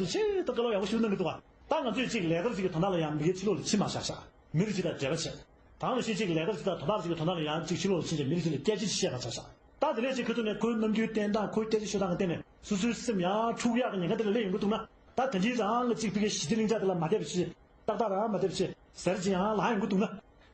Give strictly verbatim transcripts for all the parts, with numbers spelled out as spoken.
ཆེ་ད་བཀའ་སློབ་ཡག་པོ་ཞིག་གནང་གི་འདུག་བ། ད་ང་ཚོས་ཅིག་ལས་ཀར་ཅིག་གི་དོན་དག་ལ་ཡང་མི་སྒེར་ཕྱི་ལོགས་ལ་ཕྱིན་མ་བཞག་ཤག་མི་རིགས་ཅིག་དང་འབྲེལ་བ་བྱས། ད་ནང་བཞིན་ཅིག་ལས་ཀར་ཅིག་དང་དོན་དག་ཅིག་གི་དོན་དག་ལ་ཡང་ཅིག་ཕྱི་ལོགས་ལ་ཕྱིན་བྱས་མི་རིགས་ཅིག་ལ་སྐད་ཆ་ཅིག་བཤད་མ་བཞག་ཤག་ད་དེ་ནས་ཅིག་ཁ་ཐུག་ནས་ཁོའི་རྣམ་འགྱུར་བསྟན་སྟངས། ཁོའི་སྐད་ཆ་ཤོད་སྟངས་ཀྱི་སྟེང་ནས་སོ་སོའི་སེམས་ཡང་འཁྲུག་ཡག་གི་ཉེན་ཁ་དེ་ལ་སླེབས་ཡོང་གི་འདུག་ན། ད་ད་གིན་རང་ལ་ཅིག་ཕ་གིའི་ཞི་བདེ་ལྷིང་འཇགས་དེ་ལ་མ་བསྡད་པ་བྱས། ཏག་ཏག་རང་མ་བསྡད་པ་བྱས་ཟེར་ཅིག་ཡང་ལངས་ཡོང་གི་འདུག་ན།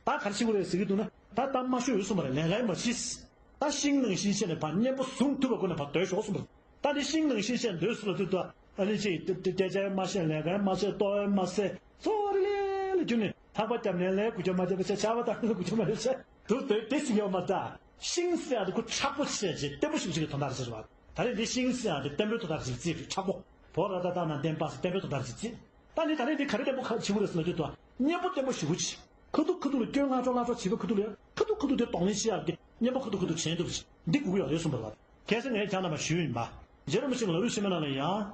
ད་ག་རེ་བྱེད་དགོས་རེད་ཟེར་གྱི་འདུག་ན། ད་གཏམ་མ་ཤོད་གསུངས་པ་རེད། ལས་ཀ་ཡང་མ་བྱེད། ད་ཤིང་ནང་བཞིན་བྱས་ནས་ཕར་གཉེན་པོ་བཟུང་ཐུབ་པའི་སྒོ་ནས་ཕར་སྡོད་ཤོག་གསུངས་པ་རེད། ད་འདི་ཤིང་ནང་བཞིན་བྱས་སྡོད་ཟེར་ལབ་དུས་ད་ཨ་ནི་ཅིག་སྐད་ཆ་ཡང་མ་བཤད། ལས་ཀ་ཡང་མ་བྱེད། ལྟོ་ཡང་མ་ཟས། འཚོ་བ་རེ་ལས་ལས་གྱུར་ནས་ཐག་པ་བརྒྱབ་ནས་ལས་དགུ་བརྒྱབ་མ་བརྒྱབ་པ་བྱས། ཆར་པ་བཏང་ནས་དགུ་བརྒྱབ་མ་བརྒྱབ་བྱས་འདུག་སྡོད། དེ་ཟིན་ཡོད་མ་རེད། ད་ཤིང་ཟེར་ཡག་དེ་ཁོ་མཁྲེགས་པོ་བྱས་རྗེས་བརྟན་པོ་ཞེ་པོ་ཅིག་གི་དོན་དག་རེད་ཟེར་བ། ད་རེས་འདི་ཤིང་ཟེར་ཡག་དེ་བརྟན་པོའི་དོན་དག་ཅིག་བརྩིས་རེད། མཁྲེགས་པོ་བོ་ར་ཏ་ཏ་ན་བརྟན་པ་ཟེར་བརྟན་པོའི་དོན་དག་ཅིག་བརྩིས། ད་ནི་ད་རེས་འདི་ག་རེ་བརྟན་པོ་ཁ་བྱེད་དགོས་རེད་ཟེར་ལབ་དུས་ད་གཉེན་པོ་བརྟན་པོ་ཞེ་པོ་ཅིག་ཁ་ཐུག་ཁ་ཐུག་ལ་སྐྱོན་སྔ་དྲོ་སྔ་དྲོ་བྱེད་པའི་ཁ་ཐུག་ལ་ཡང་ཁ་ཐུག་ཁ་ཐུག་དེ་གདོང་ལེན་བྱེད་ཡག་གི་གཉེན་པོ་ཁ་ཐུག་ཁ་ཐུག་བྱེད་ཐུབ་ཅིག་འདི་དགོས་ཀྱི་ཡོད་རེད་གསུངས་པ་རེད་བ། གལ་སྲིད་ངས་ཁྱེད་རྣམ་པར་ཞུས་ཡིན་པ། རྗེ་རིན་པོ་ཆེ་ལ་ལུས་ཕྱི་མ་ནང་ལ་ཡང་།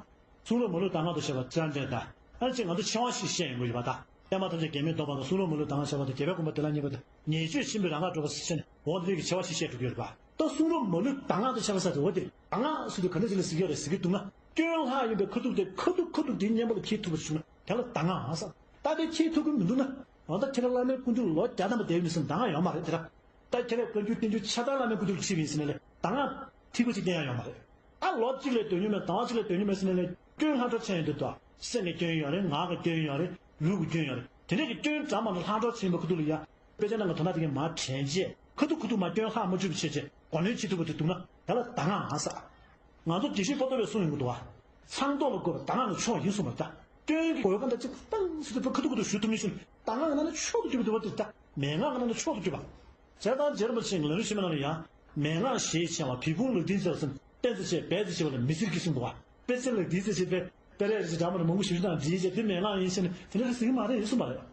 གསུང་རབ་མ་ལུས་གདམས་ངག་ཏུ་བཤད་པ་རྩ་འགྲེལ་དང་། ཨ་ནི་ཅིག་ང་ཚོ་ཆེ་བ་ཞིག་བཤད་ཡོང་གི་ཡོད་པ་དང་། པདྨ་ཐམས་ཅད་འགལ་མེད་སྟོང་པ་དང་། གསུང་རབ་མ་ལུས་གདམས་ངག་བཤད་པ་དང་། རྒྱལ་བའི་དགོངས་པ་དེ་ལ་བསྙེན་པ་དང་། ཉེས་སྤྱོད་ཆེན་པོའི་རང་སྔགས་སྒྲུབ་པ་ཟེར་བྱས་ནས་འོ་འདི་གི་ཆེ་བ་ཞིག་བཤད་འགྲོ་གི་ཡོད་རེད་པ། ད་གསུང་རབ་མ་ལུས་གདམས་ངག་ཏུ་བཤད་པ་ཟེར་དེ་འོ་དེ་གདམས་ངག་ཟེར་དུས་ག་འདྲ་ཞིག་ལ་ཟེར་གྱི་ཡོད་རེད་ཟེར་གྱི་འདུག་ན། སྐྱོན་ལྷག་ཡིན་པའི་ཁ་ཐུག་དེ་ཁ་ཐུག་ཁ་ཐུག་དེའི་གཉེན་པོ་ལ་འཁྱེར་ཐུབ་པ་ཞིག་བྱུང་ན་དེ་ལ་གདམས་ངག་ཟེར། ད་དེ་འཁྱེར་ཐུབ་ཀྱི་མི་འདུག་ན། འོ་ད་ཁྱེད་རང་བླ་མའི་སྐུ་མདུན་ལ་ལོ་བརྒྱ་ཐམ་པ་བསྡད་ཡོད་ནི་ཟེར་ན་གདམས་ངག་ཡོད་མ་རེད་དེ་ར། ད་ཁྱེད་རང་བཀའ་འགྱུར་བསྟན་འགྱུར་ཆ་ཚང་བླ་མའི་སྐུ་མདུན་ལ་ཁྲིད་པ་ཡིན་ཟེར་ནས་ལས་གདམས་ངག་ཐིག་པ་གཅིག་བསྟན་ཡ་ཡོད་མ་རེད། ད་ལོ་གཅིག་ལ་སྡོད་མྱོང་མེད། ཟླ་བ་གཅིག་ལ་སྡོད་མྱོང་མེད་ཟེར་ནས་ལས་སྐྱོན་ལྷག་འཕྲོ་ཆེན་ཡོང་དུས་ད་སེམས་ཀྱི་སྐྱོན་ཡོད་རེད། ངག་གི་སྐྱོན་ཡོད་རེད། ལུས་ཀྱི་སྐྱོན་ཡོད་རེད། དེ་འདྲས་ཀྱི་སྐྱོན་འདྲ་མ་འདྲ་ལྷག་འཕྲོ་ཆེན་པོ་ཁུ་ཐུག་ལ་ཡ། དཔེ་ཆ་ནང་གི་དོན་དག་དེ་གས་མར་དྲན་རྗེས་ཁ་ཐུག་ཁ་ཐུག་མར་སྐྱོན་ལྷག་མ་བཅུག་པ་བྱས་རྗེས་གོ་ལོན་བྱེད་ཐུབ་པ་དེ་འདུག་ན་དེ་ལ་གདམས་ངག་ཟེར། ང་ཚོ་དགེ་བཤེས་པོ་ཏོ་བས་གསུངས་ཡོང་གི་འདུག་བ། ཚང་ཐོག་ལ་བཀོད་པ་གདམས་ངག་ནི་མཆོག་ཡིན་གསུངས་པ་རེད་ད། སྐྱོན་གྱི་གོ་ཡོད་ག་འདྲ་ཅིག་བཏང་ཟེར་དུས་ཁ་ཐུག་ཁ་ཐུག་ཞུ་ཐུབ་མི་ཤེས་ན་གདམས་ངག་ང་ནི་མཆོག་ཏུ་གྱུར་པ་དེ་འདུག་ད། མན་ངག་ང་ནི་མཆོག་ཏུ་གྱུར་པ། བྱས་ཙང་རྗེ་རིན་པོ་ཆེས་ལམ་རིམ་ཕྱི་མ་ནང་ལ་ཡང་། མན་ངག་ཞེས་བྱ་བ་བིས་ཁུངས་ལག་མཐིལ་གསལ་བ་གསུམ། བསྟན་རྩིས་བྱས་འབད་རྩིས་བྱས་པ་ལ་མི་ཟེར་གྱི་གསུངས་འདུག་བ། དཔེ་ཆ་ལག་མཐིལ་གསལ་བྱས་པས་དཔེ་རས་རེ་འདྲ་མ་རེ་མང་པོ་ཞིག་དང་འབྲིས་བྱས་དེ་མན་ངག་ཡིན་ཟེར་ནས་དེ་འདྲ་ཟེར་གྱི་མ་རེད་གསུངས་པ་རེད།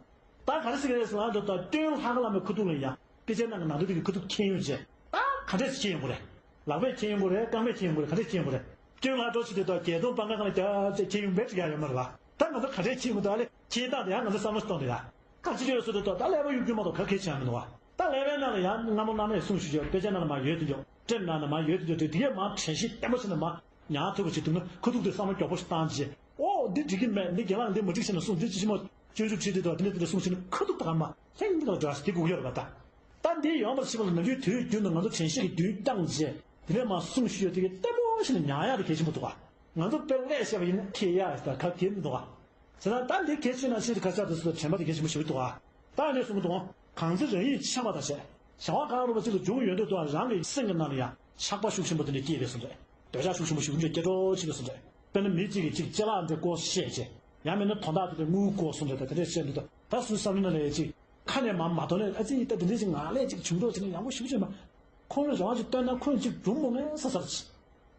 ད་ག་རེ་ཟེར་གྱི་རེད་ཟེར་ན་འགྲོ་ད་སྐྱོན་ལྷག་བླ་མའི་ཁ་ཐུག་ལ་ཡང་དཔེ་ཆའི་ནང་གི་ནང་དོན་དེ་གི་ཁ་ཐུག་མཁྱེན་ཡོང་རྗེས་ད་ག་འདྲས་ཤེས་ཡོང་གི་རེད། ལག་པས་མཁྱེན་ཡོང་གི་རེད། རྐང་པས་མཁྱེན་ཡོང་གི་རེད། ག་འདྲས་མཁྱེན་ཡོང་གི་རེད། སྐྱོན་ལྷག་འཕྲོ་ཆེ་དེ་དག་བརྒྱད་སྟོང་པང་ཁ་ཁ་ལ་རྒྱ་ཆེ་མཁྱེན་ཡོང་བས་ཅིག་ཡང་ཡོད་མ་རེད་བ། ད་ང་ཚོ་ག་འདྲས་མཁྱེན་ཡོང་གི་འདུག་ཨ་ལས་མཁྱེན་སྟངས་དེ་ཡང་ང་ཚོ་བསམ་བློ་ཞིག་གཏོང་དེ་ཡ། ག་ཅི་ཡོད་སུ་དེ་དག་ད་ཀླད་པ་གཡུག་རྒྱུ་མ་གཏོགས་ག་གེ་བྱས་མི་འདུག་བ། ད་ཀླད་པའི་ནང་ལ་ཡང་སྔ་མོ་བླ་མས་གསུངས་ཞུས་ཀྱང་དཔེ་ཆ་ནང་ལ་མར་ཡོད་དེ་འཇོག་ཊེབ་ནང་ལ་མར་ཡོད་དེ་འཇོག་དེ་དེ་གས་མར་དྲན་ཤེས་བརྟན་པོ་བྱས་ནས་མར་ཉར་ཐུབ་པ་ཞིག་འདུག་ན་ཁ་ཐུག་དེ་བསམ་བློ་མགྱོགས་པོ་ཞིག་བཏང་རྗེས་ཨོ་འདི་འགྲིག་གི་མེད། འདི་རྒན་ལགས་འདི་མ་འགྲིག་ཟེར་ནས་གསུངས། འདི་ཅི་ཞིག་མ་སྤྱོད་འཇུག་ཁྲིད་དེ་དག་དེ་འདྲ་དེ་འདྲ་གསུངས་ཟེར་ནས་ཁ་ཐུག་ད་ག་མ་ཧེང་འདི་དག་འདྲ་ཟེར་དེ་དགོས་ཀྱི་ཡོད་རེད་པ་ད། ད་འདི་ཡོང་བར་བྱེད་པ་ལ་ནམ་རྒྱུན་དུས་རྒྱུན་དུ་ང་ཚོ་དྲན་ཤེས་ཀྱི་རྒྱུན་བཏང་རྗེས་དེ་ནས་མར་གསུངས་ཞུས་ཡོད་དེ་གས་བརྟན་པོ་ཞིག་ནས་ཉར་ཡག་དེ་གལ་ཆེན་པོ་འདུག་ག་ང་ཚོ་དཔེ་ཀླད་བཤད་པ་ཡིན་ན་ཁེ་ཡག་ད་ག་གེ་མི་འདུག་ག་བྱས་ཙང་ད་འདི་གལ་ཆེ་ན་ཆེ་དུ་ཁ་ཆག་དུ་སུ་དྲན་པ་དེ་གལ་ཆེན་པོ་ཞིག་འདུག་ཨ། ད་ནས་གསུང་གི་འདུག་ཨ། གང་ཚེ་རང་ཡིད་ཆགས་པ་དང་བཅས། བྱ་བ་གང་རུང་བ་ཅིག་ལ་འཇུག་ཡོང་དུས་དུ་རང་གི་སེམས་ཀྱི་ནང་ལ་ཡང་ཆགས་པ་ཤུགས་ཆེན་པོ་དེ་འདྲ་སྐྱེས་པས་སུ་འདྲ། འདོད་ཆགས་ཤུགས་ཆེན་པོ་ཞིག་འདྲ་སྐྱེ་འགྲོ་ཆེ་བས་སུ་འདྲ། དཔེར་ན་མི་གཅིག་གིས་གཅིག་ཅ་ལག་འདྲ་བཀོལ་བཤད་བྱས། ཡང་མིན་ན་དོན་དག་དེ་འདྲ་དངུལ་བཀོལ་སུ་འདྲ་ད་དེ་འདྲ་བཤད་འདུག་ད་ད་སུ་བསམ་བློ་ནང་ལ་ཡ་གཅིག་ཁ་ནས་མར་མ་ཐོན་ནས་ཨ་ཙི་ཡིད་ལྟ་དེ་འདྲ་ཞིག་ངག་ལས་གཅིག་བྱུང་འགྲོ་བྱས་ན་ཡག་པོ་ཞེ་པོ་ཅིག་མ། ཁོང་རང་རང་ཅིག་བཏོན་ན་ཁོང་ཅིག་སྒྲུང་མོ་ངན་ས་ཚར་ཅིག་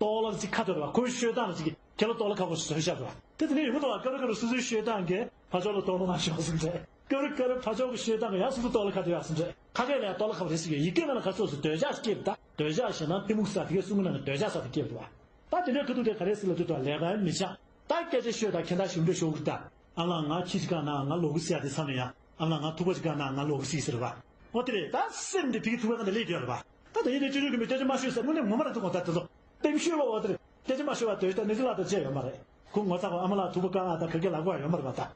ལྟོ་ལ་ཅིག་ཁ་ཐོར་བ་ཁོའི་ཤོད་སྟངས་ལ་ཅིག་ཁྱེད་ལ་ལྟོ་ལ་ཁ་ཁོ་བཟོས་བཞག་པ་དེ་དེ་ནས་ཡོང་གི་འདུག་བ། སྐབས་རེ་སྐབས་རེ་སོ་སོའི་ཤོད་སྟངས་ཀྱིས་ཕར་ཕྱོགས་ལ་ལྟོ་ལོང་ན་ཤོག་གསུངས་ཏེ། སྐབས་རེ་སྐབས་རེ་ཕར་ཕྱོགས་ཀྱི་ཤོད་སྟངས་ཀྱིས་ཡང་སོ་སོ་ལྟོ་ལ་ཁ་ཐོར་ཡག་གསུངས་ཏེ། ཁ་སྐད་ལ་ཡང་ལྟོ་ལ་ཁ་བ་རེ་ཟེར་གྱི་ཡི་གེ་ནང་ལ་ག་ཚོད་སུ་འདོད་ཆགས་སྐྱེས་པ་ད་འདོད་ཆགས་ཞེ་སྡང་གཏི་མུག་ཟེར་དེ་གའི་གསུང་གི་ནང་གི་འདོད་ཆགས་ཟེར་དེ་སྐྱེས་པ་འདུག་བ། ད་དེ་འདྲའི་ཁ་ཐུག་དེ་ག་རེ་ཟེར་ལབ་དུས་ད་ལས་ཀ་མི་བྱ། ད་སྐད་ཆ་ཤོད་ད་ཁྱེད་ད་ཞུམ་འདྲ་ཤོག་གི་ད། ཨ་ལ་ང་ཁྱི་ཅིག་ག་ན་ང་ལོག་གི་ཟེར་ཡ་དེ་མཚམས་ལ་ཡ། ཨ་ལ་ང་ཐུག་པ་ཅིག་ག་ན་ང་ལོག་གི་ཟེར་ཟེར་བ། ཨོ་དེ་རེད། ད་སེམས་དེ་ཕ་གི་ཐུག་པའི་སྒང་དེ་སླེབས་ཡོད་རེད་བ། ད་ད་ཡིན་དེ་སྤྱི་ཚོགས་ཀྱི་མི་སྐད་ཆ་མ་ཤོད་ཟེར་དངོས་གནས་ངོ་མ་རེད་འདུག་གོ་ད་དེ་ཚོ། ལྟེམ་ཤོད་ལོ་ཨོ་དེ་རེད། སྐད་ཆ་མ་ཤོད་བ་དེ་ད་ནི་ཅི་ལ་ད་བཅད་ཡོད་མ་རེད། ཁོ་ངོ་ཚ་བ་ཨ་མ་ལགས་ཐུག་པ་ག་ཨ་ད་ག་གེ་ལག་པ་ཡོད་མ་རེད་བ་ད།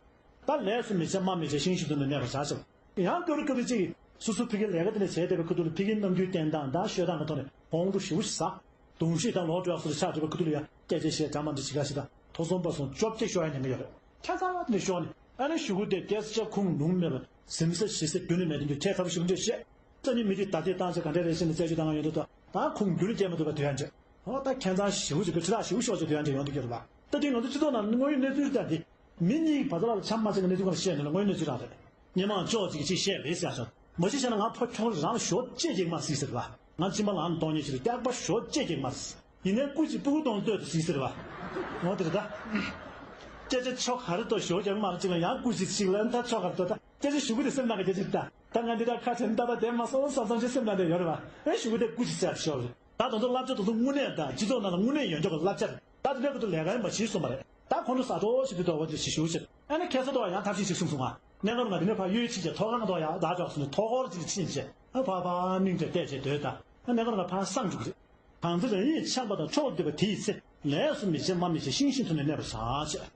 ད་ལས་སུ་མི་བྱེད་མ་མི་བྱེད་ཤིང་ཤིང་དུ་ནི་གནས་པར་བྱ་ཞིང་། ཡང་སྐབས་རེ་སྐབས་རེ་ཅིག་སོ་སོ་ཕ་གིའི་ལས་ཀ་དེ་ནས་བྱས་བསྡད་པའི་ཁ་ཐུག་ལ་ཕ་གིའི་རྣམ་འགྱུར་བསྟན་སྟངས་དང་ཤོད་སྟངས་ཀྱི་ཐོག་ནས་ཧོང་འགྲོ་ཞེ་པོ་ཞིག་ཟ། གདུང་ཤེས་དང་ལོག་འགྲོ་ཡག་སོགས་ལ་ཆགས་བསྡད་པའི་ཁ་ཐུག་ལ་ཡང་སྐད་ཆ་བཤད་འདྲ་མ་འདྲ་བྱེད་ག་ཞིག་དང་ཐོ་གསུམ་པ་སོང་བཅོ་བརྒྱད་ཤོར་ཡ་ཉེན་ཁ་ཡོད་རེད། ཁྱད་མཚར་བ་དེ་ནས་ཤོར་ནས་ཨ་ནི་གཞུག་གུ་དེ་སྐད་ཆ་ཁུངས་ལུང་མེད་པ་ཟིམ་ཟ་ཞི་ཟ་རྒྱུ་ནི་མེད་དེ་འདུག་ཁྱད་མཚར་བ་ཞིག་འདྲ་བཤད། རྩ་ནི་མི་དེ་ད་ལྟའི་བཏང་ཚེ་ག་འདྲ་རེད་ཟེར་ནས་རྩད་གཅོད་བཏང་ཡོང་དུས་ད་ད་ཁུངས་འགྱུར་རྒྱས་མ་ཐུབ་པ་དུས་ཡང་འདྲ། ཨོ་ད་ཁྱད་མཚར་ཞེ་པོ་ཅིག་གི་ཁྲི་ཐག་ཞེ་པོ་ཤོར་ཅིག་དུས་ཡང་འདྲ་ཡོང་དུ་གྱུར་པ། ད་དེ་ང་ཚོ་སྤྱི་ཚོགས་ནང་དངོས་ཡོད་གནས་ཚུལ་ད་དེ། མི་གཉིས་བར་མཚམས་ལ་ཆ་མ་ཚང་གི་གནས་ཚུལ་ཁོ་ན་བཤད་ནས་ལ་དངོས་གནས་གནས་ཚུལ་རང་རེད། སྔོན་མ་ཅོག་ཅིག་ཅིག་བཤད་རེད་ཟེར་ཡ་ཆོག་མ་གཞི་བཤད་ན་ང་ཕོ་ཁྱོད་རང་ཞོ་ལྕེ་གེགས་མ་ཟིག་ཟེར་བ། ང་གཅིན་པ་ལངས་གཏོང་ཉེ་ཞིག་ཏུ་སྐྱག་པ་ཞོ་ལྕེ་གེགས་མ་ཟིག་ཡིན་ནའི་སྐུ་ཅིག་སྤུ་གུ་གཏོང་ལྟོས་དུ་ཟིག་ཟེར་བ། འོ་དེ་རེད་ད། སྐད་ཆ་ཆོ་ག་རེ་ཏོ་ཞོ་རྒྱག་མ་རེད་ཅིག་ལ་ཡང་སྐུ་ཅིག་ཞིག་ལ་ད་ཆོ་ག་རེ་ཏོ་ད་སྐད་ཆ་ཞུ་གི་དེ་སེམས་ནང་གི་སྐད་ཆ་རེད་ད། ད་ང་འདི་ད་ཁ་བྱས་ནས་ད་ད་དེ་མ་སོང་བསམ་བསམ་ཞིག་སེམས་ནང་དེ་ཡོད་རེད་བ། ཨེ་ཞུ་གི་དེ་སྐུ་ཅིག་ཟེར་ཞོ་རེད། ད་དེ་ཚོ་བསླབ་བྱ་དེ་ཚོ་དངོས་གནས་དང་སྤྱི་ཚོགས་ནང་ལ་དངོས་གནས་ཡོད་འཇོག་གི་བསླབ་བྱ་རེད། ད་དེ་འདྲ་གི་དུ་ལས་ཀ་ཡང་མ་བྱེད་གསུངས་པ་རེད། ད་ཁོང་ཚོ་ཟ་འཕྲོ་ཞིག་དུ་དོགས་པ་དེ་ཞིག་ཞུ་ཞིག་ཨ་ནི་ཁ་ས་དོག་ཡང་ཐབས་ཤེས་ཤིག་གསུངས་སོང་ང་། གནས་སྐབས་ང་དེ་ནས་ཕར་གཡོལ་ཕྱིན་བྱས་ཐོག་ཁང་དོག་ཡང་བདག་འཇོག་སོང་ནས་ཐོག་ཁོར་ཅིག་ཕྱིན་བྱས་ཨ་ཕར་ཕར་སྙིང་རྗེ་བལྟས་བྱས་སྡོད་ད་ཨ་གནས་སྐབས་ང་ཕར་སངས་འགྲོ་གི་རེད། གང་ཚེ་རང་ཡིད་ཆགས་པ་དང་ཕྱོགས་འདི་པ་དེ་ཡི་ཚེ། ལས་སུ་མི་བྱེད་མ་མི་བྱེད་ཤིང་ཤིང་དུ་ནས་གནས་པར་བྱ་ཞེས།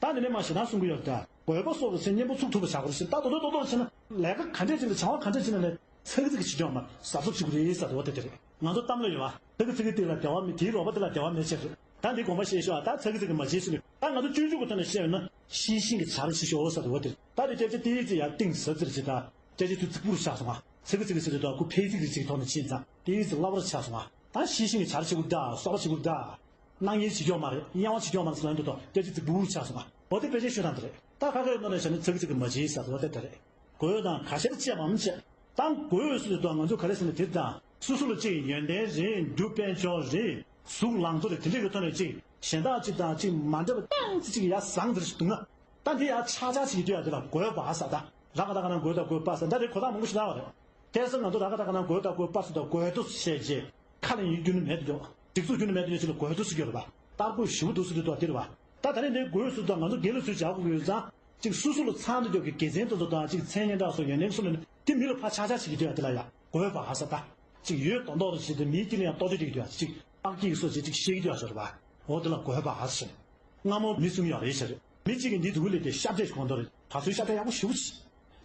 ད་འདི་ནས་མ་ཞེ་སྡང་གསུང་གི་ཡོད་ད། དགོས་པ་སོགས་ལ་སེམས་གཉེན་པོ་ཚུགས་ཐུབ་པ་བྱ་དགོས་ཞེས་ད་དོ་དོ་དོ་དོ་བྱས་ན་ལས་ཀ་ག་འདྲས་ཅིག་ལ་བྱ་བ་ག་འདྲས་ཅིག་ལ་ལས་ཚ་གི་ཚིག་གི་བྱེད་ཀྱོག་མ་གཟབ་གཟབ་བྱེད་དགོས་རེད་ས་དེ་བ་དེ་དེ་རེད། ང་ཚོ་གཏམ་ལ་ཡོད་བ། ཚ་གི་ཚིག་གི་སྟེང་ལ་བདེ་བ་མེད་དེའི་རོགས་པ་དེ་ལ་བདེ་བ་མེད་ཅེས་རེད། ད་འདི་དགོངས་པ་བཞེས་ཤོག་ད་ཚ་གི་ཚིག་གི་མ་བྱེད་ཟེར་ནས་ད་ང་ཚོ་སྤྱོད་འཇུག་གི་ཐོག་ནས་བཤད་ཡོད་ན་ཤེས་བཞིན་གྱི་བྱ་ར་བྱེད་ཤོག་ས་དེ་བ་དེ་རེད། ད་དེ་སྐད་ཆ་དེའི་ཚེ་ཡར་གཏིང་ཟབ་ཟེར་ཅིག་ད་སྐད་ཆ་དེ་རྫིག་པོ་རུ་ཆགས་སོང་ང་། ཚ་གི་ཚིག་གི་ཟེར་དུས་ད་ཁོ་ཕལ་ཚིག་རེ་ཅིག་ཐོག་ནས་ཕྱིན་ཙང་དེའི་ཚེ་བསླབ་པ་རུ་ཆགས་སོང་ང་། ད་ཤེས་བཞིན་གྱི་བྱ་ར་བྱེད་དགོས་ད་གསོག་པ་བྱེད་དགོས་ད། སྣང་བརྙན་བྱེད་ཀྱོག་མ་རེད། གཡེང་བ་བྱེད་ཀྱོག་མ་རེད་ཟེར་ལབ་འདུག་དོ། སྐད་ཆ་རྫིག་པོ་རུ་ཆགས་སོང་ང་། འོ་དེ་དཔེ་ཆའི་ཤོད་སྟངས་དེ་རེད། ད་ཁ་ཁ་ཡི་ནང་ནས་བྱས་ན་ཚ་གི་ཚིག་གི་མ་བྱེད་ཟེར་འོ་དེ་དེ་རེད། དགོས་དང་ག་ཤེད་བཅས་པའམ་བཅས། ད་དགོས་ཟེར་དུས་ང་ཚོ་ག་རེ་ཟེར་ན་དེ་དང་སོ་སོ་ལ་གཅིག་ཡོན་ཏན་རེད། རྒྱུ་དཔལ་འབྱོར་རེད། གཟུགས་ལང་ཚོ་རེད། དེ་འདྲ་གི་ཐོག་ནས་གཅིག་གཞན་དག་གཅིག་དང་གཅིག་མ་འདྲ་བ་ཏང་ཙི་གཅིག་ཡ་བཟང་ཟེར་ཞིག་འདུག་ན། ད་འདི་ཡ་ཆག་ཆག་ཞིག་འདུག་ཡ་དེ་ལ་དགོས་པ་ཟེར། ད་ར་ག་ད་ག་ན་དགོས་ད་དགོས་པ་ཟེར་ད་རེ་གོ་ད་མང་པོ་ཞིག་ལ་བ་རེད། དེ་ཚོ་ང་ཚོ་ར་ག་ད་ག་ན་དགོས་ད་དགོས་པ་ཟེར་ད་དགོས་འདུག་བཤད་རྗེས་ཁ་ལ་ཡིན་རྒྱུ་ནི་མེད་དུ་འཇོག་སྒྲིག་འཛུགས་རྒྱུ་ནི་མེད་དུ་འཇོག་ཅིག་ལ་དགོས་འདུག་ཟེར་རྒྱུ་རེད་བ། ལྟར་དགོས་ཞུ་འདུག་ཟེར་དུས་ད་དེ་རེད་བ། ད་ད་རེས་འདི་དགོས་ཟེར་དུས་ང་ཚོ་སྒེར་ལ་ཚུར་བྱ་དགོས་ཡོད་ཙང་། གཅིག་སོ་སོ་ལ་ཚང་དུ་འཇོག་གི་དགེ་མཚན་དེ་ཚོ་དང་གཅིག་མཚན་སྙན་གྲགས་སོགས་ཡོན་ཏན་སོགས་ལ་ནི་དེ་མི་ལ་ཕར་ཆག་ཆག་བྱེད་ཀྱི་འདུག་ཡ་དེ་ལ་ཡ་དགོས་པ་ཧ་ས་ད། གཅིག་ཡོད་མདོག་མདོག་རེ་བྱེད་དུས་མིའི་དཀྱིལ་ལ་ཡང་ལྟོ་ཆས་སྤྲད་ཀྱི་འདུག་ཡ་གཅིག་ཨག་སྐྱིད་སོགས་བྱེད་ཅིག་བཤད་ཀྱི་འདུག་ཡ་ཟེར་བ། འོ་དེ་ལ་དགོས་པ་ཧ་ས་ཟེར། སྔ་མོ་མི་གསུམ་ཡོད་རེད་ཟེར། མི་གཅིག་གིས་འདི་དུ་ལས་དེ་ཤ་བྲེ་གོང་མདོ་རེད། ད་ཚོའི་ཤ་བྲེ་ཡག་པོ་ཞེ་པོ་ཅིག་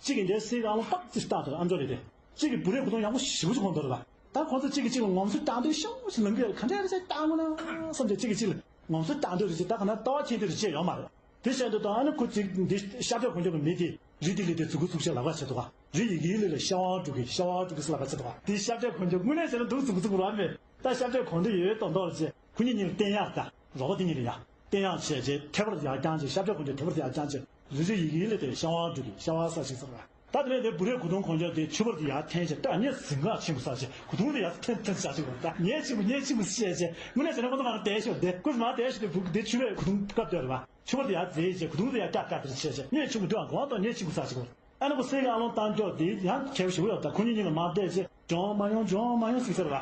གཅིག་གིས་འདིའི་སའི་ཨ་ལོང་པག་ཅིག་བཏགས་དེར་ཨམ་ཅོག་རེད་དེ། གཅིག་གིས་བུ་རས་གོས་ཐུང་ཡག་པོ་ཞེ་པོ་ཅིག་གོང་མདོ་རེད་པ། ད་ཁོང་ཚོ་གཅིག་གིས་གཅིག་ལ་ངོམ་སོ་བཏང་དུས་ཤོག་ཞིག་ལང་གི་ཡོད་རེད། ག་འདྲ་རེད་ཟེར་བཏང་ངོ་ན་བསམ་བྱས་གཅིག་གིས་གཅིག་ལ་ངོམ་སོ་བཏང་དུས་རེད་ཅེས་ད་ག་ན་ལྟ་བ་ཁྱེད་འདི་རེད་ཅེས་ཡོད་མ་རེད། དེ་བཤད་འདུག་དང་ཨ་ནི་ཁོ་གཅིག་འདི་ཤ་བྲེ་གོང་མདོ་གི་མི་དེ་རི་དེ་ལི་དེ་ཙུ་གུ་ཙུག་ཤ་ལབ་པ་བྱེད་འདུག་ག་རི་ཡི་གེའི་ལི་ལ་ཤ་བ་འབྲུ་གི་ཤ་བ་འབྲུ་གི་ཟེར་ལབ་པ་བྱེད་འདུག་ག་དེ་ཤ་བྲེ་གོང་མདོ་དངོས་གནས་བྱས་ན་འདུག་ཙུ་གུ་ཙུག་ར་མེད། ད་ཤ་བྲེ་གོང་མདོ་ཡོད་མདོག་མདོག་རེད་ཅེས། ཁོ་གཉིས་གཉིས་ལ་བསྟན་ཡག་ད། རོགས་པ་དེ་གཉིས་ལ་ཡ། བསྟན་ཡག་བྱས་རྗེས་ཐེ་བར་ཡར་བརྐྱངས་རྗེས་ཤ་བྲེ་གོང་མདོ་ཐེ་བར་ཡར་བརྐྱངས་རྗེས་རི་རི་ཡི་གེ་ལ་དེ་ཤ་བ་འབྲུ་གི་ཤ་བ་ས་ཞིག་ཟེར་བ། ད་དེ་ནས་དེ་བུ་རས་གོས་ཐུང་གོན་ཆོག་དེ་ཕྱུ་པར་དེ་ཡར་འཐེན་བྱས་ད་ངས་གཟིམ་ཁང་ཆེན་པོ་ས་ཆེ་གོས་ཐུང་དེ་ཡར་འཐེན་འཐེན་ས་ཆེ་བ་ད་ངས་ཆེན་པོ་ངས་ཆེན་པོ་བཤད་བྱས་དངོས་གནས་བྱས་ན་ཁོ་ཚོ་གང་ལ་བསྡད་ཤོག་དེ་ཀུ་མ་བསྡད་ཤོག་དེ་བུ་དེ་ཕྱུ་པའི་གོས་ཐུང་སྐབས་དེར་བ་ཕྱུ་པར་དེ་ཡར་འཛེགས་བྱས་གོས་ཐུང་དེ་ཡར་བཀྱག་བཀྱག་དེར་བྱས་བྱས་ངས་ཆེན་པོ་དུ་ཨང་གོང་དང་ངས་ཆེན་པོ་ས་ཆེ་བ། ཨ་ནི་ཁོ་སེ་ག་ཨ་ལོང་བཏང་ཀྱོག་དེ་ཡང་ཁྱེར་ཞིག་ཡོད་ད་ཁོ་གཉིས་གཉིས་ལ་མ་བསྡད་བྱས་ཇོང་མ་ཡོང་ཇོང་མ་ཡོང་ཟིག་ཟེར་བ།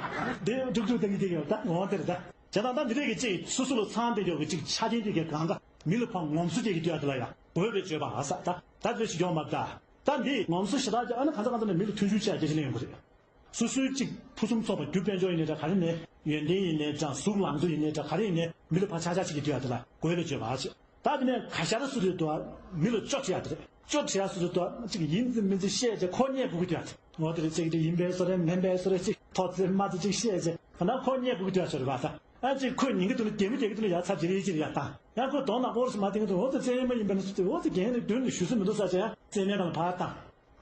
དེ་དཀྲུག་དཀྲུག་བཏང་གི་དེ་ཡོད་ད་འོང་དེར་ད། བྱས་ཙང་ད་འདི་འདྲས་ཀྱི་ཅིག་སོ་སོ་ལ་ཚང་བསྡད་ཀྱོག་གི་ཅིག་ཆ་རྐྱེན་དེ་གའི་གང་ག་མི་ལ་ཕར་ངོམ་སོ་སྤྲད་ཀྱི་དུས་ཡ་དེ་ལ་ཡ་དགོས་པའི་བརྗོད་པ་ཨ་ས་ད་ད་དེ་ཞིག་ཡོང་མ་ད། ད་འདི་ངོམ་སོ་ཞེ་དྲག་ཀྱང་ཨ་ནི་གང་ས་གང་ས་ནས་མི་ལ་མཐུན་འཇུག་བྱ་རྒྱུ་ཞིག་ལ་ཡོང་གི་རེད། སོ་སོའི་ཅིག་ཕུན་སུམ་ཚོགས་པ་རྒྱུ་དཔལ་འབྱོར་ཡིན་ནའི་འདྲ་ག་རེ་ནས་ཡོན་ཏན་ཡིན་ནའི་འདྲ་གཟུགས་ལང་ཚོ་ཡིན་ནའི་འདྲ་ག་རེ་ཡིན་ནའི་མི་ལ་ཕར་ཆག་ཆག་བྱེད་ཀྱི་དུས་ཡ་དེ་ལ་དགོས་པའི་བརྗོད་པ་ཨ་ཅེ། ད་དེ་ནས་ག་ཤར་སུ་རེད་དོ་མི་ལ་ཅོ་བྱེད་ཡ་དེ་རེད། ཅོ་བྱེད་ཡ་སུ་རེད་དོ་ཅིག་ཡིན་ཙི་མིན་ཙི་བཤད་ཅེ་ཁོ་བརྙས་དགོས་ཀྱི་དུས་ཡ་དེ། འོ་དེ་རེད་ཅིག་དེ་ཡིན་པའི་བཟོ་རེད་མིན་པའི་བཟོ་རེད་ཅིག་ཐོ་ཙི་མ་ཙི་ཅིག་བཤད་ཅེ་ག་ན་ཁོ་བརྙས་དགོས་ཀྱི་དུས་ཡ་ཆོ་རེད་པ་ད། ཨ་ཅིག་ཁོས་ཉིན་གྱི་དུས་ལ་གད་མོ་རྒྱག་གི་དུས་ལ་ཡ་ཚ་ཇེ་རེ་ཇེ་རེ་ཡ་བཏང་། ཡང་ཁོས་གདོང་ནག་པོ་རུ་སུ་མ་བསྟན་གི་དུས་འོ་ཙི་བཙན་ཡོད་མ་ཡིན་པ་ནི་སུ་ཙི་འོ་ཙི་རྒན་ནི་མདུན་ནས་ཞུ་སུ་མི་འདུག་ས་ཅེ་ཡ་བཙན་གནས་དང་ཕར་བཏང་།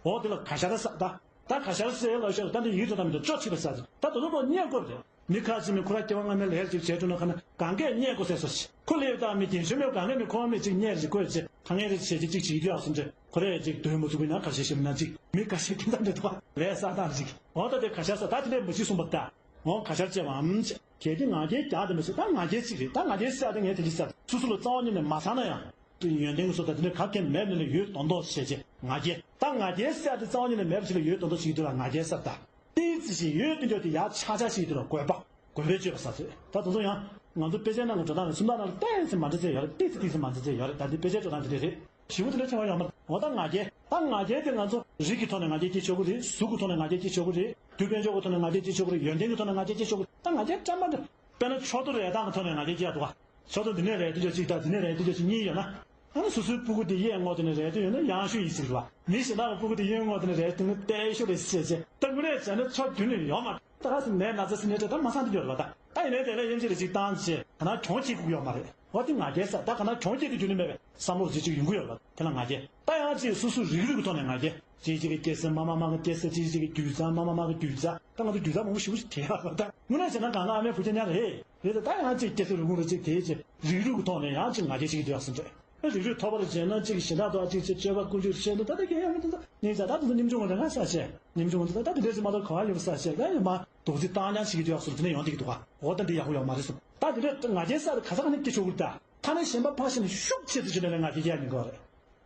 འོ་དེ་ལ་ག་ཤར་ས་ད། ད་ག་ཤར་སའི་ལ་ཤར་ད་འདི་ཡིག་ཐོག་ད་མི་འདུག་ཅོ་ཆིབས་པ་ས་ད་དོ་དོ་དོ་བརྙས་དགོས་རེད། མི་ཁ་ཅིག་མི་ཁོ་ར་སྐྱེ་བ་སྔ་མའི་ལས་ཅིག་བྱས་འགྲོ་ན་ཁ་ན་གང་གས་བརྙས་དགོས་ཟེར་སོ་ཞིག་ཁོ་ལས་ད་མི་རྒན་གཞོན་མེད་གང་གས་མི་ཁོ་མི་ཅིག་བརྙས་རེ་ཅིག་དགོས་ཅེ་ཁ་ངན་རེ་བྱས་ཅིག་ཅིག་བྱེད་རྒྱུ་ཡག་སོང་ཅེ་ཁོ་རས་ཅིག་འདོན་མ་ཐུབ་པ་ན་ཁ་ཤས་ཤིག་མི་ན་ཅིག་མི་ཁ་ཤས་ཁྱིམ་ཚང་འདྲ་འདུག་པ་ལས་ས་དང་ཅིག་འོ་ད་དེ་ག་ཤར་ས་ད་དེ་ལས་མི་ཅིག་གསུངས་པ་ད། འོ་ག་ཤར་ཅེ་བའམ་ཅེ་གལ་ཏེ་ང་རྒྱལ་རྒྱག་དེ་མི་སྲིད་ད་ང་རྒྱལ་ཅིག་རེད་ད་ང་རྒྱལ་ས་དེ་ངས་དེ་ཅིག་ས་སོ་སོ་ལ་རྩ་བ་ཉིད་ནས་མ་ཚང་ན་ཡང་། ཡོན་ཏན་གྱི་བཟོ་ལྟ་དེ་འདྲ་ག་གེ་མེད་ནས་ལས་ཡོད་མདོག་མདོག་བྱས་རྗེས་ང་རྒྱལ་ད་ང་རྒྱལ་ཟེར་ཡ་དེ་རྩ་བ་ཉིད་ནས་མེད་པ་ཞིག་ལ་ཡོད་མདོག་མདོག་བྱེད་ཀྱི་འདུག་ལ་ང་རྒྱལ་ཟེར་ད། ཏོག་ཙམ་ཞིག་ཡོད་དེ་འདྲ་དེ་ཡར་ཆག་ཆག་བྱེད་ཀྱི་འདུག་ལ་དགོས་པ་དགོས་པའི་སྤྱོད་པ་ཟེར་ཚོད་ད་དེ་ཚོ་ཡང་ང་ཚོ་དཔེ་ཆའི་ནང་གི་འགྲོ་སྟངས་ནས་སུམ་རྟགས་ནང་ལ་ཏོག་ཙམ་མ་འདྲ་ཚད་ཡོད་རེད། ཏོག་ཙམ་ཏོག་ཙམ་མ་འདྲ་ཚད་ཡོད་རེད། ད་དེ་དཔེ་ཆའི་འགྲོ་སྟངས་དེ་འདྲ་རེད། ཞིབ་པོ་དེ་འདྲ་ཆེ་བ་ཡོད་མ་རེད། འོ་ད་ང་རྒྱལ་ད་ང་རྒྱལ་དེ་ང་ཚོ་རིགས་ཀྱི་ཐོག་ནས་ང་རྒྱལ་སྐྱེ་ཆོག་གི་རེད། གཟུགས་ཀྱི་ཐོག་ནས་ང་རྒྱལ་སྐྱེ་ཆོག་གི་རེད། རྒྱུ་དཔལ་འབྱོར་གྱི་ཐོག་ནས་ང་རྒྱལ་སྐྱེ་ཆོག་གི་རེད། ཡོན་ཏན་གྱི་ཐོག་ནས་ང་རྒྱལ་སྐྱེ་ཆོག་གི་རེད། ད་ང་རྒྱལ་བཀྲམ་པ་འདྲ། དཔེར་ན་ཕྱོགས་བསྡུ་རེ་ཐང་གི་ཐོག་ནས་ང་རྒྱལ་སྐྱེ་ཡ་འདུག་ག་ཕྱོགས་བསྡུ་འདི་ནས་རེ་ལྟོས་ཅིག་དང་འདི་ནས་རེ་ལྟོས་ཅིག་གཉིས་ཡོད་ན། ཨ་ནི་སོ་སོའི་སྤུ་གུ་དེ་གཡས་བསྔོགས་དེ་ནས་རེ་ལྟོས་ཡོད་ན་ཡང་ཤོས་ཡིན་ཟེར་བ། མི་གཞན་དག་གི་སྤུ་གུ་དེ་གཡོན་བསྔོགས་དེ་ནས་རེ་ལྟོས་ན་ཏེ་ཤོ་རེ་ཟེར་ཅེ་ད་དངོས་གནས་བྱས་ན་ཕྱོགས་བསྡུ་ནས་ཡོད་མ་རེད། ད་ག་སེ་ནས་ན་ཚ་སེ་ནས་ད་མ་སང་དེ་ཡོད་རེད་བ། ད་ད་ཡིན་ནའི་དེ་ལས་དབྱེ་འབྱེད་རེ་ཅིག་བཏང་ཅེ་ག་ན་གྱོང་ཁྱེར་དགོས་ཡོད་མ་རེད། འོ་དེ་ང་རྒྱལ་ས་ད་ག་ན་གྱོང་ཁྱེར་དེ་རྒྱུ་ནི་མེད་པའི་བསམ་བློ་ཅིག་ཅིག་ཡོང་གི་ཡོད་རེད་བ། དེ་ལ་ང་རྒྱལ་ད་ཡང་ཅིག་སོ་སོའི་རིགས་རུས་ཀྱི་ཐོག་ནས་ང་རྒྱལ། ཅིག་ཅིག་གི་སྐྱེ་ས་མ་མ་མ་གི་སྐྱེ་ས་ཅིག་ཅིག་གི་རྒྱུད་ཚ་མ་མ་མ་གི་རྒྱུད་ཚ་ད་ང་ཚོ་རྒྱུད་ཚ་མང་པོ་ཞེ་པོ་ཞིག་དེ་ཡག་རེད་བ། ད་དངོས་གནས་བྱས་ན་གང་ལ་ཨ་མའི་བུ་ཆེ་ཉག་རེད། རེད་ད་ད་ཡང་ཅིག་སྐྱེ་ས་རུས་ཁུངས་རུ་ཅིག་དེ་ཅིག་རིགས་རུས་ཀྱི་ཐོག་ནས་ཡང་ཅིག་ང་རྒྱལ་ཅིག་དེ་ཡག་སོང་རེད། རིགས་རུས་ཐོབ་པར་བྱས་ན་ཅིག་གཞན་དག་ཏུ་ཅིག་ཅིག་སྤྱོད་པ་ཀུན་སྤྱོད་བཤད་ན་ད་ལྟ་རྒན་ཡང་མི་འདུག་ད་ཉིན་ཙང་ད་དུ་སྙིང་རྗེ་ངོ་དེ་ང་ས་བཤད་སྙིང་རྗེ་ངོ་དེ་ད་ད་དེ་འདྲས་ཟིན་མ་གཏོགས་ག་བ་ཡོད་ས་བཤད་ད་ཡོད་མ་རྡོག་རྫི་བཏང་ཉག་བྱེད་ཀྱི་དུས་ཡག་སོང་དེ་ནས་ཡོང་བསྡད་ཀྱི་འདུག་ག་འོ་ད་འདི་ཡག་པོ་ཡོད་མ་རེད་སོང་ད་དེ་འདྲས་ང་རྒྱལ་ས་དེ་ག་ས་ག་ནས་སྐྱེ་ཆོག་གི་རེད་ད། ཐ་ན་གཞན་པ་ཕར་བཞག་ནས་ཤུགས་ཆེ་ཙམ་ཞིག་ནས་ང་རྒྱལ་སྐྱེ་ཡ་མི་དགོས་རེད།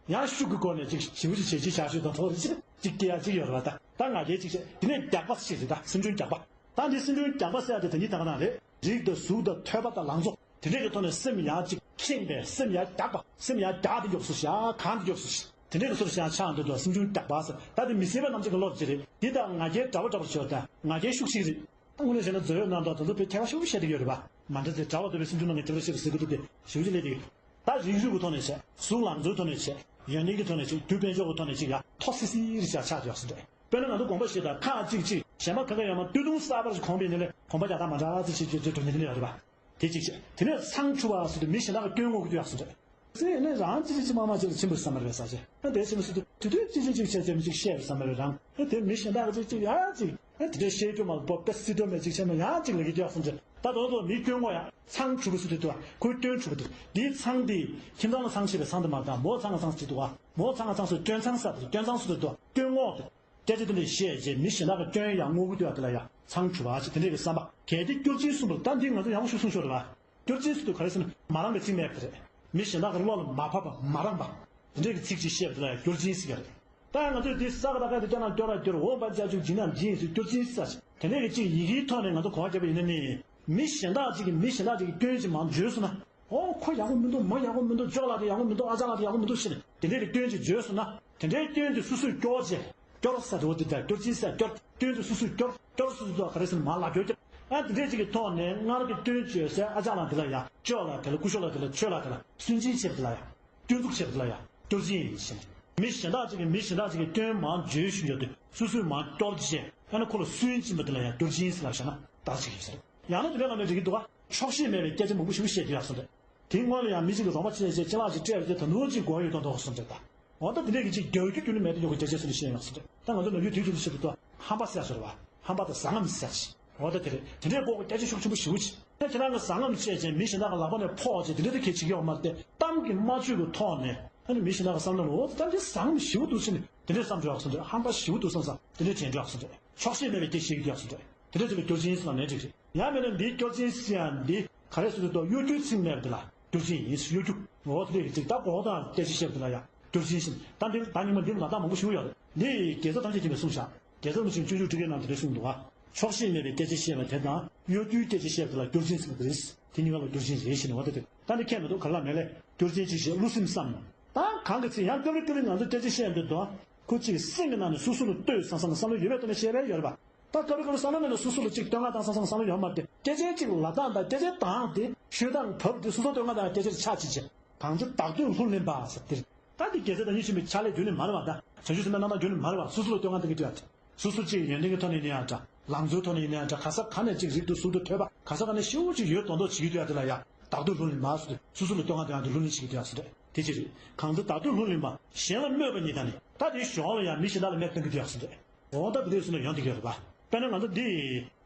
ཡང་ཤུགས་ཀྱི་སྒོ་ནས་ཅིག་ཞིབ་ཅིག་བྱས་ཅིག་བྱ་ཤོད་དང་ཐོག་རེ་ཅིག་ཅིག་སྐྱེ་ཡ་ཅིག་ཡོད་རེད་བ། ད་ད་ང་རྒྱལ་ཅིག་བྱས་དེ་ནས་རྒྱགས་པ་ཞིག་བྱས་ཟིན་ད་སེམས་ཆུང་རྒྱགས་པ། ད་འདི་སེམས་ཆུང་རྒྱགས་པ་ཟེར་ཡ་དེ་ད་ཉིད་ད་ག་ནང་རེད། རིགས་དང་གཟུགས་དང་ཐོས་པ་དང་ལང་ཚོ་དེ་འདྲས་ཀྱི་ཐོག་ནས་སེམས་ཡང་ཅིག་ཁེངས་པས་སེམས་ཡང་རྒྱགས་པ་སེམས་ཡང་རྒྱགས་དེ་མགྱོགས་སུ་བཞག་གང་དེ་མགྱོགས་སུ་ཞིག་དེ་འདྲས་ཀྱི་སོར་བཞག་ཆགས་འདུག་དུ་སེམས་ཆུང་རྒྱགས་པ་ཟེར་ད་དེ་མི་སེར་པ་རྣམས་ཅིག་གི་བློ་ཅིག་རེད། འདི་དང་ང་རྒྱལ་འདྲ་བ་འདྲ་བར་བྱོས་ད་ང་རྒྱལ་ཤུགས་ཤིག་རེད། ད་དངོས་གནས་བྱས་ན་མཛོད་ཡོད་རྣམས་དང་དེ་ཚོ་དཔེ་ཁྱད་པར་ཞེ་པོ་བཤད་བསྡད་ཡོད་རེད་པ། མ་འདྲ་ཚེ་གྲྭ་བ་འདུག་པའི་སེམས་ཆུང་ནང་གི་དེ་འདྲ་ཞིག་ཟེར་གི་འདུག་སྟེ་ཞེ་པོ་ཅིག་སླེབས་བསྡད་ཡོད། ད་རིགས་རུས་ཀྱི་ཐོག་ནས་བྱས། གཟུགས་ལང་ཚོའི་ཐོག་ནས་བྱས། ཡོན་ཏན་གྱི་ཐོག་ནས་བྱས། རྒྱུ་དཔལ་འབྱོར་གྱི་ཐོག་ནས་བྱས། ཡ་མཐོ་སི་སི་རེ་བྱས་ཆགས་ཡོད་སོང་རེད། དཔེར་ན་ང་ཚོ་དགོངས་པ་བཞེས་དང་། ཁག་ཅིག་ཅིག་གཞན་པ་ག་ག་ཡོད་མ། སྟོད་ཐུང་གསར་པ་ཞིག་གོན་པའི་ནི་ལས་གོམ་པ་རྒྱག་སྟངས་མ་འདྲ་ཚིག་ཅིག་ཅིག་ཅིག་འགྲོ་ནི་དེ་འདྲ་ཡོད་རེད་པ། དེ་གཅིག་བྱས། དེ་ནས་མཚང་འཁྲུ་བ་ཟེར་དུས་མི་གཞན་དག་གི་སྐྱོན་ངོ་གི་དུས་ཡག་སོང་རེད། ཟེར་ནས་རང་ཅི་ཅི་ཅི་མ་མ་ཅི་ལ་ཕྱིན་པར་བསམ་པར་བས་ས་ཆེ། ཨ་དེ་ཕྱིན་པ་སུ་དུ་དུ་དུ་ཅི་ཅི་ཅི་བྱས་བྱས་མི་ཅིག་བཤད་པར་བསམ་པར་བས་རང་། ཨ་དེ་མི་གཞན་དག་གི་ཅི་ཅི་ཡ་ཅིག་ཨ་དེ་འདྲའི་བཤད་རྒྱུ་མ་པོ་པེ་སི་དོ་མེ་ཅིག་བྱས་ན་ཡང་ཅིག་ལ་གི་དུས་ཡག་སོང་རེད། ད་དོན་དུ་མི་སྐྱོན་ངོ་ཡ་མཚང་འཁྲུ་བ་སུ་དུ་དུ་ཁོའི་སྐྱོན་འཁྲུ་བ་དུ་འདིའི་མཚང་འདི་ཁྱིམ་ཚང་ལ་མཚང་ཆེ་བའི་མཚང་དུ་མ་དང་མོ་མཚང་ལ་མཚང་ཅིག་འདུག་བ། མོ་མཚང་ལ་མཚང་སུ་སྐྱོན་མཚང་ས་དུ་སྐྱོན་མཚང་སུ་དུ་དུ་སྐྱོན་ངོ་དུ། སྐད་ཆ་དེ་འདྲ་བཤད་རྗེས་མི་གཞན་དག་གི་སྐྱོན་ཡང་ངོ་གི་དུས་ལ་ཡ་མཚང་འཁྲུ་བ་ཞེས་དེ་འདྲས་ཀྱི་བསམ་པ། གལ་ཏེ་སྐྱོར་ཅན་གསུངས་པར་ད་འདི་ང་ཚོ་ཡག་པོ་ཞིག་གསུངས་ཤོར་བ། སྐྱོར་ཅན་ཟེར་དུས་ག་རེ་ཟེར་ན་མ་རངས་པའི་ཚིག་སྨྲས་པ་རེད། མི་གཞན་དག་གི་བློ་ལ་མ་བབས་པ་མ་རངས་པ། དེ་འདྲས་ཀྱི་ཚིག་ཅིག་བཤད་པ་དེ་ལ་ཡ་སྐྱོར་ཅན་ཟེར་གྱི་རེད། ད་ང་ཚོས་འདི་ས་ག་ད་ག་དེ་སྐྱོར་ན་སྐྱོར་ར་སྐྱོར། འོ་བ་ཅག་ཅུག་ཇི་ན་ཇི་ཡིན་ཟེར་སྐྱོར་ཅན་ཟེར་ས་ཞིག་དེ་འདྲས་ཀྱི་ཅིག་ཡི་གེའི་ཐོག་ནས་ང་ཚོ་གོ་བ་བརྒྱབ་པ་ཡིན་ན་ནི། མི་གཞན་དག་ཅིག་གིས་མི་གཞན་དག་ཅིག་གི་སྐྱོན་ཅིག་མང་བརྗོད་སོང་ན། ཨོ་ཁོ་ཡག་པོ་མི་འདུག་མོ་ཡག་པོ་མི་འདུག་ཅོག་ལ་དེ་ཡག་པོ་མི་འདུག་ཨ་ཅག་ལ་དེ་ཡག་པོ་མི་འདུག་ཟེར་ནས་དེ་འདྲའི་གི་སྐྱོན་ཅིག་བརྗོད་སོང་ན། དེ་འདྲའི་སྐྱོན་དེ་སོ་སོས་སྐྱོར་བྱས། སྐྱོར་ཟེར་དེ་འོ་དེ་ལྟར་སྐྱོར་ཅི་ཟེར་སྐྱོར་སྐྱོན་དེ་སོ་སོས་སྐྱོར་སྐྱོར་སོ་སོ་སོ་ག་རེ་ཟེར་ན་མ་ལབ་སྐྱོར་སྐྱོར། ཨ་དེ་འདྲའི་ཅིག་གི་ཐོག་ནས་སྔར་གྱི་སྐྱོན་བརྗོད་སའི་ཨ་ཅག་ལ་དེ་ལ་ཡ་ཅོག་ལ་དེ་ལ་སྐུ་ཞབས་ལ་དེ་ལ་ཆོས་ལ་དེ་ལ་སུན་འབྱིན་བྱེད་པ་དེ་ལ་ཡ་སྐྱོན་འཛུགས་བྱེད་པ་དེ་ལ་ཡ་སྐྱོར་ཅི་ཡིན་ཟེར་ནས། མི་གཞན་དག་ཅིག་གིས་མི་གཞན་དག་ཅིག་གི་སྐྱོན་མང་བརྗོད་བཞིན་ཡོད་དུས་སོ་སོས་མང་སྐྱོར་བྱས་ཨ་ནི་ཁོ་ལ་སུན་འབྱིན་པ་དེ་ལ་ཡ་སྐྱོར་ཅི་ཡིན་ཟེར་ལབ་བཞག་ན་ད་ཅིག་ཡོད་ཟེར། ཡང་ན་དེ་འདྲའི་ངང་ནས་འགྲིག་གི་འདུག་ག་ཆོག་ཤེས་མེད་པའི་སྐད་ཆ་མང་པོ་ཞིག་བཤད་ཀྱི་ཡོད་སོང་རེད། དེའི་སྔོན་ལ་ཡང་མི་གཅིག་གིས་རོགས་པ་བྱས་བྱས་ཅི་ལགས་ཅིག་སྤྲད་རེད་དེ་ད་ནོར་གཅིག་དགོས་ཡོད་མདོག་མདོག་སོང་རེད་ད། འོ་ད་དེ་འདྲས་ཀྱི་ཅིག་རྒྱག་རྒྱུ་རྒྱུ་ནི་མེད་དུ་ཡོད་པའི་སྐད་ཆ་སུ་ལ་བཤད་ཡོང་སོང་རེད། ད་ང་ཚོ་ནམ་རྒྱུན་དུས་ཚོད་ཆེད་དུ་ད་ཧམ་པ་ཟེར་ཡ་ཟེར་བ། ཧམ་པ་དང་ཟ་ངམ་ཟེར་ཅིག་འོ་ད་དེ་རེད། དེ་འདྲས་ལྐོག་གི་སྐད་ཆ་ཤུགས་ཆེན་པོ་ཞེ་པོ་ཅིག་ད་ཁྱེད་རང་གིས་ཟ་ངམ་བཤད་བྱས་མི་གཞན་དག་གི་ལག་པ་ནས་ཕོག་བྱས་དེ་འདྲས་དེ་གལ་ཆེ་གི་ཡོད་མ་རེད་དེ། གཏམ་གྱི་སྨྲ་བརྗོད་ཀྱི་ཐོག་ནས་ཨ་ནི་མི་གཞན་དག་གི་བསམ་བློ་ལ་འོ་ད་ད་འདི་ཟ་ངམ་ཞེ་པོ་འདུག་ཟེར་ནས་དེ་འདྲས་བསམ་འགྲོ་ཡག་སོང་རེད། ཧམ་པ་ཞེ་པོ་འདུག་བསམ་བསམ་དེ་འདྲས་དྲན་འགྲོ་ཡག་སོང་རེད། ཆོག་ཤེས་མེད་པའི་སྐད་ཆ་བཤད་ཀྱི་ཡག་སོང་རེད། དེ་འདྲས་ཚོ་ལ་སྐྱོར་ཅན་ཟེར་ན་ལན་འགྲིག་རེད། ཡང་མིན་ན་འདིའི་སྐྱོར་ཅན་ཟེར་ཡ་འདི་ག་རེ་ཟེར་དུས་གཡོ་སྒྱུ་ཚིག་མེད་པ་དེ་ལ་སྐྱོར་ཅན་ཡིན་ཟེར། གཡོ་སྒྱུ་འོ་དེ་འདྲས་ཀྱི་ཅིག་ད་གོ་དང་སྐད་ཆ་བཤད་པ་དེ་ལ་ཡ་སྐྱོར་ཅན་ཟེར། ད་འདི་ད་ཉིན་མོ་འདི་ལ་ད་མང་པོ་ཞིག་ཡོད་རེད། འདི་དགེ་རྩ་ཐམས་ཅད་མཁྱེན་པས་གསུངས་བཞག་དགེ་རྩ་ཐམས་ཅད་སྤྱོད་འཇུག་ཁྲིད་ཀའི་ནང་དེ་འདྲས་གསུངས་འདུག་ག་ཆོག་ཤེས་མེད་པའི་སྐད་ཆ་བཤད་པ་དེ་དང་གཡོ་སྒྱུའི་སྐད་ཆ་བཤད་པ་དེ་ལ་སྐྱོར་ཅན་ཟེར་བ་དེ་རེད། དེ་གཉིས་ཀ་ལ་སྐྱོར་ཅན་རེད་ཟེར་ནས་འོ་དེ་དེ་ད་འདི་ཁྱད་མི་འདུག་ག་ལ་མེད་ལས་སྐྱོར་ཅན་ཅིག་བཤད་བསླུ་སེམས་བསམ་ནས། ད་གང་གི་ཚེ་ཡང་སྐབས་རེ་སྐབས་རེ་ང་ཚོ་སྐད་ཆ་བཤད་འདོད་དོ། ཁོ་གཅིག་སེམས་ཀྱི་ནང་ནས་སོ་སོ་ལ་ལྟོས་བསམ་བསམ་བསམ་བློ་ཡོད་པའི་ཐོག་ནས་བཤད་པའི་ཡོད་རེད་པ། ད་སྐབས་རེ་སྐབས་རེ་བསམ་བློ་ནང་ནས་སོ་སོ་ལ་གཅིག་བསྟོད་བསྔགས་བཏང་བསམ་བསམ་བསམ་བློ་ཡོད་མ་རེད་དེ། སྐད་ཆའི་གཅིག་ལབ་སྟངས་དང་སྐད་ཆའི་གདངས་དེ་ཤོད་སྟངས་བབས་དེ་སོ་སོ་བསྟོད་བསྔགས་བཏང་སྐད་ཆ་དེ་ཆགས་ཅིག་བྱས། གང་ཚེ་བདག་བསྟོད་ལྷུར་ལེན་པ་ཟེར་དེ་རེད། ད་དེ་དགེ་རྩ་དང་ཉིན་ཤིན་པའི་ཕྱག་ལས་རྒྱུན་ནས་མ་རེད་པ། ད་བྱང་ཆུབ་སེམས་དཔའི་རྣམ་གྲངས་རྒྱུན་ནས་མ་རེད་པ། སོ་སོ་ལ་བསྟོད་བསྔགས་བཏང་གི་དུས་ཡ་དེ། སོ་སོ་གཅིག་ཡོན་ཏན་གྱི་ཐོག་ནས་ཡིན་ན་ཡང་འདྲ། ལང་ཚོའི་ཐོག་ནས་ཡིན་ན་ཡང་འདྲ། ག་ས་ག་ནས་གཅིག་རིག་ཏུ་གཟུགས་སུ་ཐོས་པ་ག་ས་ག་ནས་ཤེའུ་གཅིག་ཡོད་མདོག་མདོག་བྱེད་ཀྱི་དུས་ཡ་དེ་ལ་ཡ་བདག་བསྟོད་ལྷུར་ལེན་པ་ཟེར་དུས་སོ་སོ་ལ་བསྟོད་བསྔགས་བཏང་ཡ་དེ་ལྷུར་ལེན་བྱེད་ཀྱི་དུས་ཡ་ཟེར་འདྲ་དེ་ཅི་རེད། གང་ཚེ་བདག་བསྟོད་ལྷུར་ལེན་པ། གཞན་ལ་སྨོད་པ་ཉིད་དང་ནི། ད་དེའི་གཞོགས་ལ་ཡང་མི་གཞན་དག་ལ་སྨད་གཏོང་གི་དུས་ཡ་ཟེར་འདྲ། འོ་ད་དེ་འདྲས་སོང་ན་ཡང་འགྲིག་གི་རེད་པ། དཔེར་ན་ང་ཚོ་འདི།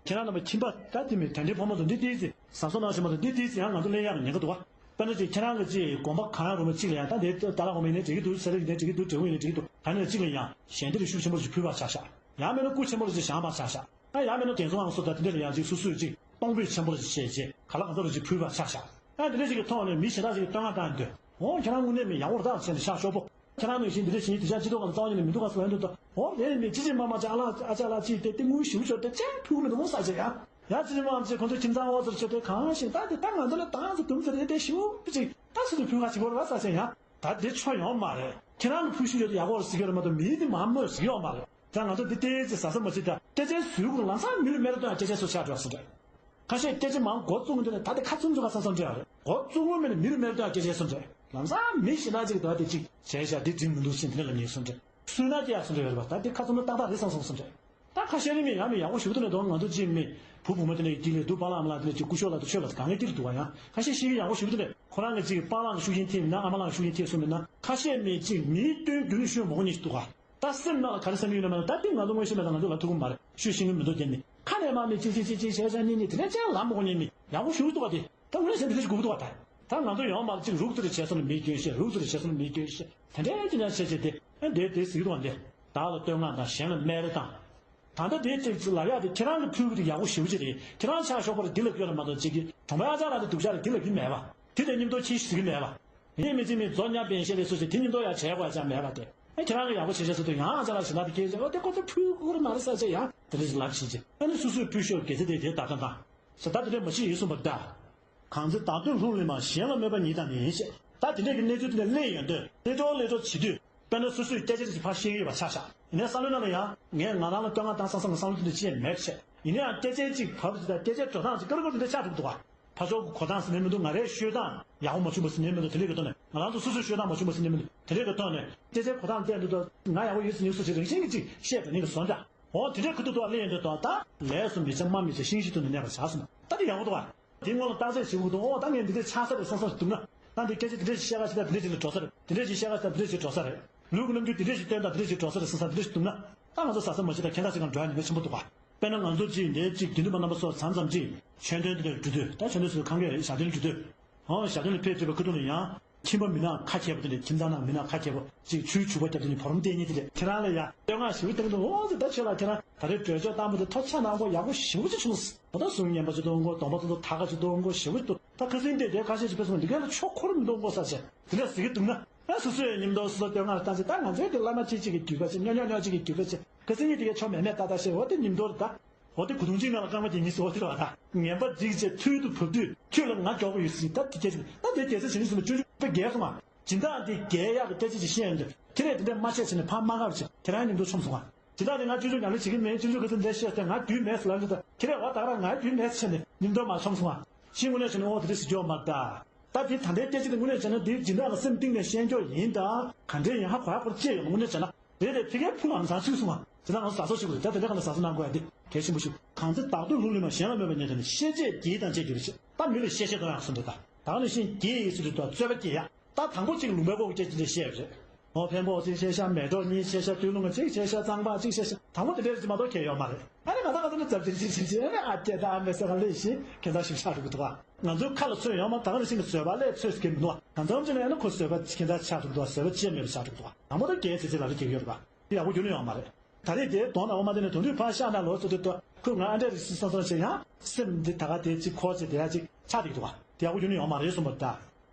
ཁྱེད་རང་རྣམ་པ་ཁྱིམ་པ་ད་དེ་མི་དྲན་རྟེན་ཕོ་མོ་ཚོ་འདི་ཏིས་ཙི་ཟམ་གསོ་གནང་ཞིག་མ་ཚོ་འདི་ཏིས་ཙི་ཡང་ང་ཚོ་ལེན་ཡག་ཉེན་ཁ་འདུག་བ། དཔེར་ན་ཅིག་ཁྱེད་རང་གི་ཅིག་དགོན་པ་གང་ཡང་རུང་བ་གཅིག་ལ་ཡང་ད་འདི་ཏཱ་ལ་དགོན་པ་ཡིན་ནའི་འགྲིག་གི་འདུག་ས་ར་ཡིན་ནའི་འགྲིག་གི་འདུག་འབྲས་སྤུངས་ཡིན་ནའི་འགྲིག་གི་འདུག་ག་ནས་གཅིག་ལ་ཡང་ཞལ་འདེབས་ཤུགས་ཆེན་པོ་ཞིག་ཕུལ་བར་བྱ་ཤག་ཡང་མིན་ན་སྐུ་ཆེན་པོ་ཞིག་བཞེངས་པར་བྱ་ཤག་ཡང་མིན་ན་དགེ་ཚོགས་ཁང་སོགས་ད་དེ་འདྲ་ལ་ཡང་ཅིག་སོ་སོས་ཅིག་གཏོང་ཕོད་ཆེན་པོ་ཞིག་བྱས་རྗེས་ག་ལ་གང་འཚམ་རེ་ཅིག་ཕུལ་བར་བྱ་ཤག་ཡང་དེ་འདྲ་ཞིག་གི་ཐོག་ནས་མི་གཞན་དག་ཅིག་གིས་བསྟོད་བསྔགས་བཏང་འདོད། འོ་ཁྱེད་རང་དངོས་གནས་མི་ཡག་པོ་རེད་ད་བྱས་ནས་ཤག་ཤོག་པོ། ཁྱེད་རང་ནང་བཞིན་འདི་འདྲ་བྱས་ནས་དེ་ཤག་སྤྱི་ཚོགས་ཁང་རྩ་བ་ཉིད་ནས་མི་འདུག་ག་ཟེར་བ་འདུག་ད། འོ་དེ་མི་ཅི་ཅི་མ་མ་ཅག་ལ་ཨ་ཅག་ལ་ཅིག་དེ་དེ་དངུལ་ཞིབ་ཆོག་དེ་ཅན་ཕུལ་མི་འདུག་མོ་ས་ཅེ་ཡ། ཡ་ཅི་ཅི་མ་མ་ཅིག་ཁོང་ཚོ་ཁྱིམ་ཚང་འོག་ཚོར་ཆོག་དེ་གང་ཞིག་ད་དེ་ད་ང་ཚོ་ལ་ཏང་ཚོ་དུམ་ཚོ་རེད་དེ་ཞུ་ཅིག་ད་སུ་དུ་ཕུལ་ག་ཅིག་བོར་བ་ས་ཅེ་ཡ། ད་དེ་ཆོ་ཡོང་མ་རེད། ཁྱེད་རང་གི་ཕུལ་ཤུགས་ཡོད་དེ་ཡག་པོ་རེད་ཟེར་གི་རེད་མ་གཏོགས་མིའི་དེ་མ་མོས་ཟེར་གི་ཡོད་མ་རེད། ད་ང་ཚོ་འདི་ལྟའི་ཅིག་ཟ་ས་མ་ཅིག་ད་སྐད་ཆའི་ཟུར་གུ་ལམ་སང་མི་ལ་མེ་ར་གཏོང་ཡ་སྐད་ཆའི་སོ་ཆགས་འགྲོ་སོང་རེད། ཁ་ཤས་སྐད་ཆ་མང་མགོ་བཙུགས་འདི་ནས་ད་དེ་ཁ་ཚུམ་ཚུ་ཁ་ཚང་ཚང་འདྲ་རེད། མགོ་བཙུགས་མི་ནི་མི་རུ་མེར་དང་སྐད་ཆ་སོ་འདྲ། ལམ་སང་མི་ཞིག་ན་ཅིག་དོ་དེ་ཅིག་བྱས་ཤག་འདི་འགྲིག་མི་འདུག་ཟིན་དེ་ལ་ཉེས་སོ་འདྲ། སུན་ན་སྐྱེ་ཡག་སོ་འདྲ་ཡོད་རེད་པ། ད་དེ་ཁ་ཚུམ་ན་ཏག་ཏག་རེད་བསམ་སོང་སོ་འདྲ། ད་ཁ་ཤས་རིང་མི་ཡང་མི་ཡག་པོ་ཞུ་དུ་ནས་དོ་ང་ཚོ་ཅིག་མི་བུ་བུ་མོ་དེ་ནས་དཀྱིལ་ལས་འདུག་པཱ་ལགས་མ་ལགས་དེ་ནས་ཅིག་སྐུ་ཞོགས་ལ་དུ་ཆོས་ལ་གང་ལས་དཀྱིལ་འདུག་བ། ཡང་ཁ་ཤས་ཤིག་ཡག་པོ་ཞུ་དུ་ནས་ཁོ་རང་གི་ཅིག་པཱ་ལགས་ཀྱི་ཤུགས་རྐྱེན་ཐེབས་ན་ཨ་མ་ལགས་ཀྱི་ཤུགས་རྐྱེན་ཐེབས་སོང་མིན་ན། ཁ་ཤས་མི་ཅིག་མིའི་དོན་རྒྱུ་ནས་ཤོད་མོ་གོ་ཉིད་ཞིག་འདུག་ག་ད་སེམས་ནང་ལ་ག་རེ་བསམ་གྱི་ཡོད་ན་མེད་ན། ད་འདི་ང་ཚོ་མངོན་ཤེས་མེད་ན་ང་ཚོ་ལ་ཐུག་གི་མ་རེད། ཤོད་ཤེས་ཀྱི་མི་འདུག་རྒྱབ་ནས་ཁ་ནས་མ་མི་ཅི་ཅི་ཅི་ཅི་བྱས་བྱས་ཉིན་ནི་དེ་འདྲའི་ཅང་ལབ་མ་གོ་ཉིན་མི་ཡག་པོ་ཞུ་གི་འདུག་ག་དེ་ད་དངོས་གནས་བྱས་འདི་འདྲ་ཞིག་དགོས་ཀྱི་འདུག་ག་ད་ད་ང་ཚོ་ཡོང་མ་ཅིག་རུག་ཙི་རེ་བྱས་སོང་ན་མི་སྐྱོན་ཤེས། རུག་ཙི་རེ་བྱས་སོང་ན་མི་སྐྱོན་ཤེས། དེ་འདྲའི་ཅི་འདྲ་བྱས་བྱས་དེ་ཨ་འདྲའི་དེ་ཟིག་དུས་འདི་བདག་ལ་བསྟོད་བསྔགས་དང་གཞན་ལ་སྨད་རེ་དང་། ད་ལྟ་དེ་ཅིག་ཅིག་ལབ་ཡག་དེ་ཁྱེད་རང་གི་ཕུལ་གི་དེ་ཡག་པོ་ཞེ་པོ་ཅིག་རེད། ཁྱེད་རང་ཆ་ཤོག་པར་འདི་ལ་སྐྱོན་ལ་མ་གཏོགས་ཅིག་གི་གྲོང་པའི་ཨ་ཅག་ལ་དེ་སྡུག་ཅག་རེད། དེ་ལ་སྐྱོན་མེད་པ། དེ་དེ་མཉམ་དུ་ཁྱི་ཞིག་མེད་པ། ངས་མི་ཚེ་མི་རྫོགས་ཉམས་པའི་ཤེས་ལས་སུ་ཞིག་དེ་མཉམ་དུ་ཡང་བྱས་དགོས་ཡ་ཅང་མེད་པ་དེ། ཨ་ཁྱེད་རང་གི་ཡག་པོ་བྱེད་བྱས་སུ་དུ་ཡང་ཨ་ཅག་ལ་ཞིག་ན་དེ་སྐྱེས་ཅེ་ཨོ་དེ་ཁོ་ཚོ་ཕུལ་དགོས་རེད་མ་རེད་ས་ཅེ་ཡང་དེ་འདྲ་ཞིག་ལབ་ཤེས་ཅེ། ཨ་ནི་སུ་སུས་ཕུལ་ཤོག་དགེ་རྩ་དེ་དེ་ད་ད་ད་ས་ད་དེ་འདྲ་མ་ཤེས་ཡིན་གསུངས་པ་ད། གང་ཚེ་བདག་བསྟོད་ལྷུར་ལེན་པ། གཞན་ལ་སྨོད་པ་ཉིད་དང་ནི་ཞེས། ད་དེ་འདྲས་ཀྱི་གནས་ཚུལ་དེ་འདྲ་གླེང་ཡོང་དུས་ལེ་ཏོ་ལེ་ཏོ་བྱེད་དུས་དཔེར་ན་སོ་སོས་སྐད་ཆ་ཅིག་ཕར་བཤད་ཀྱི་ཡོད་པ་ཆགས་ཤག་ཡིན་ནའི་བསམ་བློའི་ནང་ལ་ཡང་ངས་ང་རང་ལ་བསྟོད་བསྔགས་བཏང་བསམ་བསམ་གྱི་བསམ་བློ་དེ་འདྲ་ཅི་ཡང་མེད་པ་བྱས། ཡིན་ན་ཡང་སྐད་ཆ་ཅིག་བབས་ཅིག་དང་སྐད་ཆའི་འགྲོ་སྟངས་ཅིག་ཀ་རུ་ཀ་རུ་དེ་འདྲ་ཆགས་ཐུབ་འདུག་ག་ཕར་ཕྱོགས་ཀྱི་གོ་སྟངས་ཟེར་ནས་མི་འདུག་ང་རའི་ཤོད་སྟངས་ཡག་པོ་མ་བྱུང་བ་ཟེར་ནས་མི་འདུག་དེ་འདྲའི་གི་ཐོག་ནས་ང་རང་ཚོ་སོ་སོའི་ཤོད་སྟངས་མ་བྱུང་བ་ཟེར་ནས་མི་འདུག་དེ་འདྲའི་གི་ཐོག་ནས་སྐད་ཆའི་གོ་སྟངས་བལྟས་འདུག་ད་ང་ཡག་པོ་ཡོད་ཟེར་ནས་སུ་ཞིག་རང་བཞིན་གྱིས་ཅིག་བཤད་འགྲོ་ནས་གི་བཟོ་འདྲ། འོ་དེ་འདྲའི་ཁུ་ཐུག་ཏུ་ལེན་ཡོང་དུས་ད་ལས་སུ་མི་བྱ་སྨྲ་མི་བྱ་ཤིང་བཞིན་དུ་ནི་གནས་པར་བྱ་གསུངས། ད་དེ་ཡག་པོ་འདུག་བ། དེ་སྔོན་ལ་བརྟག་དཔྱད་བྱེད་དགོས་འདུག་ཨོ་ད་ངས་འདི་འདྲས་ཆགས་ས་རེད་བསམ་བསམ་ཞིག་འདུག་ན། ད་འདི་སྐད་ཆ་འདི་འདྲས་ཞིག་བཤད་ག་ཞིག་ད་འདི་འདྲས་ཞིག་ལ་འགྲོ་ས་རེད། འདི་འདྲས་ཞིག་བཤད་ག་ཞིག་ད་འདི་འདྲས་ཞིག་འགྲོ་ས་རེད། ལུགས་ཀྱི་རྣམ་འགྱུར་འདི་འདྲས་ཞིག་སྟོན་དང་འདི་འདྲས་ཞིག་འགྲོ་ས་རེད་བསམ་བསམ་འདི་འདྲས་ཞིག་འདུག་ན། ད་ང་ཚོ་ཟ་ས་མ་བྱེད་ད་ཁྱད་མཚར་ཞིག་གང་འགྲོ་ཡ་ཉེན་ཁ་ཆེན་པོ་འདུག་ག་དཔེར་ན་ང་ཚོ་ཅིག་འདི་ཅིག་དགེ་འདུན་པ་རྣམ་པ་ཚོ་མཚམས་མཚམས་ཅིག་ཆོས་སྟོན་འདི་འདྲ་འགྲོ་དུས་ད་ཆོས་སྟོན་ཚོ་ཁང་གི་ཞབས་བརྟན་འགྲོ་དུས། ཨོ་ཞབས་བརྟན་ལ་ཕེབས་ཐུབ་པའི་ཁ་ཐུག་ལ་ཡང་ཁྱིམ་པ་མི་ནག་ཁ་མཁས་པོ་དེ་འདྲས་ཁྱིམ་ཚང་ནང་མི་ནག་ཁ་མཁས་པོ་ཅིག་ཆུའི་བྱུག་པ་བརྒྱབ་དེ་ནི་བུ་རམ་བསྟན་ཉིད་དེ་འདྲས་ཁྱེད་རང་ལ་ཡང་བསྟོད་བསྔགས་ཞེ་པོ་བཏང་གི་འདུག་ཨོ་ཟེར་ད་ཁྱོད་ལ་ཁྱེད་རང་ད་རེས་གྲོས་ཆོད་བཏང་པ་དེ་ཐོ་ཆ་ནང་གོ་ཡག་པོ་ཞེ་པོ་ཅིག་བྱུང་སོང་། ད་ད་གཟུངས་སྙན་པ་ཅིག་གཏོང་གོ་སྡོམ་པ་ཏོག་ཏོག་ད་ག་ཅིག་གཏོང་གོ་ཞེ་པོ་ཅིག་འདུག་ད་ཁ་སང་དེ་དེ་ཁ་ཤས་ཅིག་ཕེབས་སོང་འདི་ག་ལ་ཆོ་འཁོར་མི་གཏོང་གོ་ས་ཆེ་དེ་འདྲས་ཟེར་གི་འདུག་ན། ཨ་སོ་སོའི་ཉིན་ཐོ་སོ་སོ་བསྟོད་བསྔགས་བཏང་ཚེ་ད་ང་ཚོའི་དེ་བླ་མ་གཅིག་གཅིག་གི་རྒྱུད་པ་ཅིག་ཉོ་ཉོ་ཉོ་གཅིག་གི་རྒྱུད་པ་ཅིག་ཁ་སང་ཉིན་དེ་གའི་ཆོ་མེད་མེད་ཏག་ཏག་བཤད་འོ་དེ་ཉིན་ཐོ་རེད་ད། འོ་དེ་གུ་དུང་གཅིག་ནང་ལ་རྐང་པ་གྱེན་གཉིས་སུ་འོ་དེ་རེད་བ་ད། ངན་པ་འཇིགས་བྱེད་ཐུལ་དུ་བབས་དུས་ཁྱོད་ལ་ང་མགྱོགས་པོ་ཡོད་སྲིད་ད་དེ་སྐད་ཆ་ད་དེ་རྒྱལ་ས་བྱེད་ནི་སུ་ལ་སྤྱོད་འཇུག་པའི་རྒྱལ་སོང་ང་། སྦྱིན་བདག་འདི་རྒྱལ་ཡག་གི་སྐད་ཆ་ཅིག་བཤད་ཡོང་དུས་ཁྱེད་རས་དེ་འདྲ་མ་བཤད་ཟེར་ནས་ཕར་མ་ཁ་བ་བྱེད་ཁྱེད་རང་ཉིན་ཐོ་ཆོམ་སོང་ང་། སྦྱིན་བདག་དེ་ང་སྤྱོད་འཇུག་ཉམས་ལེན་བྱེད་ཀྱི་མེད་སྤྱོད་འཇུག་གི་ཚེ་འདྲ་བཤད་ཟེར་ང་རྒྱུས་མེད་ཟེར་ལབ་འདུག་ད་ཁྱེད་རས་འོ་ད་ག་རང་ང་རྒྱུས་མེད་ཟེར་ནས་ཉིན་ཐོ་མ་ཆོམ་སོང་ང་། ཤིང་དངོས་གནས་བྱས་ན་ཨོ་དེ་འདྲ་ཟེར་རྒྱུ་མ་རེད་ད། ད་དེ་ད་ལྟའི་སྐད་ཆ་དེ་དངོས་གནས་བྱས་ན་དེ་སྦྱིན་བདག་གི་སེམས་གཏིང་ནས་ཤེས་རྒྱུ་ཡིན་ད། ག་འདྲས་ཡིན་ཧ་གོ་ཧ་གོ་ཅེས་ཡོང་དངོས་གནས་བྱས་ན། དེ་དེ་ཕི་ཁའི་ཕུ་ལ་ང་ཚང་ཚུད་སོང་བ། དེ་ལ་ང་ཚོ་ཟ་སོགས་ཤིག་དགོས་ད་དེ་འདྲ་ག་ལ་ཟ་སོགས་གནང་དགོས་ཡ་དེ་གལ་ཆེན་པོ་ཞིག་གང་ཚེ་བདག་ལྟུང་ལུགས་ལས་མ་གཞན་ལ་སྨོད་པ་ཉིད་དེ་ནི་ཤེས་བྱའི་དགེ་དང་བཅས་གྱུར་ཞེས་ད་མི་ལ་ཤེས་བྱ་དོན་ཡང་གསུངས་འདུག་ད་ད་ནི་ཤིང་དགེ་ཡིས་སུ་དུ་དོ་རྩོད་པ་སྐྱེ་ཡ། ད་དང་པོ་གཅིག་ལུང་པའི་སྐོར་གྱི་སྐད་ཆ་འདི་བཤད་པ་རེད། ཨོ་འཕན་པོ་གཅིག་བཤད་ཤག་མེ་ཏོག་གཉིས་བཤད་ཤག་སྟོད་ལུང་གཅིག་བཤད་ཤག་གཙང་པ་གཅིག་བཤད་ཤག་དང་པོ་དེ་འདྲས་ཅིག་མ་གཏོགས་གལ་ཡོད་མ་རེད། ཨ་ནི་ང་ད་ག་ཚོད་ནི་ཙབ་ཙིག་ཅིག་ཅིག་ཅིག་ཨ་ནི་ཨ་ཀྱེ་ད་ཨ་མེ་ས་ག་ལེ་ཞིག་ཁྱེད་ཚ་ཞིག་ཆགས་འགྲོ་གི་འདུག་ཨ། ང་ཚོའི་ཁ་ལ་ཚོད་ཡོད་མ་ད་ག་ནང་བཞིན་གྱི་བཟོད་པ་ལས་ཚོད་ཟེར་གྱི་མི་འདུག་ཨ། གང་འཚམ་ཅིག་ན་ཡང་ན་ཁོ་བཟོད་པ་ཁྱེད་ཚ་ཆགས་འགྲོ་གི་འདུག་ཨ། བཟོད་པ་ཅི་ཡང་མེད་པ་ཆགས་འགྲོ་གི་འདུག་ཨ། དང་པོ་ད་རྒྱལ་ཚེ་ཚེ་ལ་ལ་སྐྱེ་གི་ཡོད་རེད་པ། དེ་ཡག་པོ་རྒྱུ་ནི་ཡོད་མ་རེད། ད་རེས་དེ་དོན་དག་མ་དེ་ནས་དོན་དུས་ཕར་ཤག་ན་ལོ་ཚོད་དུ་ཏོ་ཁོས་ང་ཨ་འདྲས་རེ་སི་སང་སང་བྱས་ཡང་སེམས་འདི་ད་ག་དེ་ཅིག་ཁོ་ཅིག་དེ་ཡ་ཅིག་ཆགས་བསྡད་ཀྱི་འདུག་བ། དེ་ཡག་པོ་རྒྱུ་ནི་ཡོད་མ་རེད་གསུངས་པ་ད།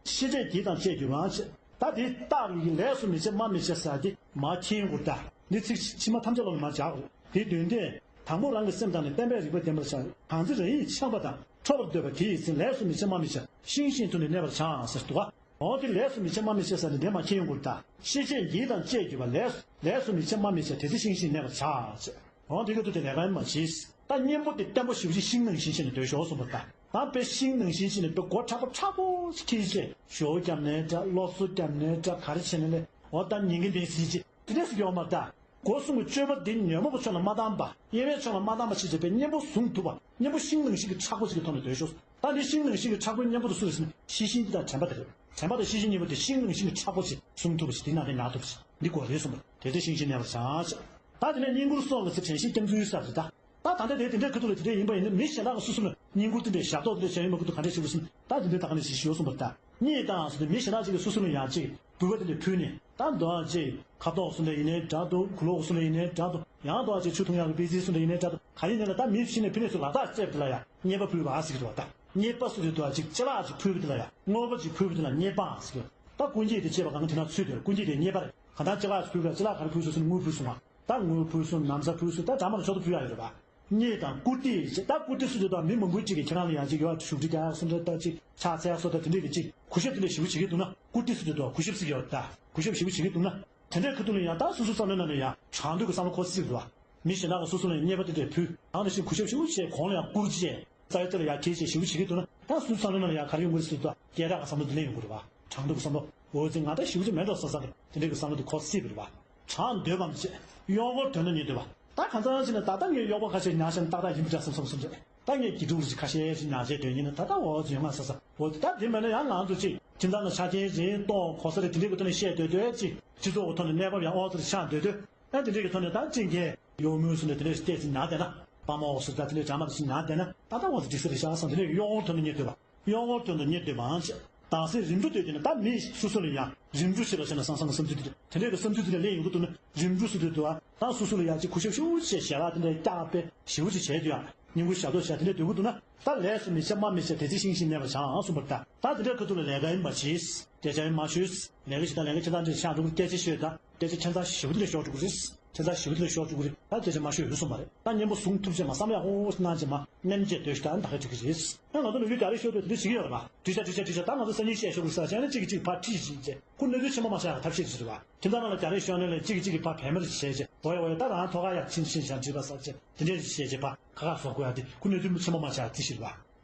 ཤེས་བྱའི་དགེ་དང་བཅས་གྱུར་པ་ཅེས་ད་དེ་རྟགས་ཀྱི་ལས་སུ་མི་བྱེད་སྨྲ་མི་བྱེད་ཟེར་དེ་མ་མཁྱེན་དགོས་ད། འདི་ཚིག་ཕྱི་མ་ཐམས་ཅད་ལ་མ་སྦྱར་དགོས། དེ་དོན་དེ་དང་པོ་རང་གི་སེམས་དང་ནི་བརྟན་པའི་རིག་པ་ལྡན་པར་བྱ། གང་ཚེ་རང་ཡིད་ཆགས་པ་དང་འཕྲོག་པར་འདོད་པ་དེ་ཡི་ཚེ་ལས་སུ་མི་བྱེད་སྨྲ་མི་བྱེད་ཤིང་བཞིན་དུ་ནི་གནས་པར་བྱ་ཟེར་འདུག་བ། འོ་དེ་ལས་སུ་མི་བྱེད་སྨྲ་མི་བྱེད་ཟེར་ནས་དེ་མ་མཁྱེན་ཡོང་དགོས་ད། ཤེས་བྱའི་ཡིད་དང་བཅས་གྱུར་པ་ལས་ལས་སུ་མི་བྱེད་སྨྲ་མི་བྱེད་དེ་ཚེ་ཤིང་བཞིན་གནས་པར་བྱ་ཟེར། འོ་དེ་ག་དུ་དེ་ལས་ཀ་མ་བྱེད། ད་གཉེན་པོ་དེ་བརྟན་པོ་ཞེ་པོ་ཅིག་ཤིང་ནང་བཞིན་བྱས་ནས་སྡོད་ཤོག་གསུངས་པ་ད། ད་དཔེ་ཤིང་ནང་བཞིན་བྱས་ནས་དཔེ་སྒོ་དྲག་པོ་དྲག་པོ་ཅིག་ཁྱེར་བྱས་ཞོ་བརྒྱབ་ནའི་འདྲ་སློབ་གསོ་བརྒྱབ་ནའི་འདྲ་ག་རེ་བྱས་ནའི་ལས་འོ་ད་ཉན་གི་མེད་ཟེར་ཅིག་དེ་འདྲས་སུ་ཡོང་མ་ད། སྒོ་གསུམ་གྱི་སྤྱོད་པ་འདི་ཉོན་མོངས་པ་ཕྱོགས་ལ་མ་བཏང་པ། དབྱེ་བའི་ཕྱོགས་ལ་མ་བཏང་པ་ཞིག་བྱས་པའི་གཉེན་པོ་བཟུང་ཐུབ་པ། གཉེན་པོ་ཤིང་ནང་བཞིན་གྱི་མཁྲེགས་པོ་ཞིག་གི་ཐོག་ནས་སྡོད་ཤོག་ད་འདི་ཤིང་ནང་བཞིན་གྱི་མཁྲེགས་པོའི་གཉེན་པོ་དེ་སུ་རེད་ཟེར་ན་ཤེས་བཞིན་འདི་དང་དྲན་པ་དེ་རེད། དྲན་པ་དང་ཤེས་བཞིན་གཉིས་པོ་དེ་ཤིང་ནང་བཞིན་གྱི་མཁྲེགས་པོ་ཞིག་བཟུང་ཐུབ་པ་ཞིག་འདི་ནང་དུ་ཉར་ཐུབ་པ་ཞིག་འདི་སྐོར་རེད་གསུངས་པ་དེ་ཚེ་ཤིང་བཞིན་གནས་པར་བྱ། ད་དེ་ནས་བསྙེན་བཀུར་སོགས་ལ་ཚེ་དྲན་ཤེས་སྐྱབས་འཛུལ་ས་རེད་ད། ད་ད་ལྟ་དེ་དེ་འདྲའི་ཁ་ཐུག་ལ་དེ་འདྲའི་ཡིན་པ་ཡིན་ན་མི་གཞན་དག་གི་སོ་སོ་ལ་བསྙེན་བཀུར་དེ་འདྲའི་ཞབས་ཏོག་དེ་འདྲ་བྱས་ཡོད་མ་ཁུ་ཐུག་ག་འདྲས་བྱེད་དགོས་སམ། ད་དེ་འདྲའི་ད་ག་ནས་བྱེད་ཤེས་ཡོད་གསུངས་པ་རེད་ད། རྙེད་དང་ཟེར་ཏེ་མི་གཞན་དག་ཅིག་གིས་སོ་སོ་ལ་ཡང་ཅིག་འབུལ་བ་དེ་འདྲ་ཕུལ་ནས་ད་མདོ་ཅིག་ཁ་དོག་སུ་འདྲ་ཡིན་ནའི་འདྲ་འདུག་གུ་ལོག་སུ་འདྲ་ཡིན་ནའི་འདྲ་འདུག་ཡང་མདོ་ཅིག་ཆུ་འཐུང་ཡག་གི་པི་ཙི་སུ་འདྲ་ཡིན་ནའི་འདྲ་འདུག་ག་ཡིན་ནའི་ལ་ད་མི་ཕྱི་ནས་ཕི་ནས་སུ་ལག་རྟགས་སྤྲད་པ་དེ་ལ་ཡང་རྙེད་པ་ཕུལ་བ་ཟེར་གི་འདུག་བ་ད། རྙེད་པ་སུ་དེ་འདུག་ཅིག་ཅ་ལག་ཅིག་ཕུལ་བ་དེ་ལ་ཡང་བསྔོ་བ་ཅིག་ཕུལ་བ་དེ་ལ་རྙེད་པ་ཟེར་གི་འདུག་ད་ཀུན་སྐྱིད་དེ་ཅེས་པ་གང་དེ་ན་ཚུད་དེ་ཀུན་སྐྱིད་དེ་རྙེད་པ་རེད། གང་ལྟར་ཅ་ལག་ཅིག་ཕུལ་བ་ཅ་ལག་ག་རེ་ཕུལ་སོང་ཟེར་ན་དངུལ་ཕུལ་སོང་བ། ད་དངུལ་ཕུལ་སོང་ན་བཟའ་ཕུལ་སོང་ད་གྲ་མ་ལ་ཤོག་ཐུ་ཕུལ་ཡག་ཡོད་རེད་བ། རྙེད་དང་བཀུར་སྟི་ཅེས་ད་བཀུར་སྟི་སུ་དེ་དང་མི་མང་པོའི་གཅིག་གིས་ཁྱེད་རང་ལ་ཡང་ཅིག་ཡོད་ཞུགས་འབྲི་རྒྱག་སུ་འདྲ་ད་ཅིག་ཕྱག་འཚལ་སོ་ད་དེ་འདྲས་ཀྱི་ཅིག་གུས་ཞབས་དེ་འདྲས་ཞེ་པོ་བྱེད་ཀྱི་འདུག་ན་བཀུར་སྟི་སུ་དེ་དང་གུས་ཞབས་ཟེར་གྱི་ཡོད་ད་གུས་ཞབས་ཞེ་པོ་བྱེད་ཀྱི་འདུག་ན། དེ་འདྲའི་ཁ་ཐུག་ལ་ཡང་ད་སོ་སོ་བསམ་བློའི་ནང་ལ་ཡང་དྲང་འདོད་ཀྱི་བསམ་བློ་འཁོར་སྲིད་པ། མི་གཞན་དག་གིས་སོ་སོ་ལ་ཡང་རྙེད་པ་དེ་འདྲ་ཕུལ། ཡང་ན་ཞིག་གུས་ཞབས་ཞེ་པོ་བྱས་གོང་ལ་ཡང་བཀུར་བྱས། རྩ་བའི་ཐོག་ལ་ཡང་གལ་ཆེ་ཞེ་པོ་བྱེད་ཀྱི་འདུག་ན་ད་སོ་སོའི་བསམ་བློའི་ནང་ལ་ཡང་ག་རེ་ཡོང་གི་རེད་ཟེར་དུས་སྐད་གྲགས་ཀྱི་བསམ་བློ་དེ་ལེན་ཡོང་གི་རེད་བ། དྲང་འདོད་ཀྱི་བསམ་བློ་འོ་ཙི་ང་ད་ཞེ་པོ་ཅིག་མེད་འགྲོ་བསམ་བསམ་གི་དེ་འདྲའི་གི་བསམ་བློ་དེ་འཁོར་སྲིད་པ་རེད་བ། དྲང་འདོད་པ་མི་བྱེད། གཡོག་མོར་དོན་དུ་གཉེར་འདོད་པ། ད་གང་ཙམ་ཞིག་ན་ད་ལྟ་ངས་གཡོག་པོ་ཁ་ཤས་ཉར་བཞག་ན་ཏག་ཏག་ཡིན་པ་འདྲ་བསམ་བསམ་བསམ་རེད། ད་ངས་དགེ་ཕྲུག་ཅིག་ཁ་ཤས་ཤིག་ཉར་བྱས་སྡོད་ཉིན་ན་ད་ལྟ་འོ་ཙི་ཡོད་ང་ས་ས་འོ་ཙི་ད་དེ་མེད་ན་ཡང་ང་ཚོ་ཅིག་ཁྱིམ་ཚང་ལ་ཆ་རྐྱེན་རེད་གཏོང་གོ་ས་རེད་དེ་འདྲའི་གི་ཐོག་ནས་བཤད་སྡོད་སྡོད་ཅིག་སྤྱི་ཚོགས་ཀྱི་ཐོག་ནས་གནས་བབ་ཡང་འོ་ཙི་རེད་ཆགས་སྡོད་སྡོད། ཨ་དེ་འདྲའི་གི་ཐོག་ནས་ད་ཅིག་གིས་གཡོག་མོའི་སུ་འདྲ་དེ་འདྲའི་སྟེགས་ཅིག་ཉར་བསྡད་ན་དཔའ་མོ་སུ་ད་དེ་འདྲའི་བྱ་མ་དེ་ཅིག་ཉར་བསྡད་ན་ད་ལྟ་འོ་ཙི་འགྲིག་ས་རེད་ཤག་བསམ་དེ་འདྲའི་གི་གཡོག་མོར་དོན་དུ་གཉེར་འདོད་པ། གཡོག་མོར་དོན་དུ་གཉེར་འདོད་པའང་བྱེད། དྭངས་གསལ་རིམ་གྲོ་འདོད་ཀྱི་ནི་ད་མི་སོ་སོ་ལ་ཡང་རིམ་གྲོ་ཞིག་ལ་བྱས་ན་སང་སང་གི་བསམ་ཚུལ་དེ་དེ་འདྲའི་གི་བསམ་ཚུལ་དེ་འདྲ་ལེན་ཡོང་གི་འདུག་ན་རིམ་གྲོ་སུ་འདོད་འདུག་ཨ། ད་སོ་སོ་ལ་ཡང་ཅིག་གུས་ཞབས་ཞེ་པོ་ཅིག་ཞལ་ལག་དེ་འདྲ་བཀྱག་པས་ཞེ་པོ་ཅིག་བྱས་དུས་ཨ། བསྙེན་བཀུར་ཞབས་ཏོག་བྱས་དེ་འདྲ་འདོད་ཀྱི་འདུག་ན་ད་ལས་སུ་མི་བྱེད་སྨྲ་མི་བྱེད་དེ་ཚེ་ཤིང་བཞིན་གནས་པར་བྱའང་གསུངས་པ་རེད་ད། ད་དེ་འདྲའི་ཁ་ཐུག་ལ་ལས་ཀ་ཡིན་མ་བྱེད། སྐད་ཆ་ཡིན་མ་ཤོད། ལས་ཀ་ཞིག་དང་ལས་ཀ་ཆ་ཚང་འདྲ་ཤག་འགྲོ་གི་སྐད་ཆ་ཤོད་ད། སྐད་ཆ་ཁྱད་མཚར་ཞེ་པོ་དེ་འདྲ་ཤོར་འགྲོ་གི་རེད། ཁྱད་མཚར་ཞེ་པོ་དེ་འདྲ་ཤོར་འགྲོ་གི་རེད། ད་སྐད་ཆ་མ་ཤོད་ཡོད་གསུངས་པ་རེད། ད་གཉེན་པོ་བཟུང་ཐུབ་ཅེས་མ་བསམ་ཡག་ཧོ་ཧོ་གནང་ཅེས་མ་ནེམ་ཅེས་སྡོད་ཤི་ད་ད་ག་ཅིག་གི་རེད། ད་ང་ཚོ་ནུ་རྒྱུ་རྒྱ་རེ་ཤོར་དུས་དེ་འདྲ་ཞིག་ཡོད་རེད་པ། དྲི་ཆ་དྲི་ཆ་དྲི་ཆ་ད་ང་ཚོ་སང་ཉིན་བཤད་ཤོག་གི་ས་བྱས་ན་གཅིག་གིས་གཅིག་ཕར་ཁྲིད་ཅིག་བྱས་ཁོ་གནོད་ཚུལ་ཆེན་པོ་མ་ཆགས་ཡག་ཐབས་ཤེས་ཅིག་རེད་པ། ཁྱིམ་ཚང་ནང་ལ་རྒྱ་རེ་ཤོར་ནས་ལས་གཅིག་གིས་གཅིག་གི་ཕར་བལ་མར་བྱས་བྱས་འོ་ཡ་འོ་ཡ་ད་རང་ཐོག་ཁ་ཡག་ཕྱིན་ཕྱིན་བྱས་འདྲི་པ་ས་བྱས་དེ་འདྲ་ཞིག་བྱས་བྱས་ཕར་ཁ་ཁ་བཟོ་དགོས་ཡ་དེ་ཁོ་གནོད་ཚུལ་ཆེན་པོ་མ་ཆགས་ཡག་ཐབས་ཤེས་རེད་པ།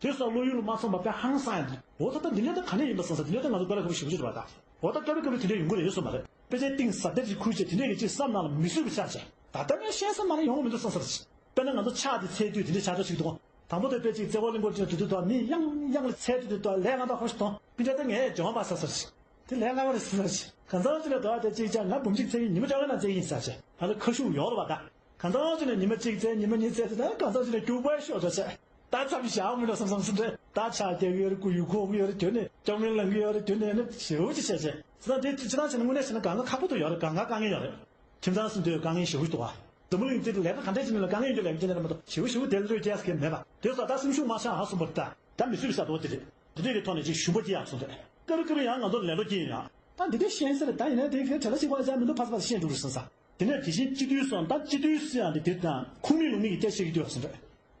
དེ་སོགས་བློ་ཡུལ་ལ་མ་སོང་བ་དཔེ་ཧང་སང་ཡང་འོ་ད་ལྟ་འདི་འདྲ་ད་ག་ནས་ཡིན་པ་བསམ་ས། དེ་འདྲ་ད་ང་ཚོ་དཀའ་ལས་ཁག་པོ་ཞེ་པོ་ཅིག་རེད་པ་ད། འོ་ད་སྐབས་རེ་སྐབས་རེ་དེ་འདྲ་ཡོང་གི་རེད་བསམ་པ་རེད། དཔེ་ཆའི་གཏིང་ཟབ་གཏེར་ཅིག་ཁུར་བྱས་དེ་འདྲ་གི་ཅིག་བསམ་ནང་ལ་མི་བཟོད་པ་ཆགས་བྱས། ད་ལྟ་ངས་ཤེས་ས་མ་ལ་ཡོང་གི་མི་འདུག་བསམ་ས་རེད། དཔེར་ན་ང་ཚོ་ཕྱག་དེ་འཚལ་དུས་དེ་འདྲ་ཆགས་ཆགས་ཞིག་འདུག་དང་པོ་དེ་དཔེ་ཅིག་རྩེ་བོ་གླིང་སྐོར་ཅིག་འགྲོ་དུས་དང་མི་ཡང་ཡང་ལ་འཚལ་དུས་དང་ལས་ང་ད་ཧོ་ཞིག་དང་ཕི་འདྲ་ད་ངས་འཇོན་པ་ས་ས་རེད། དེ་ལས་སླ་བ་རེད་ཟེར་ས་ཞིག་གང་ཚང་ཅི་ལ་དོ་ཨ་དེ་གཅིག་ཅང་ང་འབུམ་གཅིག་ཚེ་ཡིན་ཉི་མ་ཅོག་ག་ན་ཚེ་ཡིན་ས་ཞིག་ང་ལ་ཁ་ཤུགས་ཡོད་རེད་བ་ད། གང་ཚང་ཅི་ལ་ཉི་མ་གཅིག་ཚེ་ཉི་མ་གཉིས་ཚེ་དེ་ད་གང་ཚང་ཅི་ལ་སྐྱུག་པ་ཤོར་འགྲོ་ཆེ། ད་ཚབ་བཞག་མི་འགྲོ་བསམ་བསམ་སུ་འདྲ་ད་ཆ་རྒྱག་གི་ཡོད་རེད། སྐུ་ཡུ་ཁོག་གི་ཡོད་རེད། དོན་ནི་ཅོག་མིན་ལང་གི་ཡོད་རེད། དོན་ནི་ནི་ཞེ་བོ་ཅི་བྱས་བྱས་ཙི་ད་དེ་ཅི་ད་ཅི་ན་དངོས་གནས་བྱས་ན་གང་ག་ཁག་པོ་དུ་ཡོད་རེད། གང་ག་དཀའ་ངལ་ཡོད་རེད། ཁྱིམ་ཚང་སུ་འདོད་དཀའ་ངལ་ཞེ་བོ་ཞིག་འདུག་བ། འཛམ་བུ་གླིང་འདི་ལས་ཀ་ག་འདྲས་ཅི་ནི་ལ་དཀའ་ངལ་ཡོད་རྒྱུ་ལས་ཀ་ཅི་ནི་ལ་མ་གཏོགས་ཞེ་བོ་ཞེ་བོ་དེ་ལ་ལོས་རྒྱས་ཀྱི་མེད་པ་དེ་སོགས་ད་སེམས་ཤུགས་མ་ཆག་ཧ་སོང་བ་ད་ད་མི་སུས་བསགས་འདུག་བ་དེ་རེད། དེ་འདྲས་ཀྱི་ཐོག་ནས་ཅིག་ཞུམ་པ་སྐྱེ་ཡག་སོང་རེད། སྐབས་རེ་སྐབས་རེ་ཡང་ང་ཚོར་ལས་སླ་སྐྱེ་ཡིན་ཡང་ད་འདི་འདྲས་ཤེས་ས་རེད། ད་ཡིན་ན་དེ་གའི་བྲེལ་བ་ཞིག་བ་ཅང་མི་འདུག་ཕ་ས་ཕ་ས་ཤེས་འགྲོ་རེད་སོང་ས། དེ་ནས་དེ་བཞིན་སྤྱི་འཐུས་སོགས་ད་སྤྱི་འཐུས་ཟེར་ཡག་འདི་དེ་དང་ཁུངས་མེད་ལུང་མེད་ཀྱི་སྐད་ཆ་བཤད་ཀྱི་འདུག་ཟེར་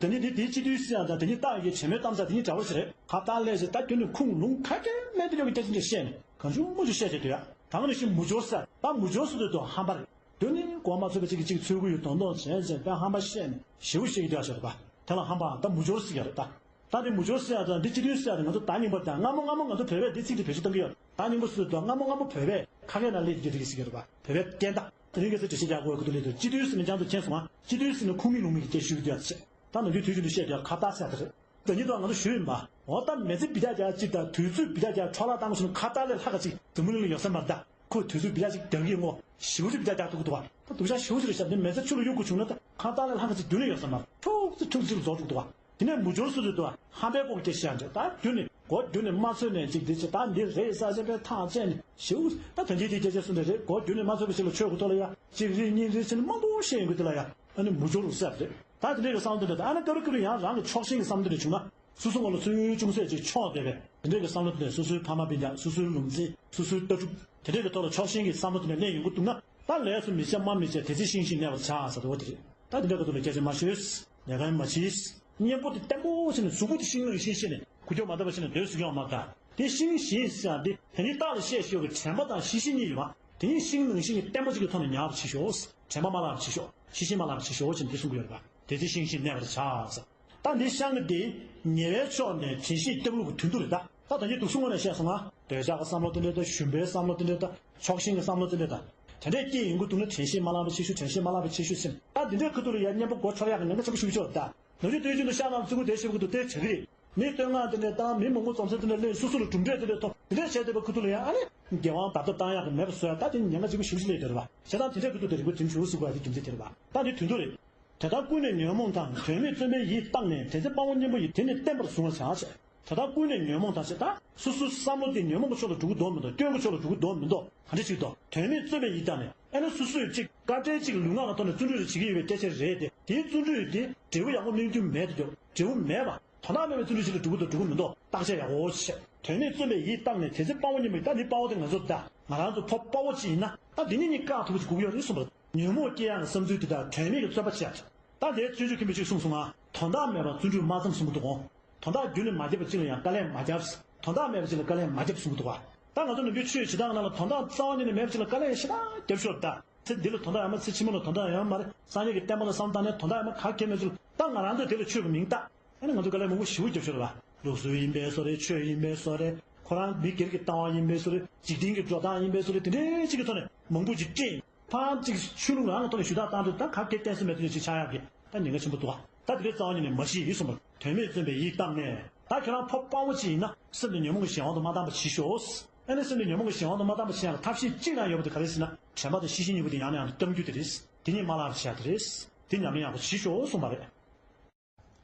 འདྲ། དེ་ནས་འདི་དེ་སྤྱི་འཐུས་ཟེར་ཡག་དང་དེ་ནས་ཏང་གི་བྱེད་མེད་གཏམ་ཟེར་དེ་གཉིས་འདྲ་བོ་ཞིག་རེད། ཁ་བཏགས་ལས་ཞེས་ད་དོན་ནི་ཁུངས་ལུང་ཁ་སྐད་མེད་དུ་ཡོད་ཀྱི་སྐད་ཆ་འདྲ་བཤད་ནས་གང་བྱུང་མང་བྱུང་བཤད་བྱས་འདུག་ཡ། ད་ག་ནང་བཞིན་མུ་སྦྱོར་ཟེར་ད་མུ་སྦྱོར་ཟེར་དུས་དང་ཧམ་པ་རེད། དོན་ནི་གོ་མ་ཚོད་པ་གཅིག་གིས་གཅིག་འཚོལ་གི་ཡོད་མདོག་མདོག་བྱས་བྱས་དཔེ་ཧམ་པ་བཤད་ནས་ཞེ་པོ་བཤད་ཀྱི་འདུག་ཡ་ཞེས་རེད་པ། དེ་ལ་ཧམ་པའམ་ད་མུ་སྦྱོར་ཟེར་ཡ་རེད་ད། ད་དེ་མུ་སྦྱོར་ཟེར་ཡ་དང་འདི་སྤྱི་འཐུས་ཟེར་ཡ་དང་ང་ཚོ་ཟླ་རྙིང་པ་དང་སྔ་མོ་སྔ་མོ་ང་ཚོ་བོད་པས་འདི་ཚིག་དེ་བེད་སྤྱོད་གཏོང་གི་ཡོད། ཟླ་རྙིང་པ་ཟེར་དུས་སྔ་མོ་སྔ་མོ་བོད་པས་ཁ་སྐད་ནང་སླེབས་ཀྱི་འདུག་ཟེར་གྱི་རེད་པ། བོད་པའི་སྐད་བརྡ་དེ་རིང་ཁ་སང་འགྲེལ་བཤད་རྒྱག་དགོས་ཀྱི་འདུག་ལས་དུས་སྤྱི་འཐུས་ཟེར་ནས་ཀྱང་དུ་མཁྱེན་སོང་ང་། སྤྱི་འཐུས་ཟེར་ནས་ཁུངས་མེད་ལུང་མེད་ཀྱི་སྐད་ཞུ་གི་འདུག་ཡ་ཟེར། ད་ནམ་རྒྱུན་དུས་རྒྱུན་དུ་བཤད་ཀྱང་ཁ་བཏགས་ཟེར་ཡ་དེ་རེད། ད་ཉིད་དུ་ང་ཚོ་ཞུས་ཡིན་པ། འོ་ད་མི་ཚེ་བི་ཏ་རྒྱག་གཅིག་དང་དུས་ཚོད་བི་ཏ་རྒྱག་འཕྲོ་བརླག་བཏང་བཞིན་ཁ་བཏགས་ལས་ལྷག་ག་ཅིག་འཛམ་བུ་གླིང་ལ་ཡོད་ས་མ་རེད་ད། ཁོས་དུས་ཚོད་བི་ཏ་ཅིག་རྒྱག་གི་ངོ་ཞེ་པོ་ཅིག་བི་ཏ་རྒྱག་ཐུབ་ཀྱི་འདུག་བ། ད་སྡུག་ཅག་ཞེ་པོ་ཅིག་རེད་ཤག་འདི་མི་ཚེ་ཕྱི་ལ་གཡུག་དགོས་བྱུང་ན་ད་ཁ་བཏགས་ལས་ལྷག་ག་ཅིག་རྒྱུན་ལས་ཡོད་ས་མ་རེད། ཁྲུག་ཅིག་ཁྲུག་ཅིག་རྫོགས་འགྲོ་གི་འདུག་བ། དེ་ནས་མུ་སྦྱོར་སུ་དུ་དུ་ཧམ་པའི་སྐོར་གྱི་སྐད་ཆ་བཤད་འདྲ་ད་རྒྱུན་ནས་གོ་རྒྱུན་ནས་མ་ཚོད་ནས་ཅིག་འདི་ཅིག་ད་འདི་རེད་ས་ཆེན་པོའི་ཐག་བཅད་ནས་ཞེ་པོ་ད་དོན་གྱི་དེ་སྐད་ཆ་གསུངས་འདྲ་རེད། གོ་རྒྱུན་ནས་མ་ཚོད་པ་ཞིག་ལ་ཆོས་གོ་ཐོག་ལ་ཡ་གཅིག་རེད་གཉིས་རེད་ཟེར་ནས་མང་པོ་བཤད་ཡོང་གི་དེ་ལ་ཡ་ཨ་ནི་མུ་སྦྱོར་རུ་ཟེར་རེད། ད་དེ་འདྲའི་གི་བསམ་བློ་དེ་འདྲ་ད་ཨ་ནི་སྐབས་རེ་སྐབས་རེ་ཡང་རང་གི་ཕྱོགས་ཞེན་གྱི་བསམ་བློ་དེ་འདྲ་བྱུང་ན་སོ་སོ་ངོ་ལ་སོ་ཡུལ་ཅུང་ཟད་ཅིག་ཕྱོགས་བསྡད་པས་དེ་འདྲའི་གི་བསམ་བློ་དེ་འདྲ་སོ་སོའི་ཕ་མ་སྤུན་ཀྱག་སོ་སོའི་ལུང་ཚན་སོ་སོའི་ལྟ་གྲུབ་དེ་འདྲའི་གི་ཐོག་ལ་ཕྱོགས་ཞེན་གྱི་བསམ་བློ་དེ་འདྲ་སླེབས་ཡོང་གི་འདུག་ན། ད་ལས་སུ་མི་བྱེད་སྨྲ་མི་བྱེད་དེ་ཚེ་ཤིང་བཞིན་གནས་པར་བྱ་ཟེར་བ་དེ་རེད། ད་དེ་འདྲ་ག་ཚོད་ལ་སྐད་ཆ་མ་ཤོད། ལས་ཀ་མ་བྱེད། གཉེན་པོ་དེ་བརྟན་པོ་བྱས་ནས་གཟུགས་པོ་དེ་ཤིང་ནང་བཞིན་བྱས་ནས་ཁུ་ཁྱོག་མ་བཏབ་པ་བྱས་ནས་སྡོད་སྲིད་ཀྱི་ཡོད་མ་རེད། དེ་ཤིང་བཞིན་ཟེར་ཡང་དེ་དེ་ནི་རྟགས་ལ་བཤད་ཤེས་ཀྱི་དྲན་པ་དང་ཤེས་བཞིན་གཉིས་ཡོད་པ། དེ་ནི་ཤིང་ནང་བཞིན་གྱི་བརྟན་པོ་ཅིག་གི་ཐོག་ནས་ཉར་བར་བྱེད་ཤོག་དྲན་པ་མ་བརླག་པར་བྱེད་ཤོག་ཤེས་བཞིན་མ་བརླག་པར་བྱེད་ཤོག་ཅེས་འདི་གསུང་གི་ཡོད་རེད་པ། དེ་ཚེ་ཤིང་བཞིན་གནས་པར་བྱ་ཟེར། ད་འདི་ཤིང་གི་འདི་ཉེ་བའི་ཕྱོགས་ནས་དྲན་ཤེས་སྐྱབས་ལུགས་ཀྱི་དོན་དུ་རེད་ད། ད་ད་ཅི་འདུག་སུ་ངོ་ནས་བཤད་སོང་ང་། འདོད་ཆགས་ཀྱི་བསམ་བློ་དེ་འདྲ་དང་ཞུམ་པའི་བསམ་བློ་དེ་འདྲ་དང་ཕྱོགས་ཞེན་གྱི་བསམ་བློ་དེ་འདྲ་དང་། དེ་འདྲས་སྐྱེ་ཡོང་གི་འདུག་ན་དྲན་ཤེས་མ་བརླག་པ་བྱེད་ཤོག་དྲན་ཤེས་མ་བརླག་པ་བྱེད་ཤོག་ཟེར། ད་འདི་འདྲའི་ཁུ་ཐུག་ལ་ཡ་གཉེན་པོ་སྒོ་འཕྱོར་ཡག་གི་ཉེན་ཁ་ཆེན་པོ་ཞིག་ཡོད་ད། ནུབ་ཕྱོགས་སྟོད་ཆུ་དུ་ཤ་ནང་བཙུན་གུ་དེ་ཞེ་པོ་གི་འདུག་དེ་བྱེད་ཀྱི་རེད། མི་བསྟོད་བསྔགས་དེ་འདྲས་དང་མི་མང་པོ་འཛོམས་ས་དེ་འདྲས་སླེབས་སོ་སོ་ལ་གྲུབ་འབྲས་དེ་འདྲས་ཐོབ་དེ་འདྲས་བྱས་བསྡད་པའི་ཁུ་ཐུག་ལ་ཡ་ཨ་ནི་རྒྱལ་དབང་བརྡབ་ཐབས་བཏང་ཡག་གི་མེད་པ་བཟོ་ཡ་ད་དེ་ཉེན་ཁ་ཆེན་པོ་ཞེ་པོ་ཞིག་སླེབས་བསྡད་རེད་པ། བྱས་ཙང་དེ་འདྲས་ཁུ་ཐུག་དེ་རིག་པ་དྲིན་ཞུ་ཟེར་དགོས་ཡ་དེ་རྒྱུ་མཚན་དེ་རེད་པ། ད་འདི་དོན་དུ་རེད། དེ་ལྟར་ཀུན་ནས་ཉོན་མོངས་དང་། དོན་མེད་བརྩོན་པས་ཡིད་བརྟགས་ནས། དེ་ཚེ་དཔའ་བོ་གཉེན་པོ་ཡིས། དེ་ནི་བརྟན་པར་བཟུང་བར་བྱ་ཞེས། དེ་ལྟར་ཀུན་ནས་ཉོན་མོངས་དང་ཞེས་ད་སོ་སོའི་བསམ་བློ་དེ་ཉོན་མོངས་ཀྱི་ཕྱོགས་ལ་འགྲོ་གི་འདུག་མི་འདུག་སྐྱོན་གྱི་ཕྱོགས་ལ་འགྲོ་གི་འདུག་མི་འདུག་ག་འདྲ་ཅིག་འདུག་དོན་མེད་བརྩོན་པས་ཡིད་བརྟགས་ནས། ཨ་ནི་སོ་སོས་ཅིག་བཀའ་དྲིན་ཅིག་ལུས་ངག་གི་ཐོག་ནས་བརྩོན་འགྲུས་རེ་བྱེད་ཀྱི་ཡོད་པའི་སྐད་ཆ་རེད་དེ། དེའི་བརྩོན་འགྲུས་དེ་འབྲས་བུ་ཡག་པོ་སྨིན་རྒྱུ་མེད་དུ་གྱུར། འབྲས་བུ་མེད་པ། དོན་དག་མེད་པའི་བརྩོན་འགྲུས་ཅིག་ལ་འགྲོ་གི་འདུག་འགྲོ་གི་མི་འདུག་བརྟག་དཔྱད་ཡག་པོ་བྱེད། དོན་མེད་བརྩོན་པས་ཡིད་བརྟགས་ནས། དེ་ཚེ་དཔའ་བོ་གཉེན་པོ་ཡིས། ད་འདི་དཔའ་བོ་དེ་ང་ཚོ་ད། ང་རང་ཚོ་ཕོ་དཔའ་བོ་ཅིག་ཡིན་ན་ད་འདི་ནི་གཉིས་བཀག་ཐུབ་པ་ཅིག་དགོས་ཀྱི་ཡོད་རེད་གསུངས་པ། ཉོན་མོངས་སྐྱེ་ཡག་གི་བསམ་ཚུལ་དེ་དག་དོན་མེད་ཀྱི་རྩོད་པ་བྱེད་ཡག་ཅིག་ད་དེའི་སྤྱོད་འཇུག་མཁན་པོས་ཅིག་གསུངས་སོང་ང་། དོན་དག་མེད་པར་བརྩོན་འགྲུས་མ་བརྩམས་གསུང་གི་འདུག་གོ། དོན་དག་རྒྱུན་ནས་མ་བརྒྱབ་པ་ཅིག་ལ་ཡང་དཀའ་ལས་མ་བརྒྱབ། དོན་དག་མེད་པ་ཅིག་ལ་དཀའ་ལས་མ་བརྒྱབ་གསུང་གི་འདུག་ག་ད་ང་ཚོ་ནམ་རྒྱུན་ཆོས་བྱེད་སྟངས་ནང་ལ་དོན་དག་རྩ་བ་ཉིད་ནས་མེད་པ་ཅིག་ལ་དཀའ་ལས་ཞེ་དྲག་བརྒྱབ་ཤོར་ད། ཚེ་འདི་ལ་དོན་དག་ཡོད་མ་རེད། ཚེ་ཕྱི་མ་ལ་དོན་དག་ཡོད་མ་རེད། སངས་རྒྱས་ཀྱི་བསྟན་པ་ལ་བསམ་བཏང་ནས་དོན་དག་ཡོད་མ་ག་གེ་མེད་ཚུལ་ད་ང་རང་ཚོས་དེ་ལ་ཆོས་ཀྱི་མིང་བཏགས། ཨ་ནི་ང་ཚོ་དཀའ་ལས་མང་པོ་ཞེ་པོ་བརྒྱབ་ཤོར་བ། ལུགས་སྲོལ་ཡིན་པའི་བཟོ་རེད། ཆོས་ཡིན་པའི་བཟོ་རེད། ཁོ་རང་མི་སྒེར་གྱི་ལྟ་བ་ཡིན་པའི་བཟོ་རེད། འཇིག་རྟེན་གྱི་འགྲོ་སྟངས་ཡིན་པའི་བཟོ་རེད། དེ་འདྲའི་ཅིག་གི་ཐོག་ནས་མང་པོ་ཅིག་སྐྱེས། ཕར་ཅིག་ཆོས་ལུགས་རང་གི་ཐོག་ནས་ཞུ་དག་བཏང་དུས་ད་ག་གེ་བསྟན་ས་མེད་དུ་ཅིག་ཆགས་ཡག་གི་ད་ཉེན་ཁ་ཆེན་པོ་འདུག་ད་དེ་འདྲའི་རྩ་བ་ཉིད་ནས་མ་ཤེས་ཡིན་གསུངས་པ། དོན་མེད་བརྩོན་པས་ཡིད་བརྟགས་ནས། ད་ཁྱོད་རང་ཕོ་དཔའ་བོ་ཅིག་ཡིན་ན་སེམས་དེ་ཉོན་མོངས་ཀྱི་གཞན་དབང་དུ་མ་བཏང་བ་བྱེད་ཤོག་ཨ་ནི་སེམས་དེ་ཉོན་མོངས་ཀྱི་གཞན་དབང་དུ་མ་བཏང་བ་བྱེད་ཡག་གི་ཐབས་ཤེས་གཅིག་རང་ཡོད་པ་དེ་ག་རེ་ཟེར་ན། དྲན་པ་དང་ཤེས་བཞིན་གཉིས་པོ་དེ་ཡང་ནས་ཡང་དུ་གཏང་རྒྱུ་དེ་རེད། དེ་གཉིས་མ་བརླག་པར་བྱ་དེ་རེད། དེ་ཉམས་ལེན་ཡག་པོ་བྱེད་ཤོག་གསུངས་པ་རེད།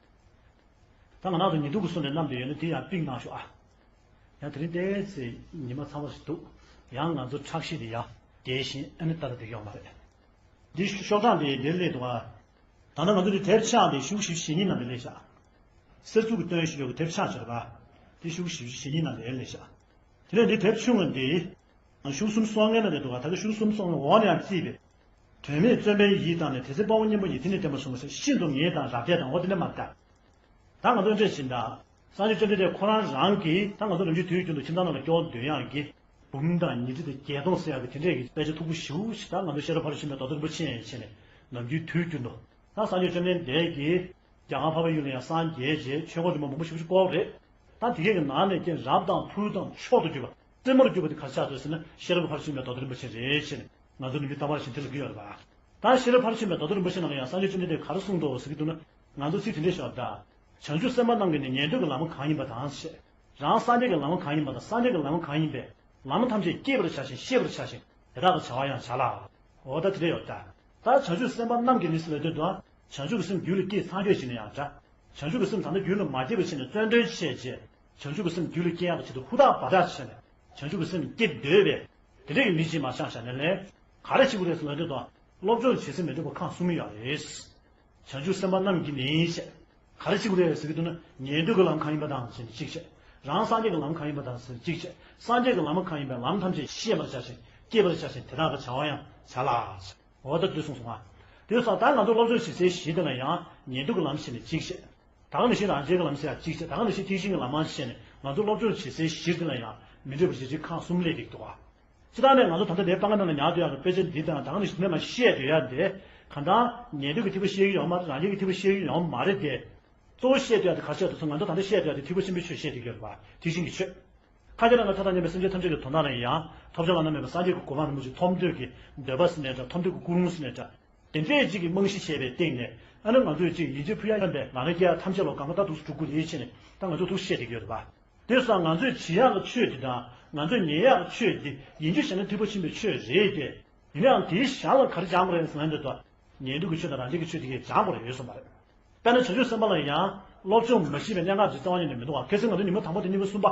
ད་ང་རང་ཚོ་ཉིན་ཐོ་གི་སོ་ནས་བསྣམས་ཏེ་ཡོད་ན་དེ་ཡང་པིང་གནང་ཤོག་ཨ། ཡང་དེ་རིང་ཏོག་ཙམ་ཉི་མ་ཚ་བ་ཞིག་འདུག་ཡང་ང་ཚོ་ཁྲག་ཤེད་དེ་ཡང་བརྒྱལ་བཞིན་ཨ་ནི་ལྟ་ར་དེ་ཡོད་མ་རེད། འདི་ཤོག་གྲངས་དེ་འདིར་སླེབས་འདུག་ཨ། ད་ལྟ་ང་ཚོ་འདི་དེབ་ཆག་འདི་ཤུགས་ཞེ་པོ་ཞེ་གཉིས་ནང་དུ་སླེབས་ཤག་གསར་འཛུགས་ཀྱི་སྟོན་ཞིག་ཡོད་གི་དེབ་ཆག་ཅེས་པ། འདི་ཤུགས་ཞེ་པོ་ཞེ་གཉིས་ནང་དུ་སླེབས་ཤག་དེ་ནས་འདི་དེབ་ཆུང་ངུ་འདི། ཤུགས་གསུམ་སོ་ལྔའི་ནང་དུ་འདུག་ག་ད་གི་ཤུགས་གསུམ་སོ་ལྔའི་འོག་ནས་ཡང་བརྩིས་པས། དོན་མེད་བརྩོན་པས་ཡིད་བརྟགས་ནས། དེ་ཚེ་དཔའ་བོ་གཉེན་པོ་ཡིས། དེ་ནི་བརྟན་པར་བཟུང་བ་ཟེར། ཤིན་ཏུ་ངེས་དང་རབ་བརྟས་དང་འོ་དེ་འདྲ་མ་རེད་ད། ད་ང་ཚོ་འདྲ་བྱེད་ད། སངས་རྒྱས་བཅོམ་ལྡན་འདས་ཁོ་རང་རང་གིས་ད་ང་ཚོ་ནམ་རྒྱུན་དུས་རྒྱུན་དུ་ཁྱིམ་ཚང་ནང་ལ་སྐྱོ་བོ་འདོན་ཡག་གི། འབུམ་དང་ཉི་ཁྲི་དང་བརྒྱད་སྟོང་ཟེར་ཡག་གི་དེ་འདྲས་ཀྱི་དཔེ་ཆ་མཐུག་པོ་ཞེ་པོ་ཞིག་ད་ང་ཚོ་བཤད་གྲྭ་ཕ་རུ་ཕྱིན་པའི་རྡོ་རྗེ་རིན་པོ་ཆེ་ཡན་ཆད་ནས་ནམ་རྒྱུན་དུས་རྒྱུན་དུ། ད་སངས་རྒྱས་བཅོམ་ལྡན་འདས་ཀྱིས། རྒྱ་གར་འཕགས་པའི་ཡུལ་ལ་ཡང་སངས་རྒྱས་རྗེས་ཆོས་འཁོར་རིམ་པ་མང་པོ་ཞིག་བསྐོར་རེད། ད་དེ་གའི་ནང་ནས་ཀྱང་རབ་དང་ཕུལ་དང་མཆོག་ཏུ་གྱུར་པ་རྩེ་མོར་གྱུར་པ་དེ་ག་རེ་ཆགས་འདུག་ཟེར་ན་ཤེས་རབ་ཕར་ཕྱིན་པའི་དོ་ཏོ་རིན་པོ་ཆེ་རེད་ཅེས་ང་ཚོ་ནི་མི་རྟག་པར་ཞིག་འདི་ལ་གི་ཡོད་རེད་པ། ད་ཤེས་རབ་ཕར་ཕྱིན་པའི་དོ་ཏོ་རིན་པོ་ཆེ་ནང་ལ་ཡང་སངས་རྒྱས་བཅོམ་ལྡན་འདས་ག་རེ་གསུངས་འདུག་ཟེར་གྱི་འདུག་ན། ང་ཚོ་ཚིག་དེ་འདྲས་ཤོད་ད། བྱང་ཆུབ་སེམས་དཔའ་རྣམས་ཀྱི་ནི་ཉན་ཐོས་ཀྱི་ལམ་གང་ཡིན་པ་དང་ཞེས། རང་སངས་རྒྱས་ཀྱི་ལམ་གང་ཡིན་པ་དང་སངས་རྒྱས་ཀྱི་ལམ་གང་ཡིན་པའི་ལམ་ཐམས་ཅད་བསྐྱེད་པར་བྱ་ཞིང་ཤེས་པར་བྱ་ཞིང་དེ་དག་གི་བྱ་བ་ཡང་བྱ་ལ། འོ་ད་དེ་འདྲས་ཡོད་ད། ད་བྱང་ཆུབ་སེམས་དཔའ་རྣམས་ཀྱི་ནི་ཟེར་བའི་དོན་དུ་བྱང་ཆུབ་ཀྱི་སེམས་རྒྱུད་ལ་སྐྱེས་ཚར་གྱི་ཡོད་ཕྱིན་ན་ཡང་འདྲ། བྱང་ཆུབ་ཀྱི་སེམས་ད་ལྟ་རྒྱུད་ལ་མ་སྐྱེས་པ་ཕྱིན་ནས་བརྩོན་འགྲུས་བྱས་རྗེས་བྱང་ཆུབ་ཀྱི་སེམས་རྒྱུད་ལ་སྐྱེ་ཡག་གི་ཆེད་དུ་ཧུར་ཐག་འབད་ཐག་བྱས་ནས་བྱང་ཆུབ་ཀྱི་སེམས་སྐྱེ་འདོད་པས་དེ་འདྲས་ཀྱི་མི་ཅིག་མ་ཆགས་བྱ་ནས་ལས་ག་རེ་བྱེད་དགོས་རེད་ཟེར་ལབ་དུས་དང་སློབ་སྦྱོང་བྱེད་སེམས་མི་འགྲུབ་པ་ཁག་གསུམ་ཡོད་རེད། བྱང་ཆུབ་སེམས་དཔའ་རྣམས་ཀྱི་ནི་ཞེས། ག་རེ་བྱེད་དགོས་རེད་ཟེར་གྱི་འདུག་ན། ཉན་ཐོས་ཀྱི་ལམ་གང་ཡིན་པ་དང་ཞེས་ནས་གཅིག་བཤད། རང་སངས་རྒྱས་ཀྱི་ལམ་གང་ཡིན་པ་དང་ཟེར་ནས་གཅིག་བཤད། སངས་རྒྱས་ཀྱི་ལམ་གང་ཡིན་པའི་ལམ་ཐམས་ཅད་ཤེས་པར་བྱ་ཞིང་སྐྱེས་པར་བྱ་ཞིང་དེ་དག་གི་བྱ་བ་ཡང་བྱ་ལ། འོ་ད་འདི་གསུངས་སོང་ང་། དེ་སོང་ད་ང་ཚོ་སློབ་སྦྱོང་བྱེད་སའི་གཞི་དེ་ལ་ཡང་ཉན་ཐོས་ཀྱི་ལམ་ཞེས་ནས་གཅིག་བཤད། ད་ག་ནང་བཞིན་རང་རྒྱལ་གྱི་ལམ་ཟེར་ཡང་གཅིག་བཤད། ད་ག་ནང་བཞིན་ཐེག་ཆེན་གྱི་ལམ་མང་ཞེས་ནས་ང་ཚོ་སློབ་སྦྱོང་བྱེད་སའི་གཞི་དེ་ལ་ཡང་མི་འདྲ་བ་ཞེ་ཅིག་ཁག་གསུམ་སླེབས་བསྡད་ཀྱི་འདུག་ག། སྤྱིར་བཏང་ནས་ང་ཚོ་ད་ལྟ་འདིའི་པང་ཁ་ནང་ལ་ཉར་སྡོད་ཡག་གི་དཔེ་ཆ་འདི་དང་ད་ག་ནང་བཞིན་ནས་མ་བཤད་སྡོད་ཡག་འདི། གང་ལྟར་ཉན་ཐོས་ཀྱི་ཐེག་པ་བཤད་ཀྱི་ཡོད་མ་རེད། རང་རྒྱལ་གྱི་ཐེག་པ་བཤད་ཀྱི་ཡོད་མ་རེད་དེ། གཙོ་བོ་བཤད་སྡོད་ཡག་དེ་ག་བཤད་འདུག་ཟེར་ང་ཚོ་ད་ལྟ་བཤད་སྡོད་ཡག་དེ་ཐེག་པ་ཆེན་པོའི་ཆོས་བཤད་བསྡད་ཀྱི་ཡོད་རེད་པ། ཐེག་ཆེན་གྱི་ཆོས། ཁ་ཅིག་ལ་ང་ཐ་དང་རྙེད་པའི་སེམས་ཅན་ཐམས་ཅད་ཀྱི་དོན་དག་ལ་ཡང་ཐོབ་བྱ་བླ་ན་མེད་པའི་སངས་རྒྱས་ཀྱི་གོ་འཕང་རིན་པོ་ཆེ་ཐོབ་འདོད་ཀྱི་འདོད་པ་ཟེར་ནའི་འདྲ། ཐོབ་འདོད་ཀྱི་ཀུན་སློང་ཟེར་ནའི་འདྲ། དེ་འདྲས་ཅིག་གི་རྨང་གཞི་བྱས་པའི་སྟེང་ནས་ཨ་ནི་ང་ཚོས་ཅིག་ཡིན་གཅིག་ཕུལ་ཡག་ཡིན་པས་ང་རང་སྐྱེ་ཡག་ཐམས་ཅད་ལ་གང་ག་ད་འདུག་སེ་འགྲོ་དགོས་རེད་ཅེས་ནས་ད་ང་ཚོས་འདུག་སེ་བཤད་བསྡད་ཀྱི་ཡོད་རེད་པ། དེ་སོང་ང་ཚོས་བྱེད་ཡག་གི་ཆོས་འདི་དང་ང་ཚོས་ཉན་ཡག་གི་ཆོས་འདི་ཡིན་གཅིག་བྱས་ན་ཐེག་པ་ཆེན་པོའི་ཆོས་རེད་དེ། ཡིན་ནའང་དེའི་ཞར་ལ་ག་རེ་སྦྱང་དགོས་རེད་ཟེར་ན་འདི་ལྟ། ཉན་ཐོས་ཀྱི་ཆོས་དང་རང་རྒྱལ་གྱི་ཆོས་དེ་གས་སྦྱང་དགོས་རེད་ཡོད་གསུངས་པ་རེད། དཔེར་ན་བྱང་ཆུབ་སེམས་དཔའ་ལ་ཡང་སློབ་སྦྱོང་མ་བྱས་པའི་གནད་འགག་ཅིག་རྩ་བ་ཉིད་ནས་མི་འདུག་ག། གལ་སྲིད་ང་ཚོ་ཉི་མ་དང་པོ་དང་གཉིས་པ་གསུམ་པ།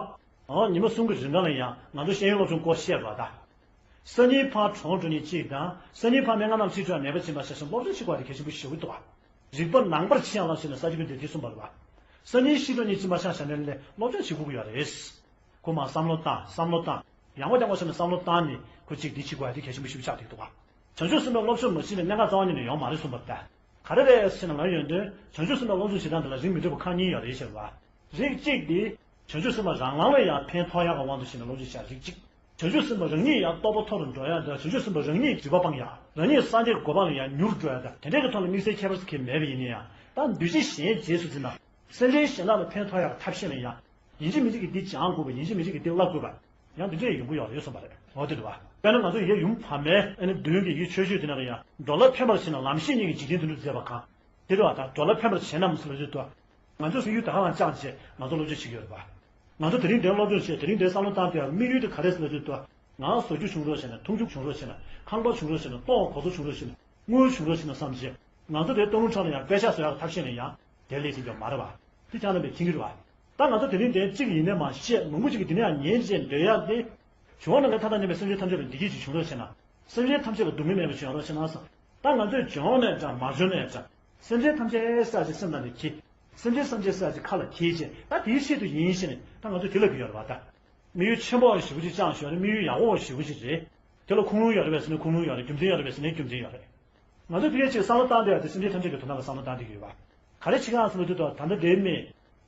ཨོ་ཉི་མ་གསུམ་གྱི་རིང་ག་ལ་ཡང་ང་ཚོ་ཤེས་ཡོན་སློབ་སྦྱོང་སྐོར་བཤད་པ་དང་། སང་ཉིན་ཕར་གྲོངས་འགྲོ་ཉེན་གཅིག་དང་སང་ཉིན་ཕར་སྨན་ཁང་ནང་ཚུད་ཆོག་ནད་པ་ཕྱིན་པ་ཤ་ཞིང་སློབ་སྦྱོང་བྱེད་དགོས་དེ་གལ་ཆེན་པོ་ཞེ་པོ་འདུག་ག། རིག་པ་ནང་པར་ཕྱིན་ཡག་ལ་ཞེས་ནས་ས་སྐྱ་པཎྜི་ཏས་འདི་གསུངས་པ་རེད་པ། སང་ཉིན་ཤི་འགྲོ་ཉེན་ཕྱིན་པ་ཤ་ཞེ་ནས་ལས་སློབ་སྦྱོང་བྱེད་དགོས་ཀྱི་ཡོད་རེད། ཁོ་མར་བསམ་བློ་བཏང་བསམ་བློ་བཏང་། ཡང་བསྐྱར་ཡང་བསྐྱར་བྱས་ནས་བསམ་བློ་བཏང་ནས་ཁོ་གཅིག་འདི་བྱེད་དགོས་ཡ་དེ་གལ་ཆེན་པོ་ཞིག་ཆགས་བསྡད་འདུག་ག། བྱང་ཆུབ་སེམས་དཔའི་སློབ་སྦྱོང་མ་བྱས་ནས་གནད་འགག་རྩ་བ་ཉིད་ནས་ཡོང་མ་རེད་གསུངས་པ་ལྟར། ག་རེ་རེད་ཟེར་ན་ང་ཡོན་ཏན་བྱང་ཆུབ་སེམས་དཔའི་སློབ་སྦྱོང་བྱེད་སྟངས་འདི་ལ་རིགས་མི་འདྲ་བ་ཁག་གཉིས་ཡོད་རེད་ཟེར་བ། རིགས་གཅིག་འདི་བྱང་ཆུབ་སེམས་དཔའ་རང་ལམ་ལ་ཡང་ཕན་ཐོགས་ཡག་གི་དབང་དུ་བྱས་ནས་སློབ་སྦྱོང་བྱ་རིགས་གཅིག། བྱང་ཆུབ་སེམས་དཔའ་རང་ཉིད་ཡང་རྟོགས་པ་མཐོ་རུ་འགྲོ་ཡག་དང་བྱང་ཆུབ་སེམས་དཔའ་རང་ཉིད་སྒྲིབ་པ་སྤང་ཡག་རང་ཉིད་སངས་རྒྱས་ཀྱི་གོ་འཕང་ལ་ཡང་མྱུར་འགྲོ་ཡག་དང་དེ་འདྲའི་གི་ཐོག་ལ་དམིགས་བསལ་ཁྱད་པར་ཅིག་མེད་པ་ཡིན་ན་ཡང་ད་འདུས་བྱས་གཞན་རྗེས་སུ་འཛིན་པ། སེམས་ཅན་གཞན་དག་ལ་ཕན་ཐོགས་ཡག་གི་ཐབས་ཤེས་ལ་ཡང་ཡིན་གཅིག་མིན་གཅིག་གིས་འདི་སྦྱང་དགོས་པ་ཡིན་གཅིག་མིན་གཅིག་གིས་འདི་བསླབ་དགོས་པ་ཡང་འདི་འདྲས་ཡོང་གི་ཡོད་རེད་གསུངས་པ་རེད། འོ་དེ་འདྲ་བ། དཔེར་ན་ང་ཚོ་ཡ་ཡུམ་བར་མའི་ཨ་ནི་མདུན་གྱི་ཡུལ་ཆོས་སྤྱོད་དེ་ནང་ལ་ཡང་འགྲོ་ལ་ཕན་པར་བྱེད་ན་ལམ་ཤེས་གཉིས་ཀྱི་འཇིག་རྟེན་དོན་གྲུབ་མཛད་པ་གང་། དེ་འདྲ་བ་དང་འགྲོ་ལ་ཕན་པར་བྱེད་ན་མི་སྲིད་ལ་ཡོད་དོ། ང་ཚོ་སོ་ཡུལ་ད་ག་རང་བཅངས་བྱས་ང་ཚོ་སློབ་སྦྱོང་བྱེད་ཀྱི་ཡོད་རེད་པ། ང་ཚོ་དེ་རིང་འདིར་སློབ་སྦྱོང་བྱས་དེ་རིང་འདིར་བསམ་བློ་བཏང་དུས་དམིགས་ཡུལ་དེ་ག་རེ་ཟེར་ན་ཅིག་ཏུ། ང་བཟོ་རྒྱུ་བྱུང་རོགས་བྱས་ན་འཐུང་རྒྱུ་བྱུང་རོགས་བྱས་ན་ཁང་པ་བྱུང་རོགས་བྱས་ན་ལྟོ་གོ་ཚོད་བྱུང་རོགས་བྱས་ན་དངུལ་བྱུང་རོགས་བྱས་ན་བསམ་བྱས་ང་ཚོ་དེའི་སྟོང་ལུང་ཁྲོད་ལ་ཡང་དཔེ་ཆ་བཟོ་ཡག་ཐབས་ཤེས་ལ་ཡང་དེ་ལས་ཟིན་རྒྱུ་མ་རེད་པ། དེ་ཅང་རྣམ་པས་མཁྱེན་གྱི་རེད་པ། ད་ང་ཚོ་དེ་རིང་འདིར་གཅིག་ཡིན་ནས་མ་བཤད་མང་པོ་ཅིག་གིས་དེ་ནས་ཡང་ཉན་བྱས་འདོད་ཡག་དེ། བྱུང་བ་ནང་གི་མཐའ་དང་མཉམ་པའི་སེམས་ཅན་ཐམས་ཅད་ལ་བདེ་སྐྱིད་ཅིག་བྱུང་རོགས་བྱས་ན། སེམས་ཅན་ཐམས་ཅད་ལ་སྡུག་བསྔལ་མེད་པ་ཅིག་ཡོང་རོགས་བྱས་ན་བསམ། ད་ང་ཚོས་བྱུང་ནས་འདྲ་མ་བྱུང་ནས་འདྲ། སེམས་ཅན་ཐམས་ཅད་ས་ཅིག་སེམས་ནང་ནས་གྱིས། སེམས་ཅན་སེམས་ཅན་ས་ཅིག་ཁ་ལ་གྱིས་བྱས་ད་དེའི་ཆེད་དུ་ཡིན་ཞེས་ནས་ད་ང་ཚོས་དེ་ལབ་ཀྱི་ཡོད་རེད་པ་ད། དམིགས་ཡུལ་ཆེན་པོ་བ་ཞེ་པོ་ཅིག་བཅངས་ཞོར་དམིགས་ཡུལ་ཡག་པོ་བ་ཞེ་པོ་ཅིག་རེད། དེ་ལ་ཁུངས་ལུང་ཡོད་རེད་པས་ཟེར་ན་ཁུངས་ལུང་ཡོད་རེད། རྒྱུ་མཚན་ཡོད་རེད་པས་ཟེར་ན་རྒྱུ་མཚན་ཡོད་རེད། ང་ཚོས་ཕ་གིར་ཅིག་བསམ་བློ་བཏང་བསྡད་ཡ་དེ་སེམས་ཅན་ཐམས་ཅད་ཀྱི་དོན་དག་ལ་བསམ་བློ་བཏང་བསྡད་ཀྱི་ཡོད་པ། ག་རེ་བྱེད་ཀྱི་ཡོད་ཟེར་ན་དུས་ད་ད་ལྟ་འདིའི་མི།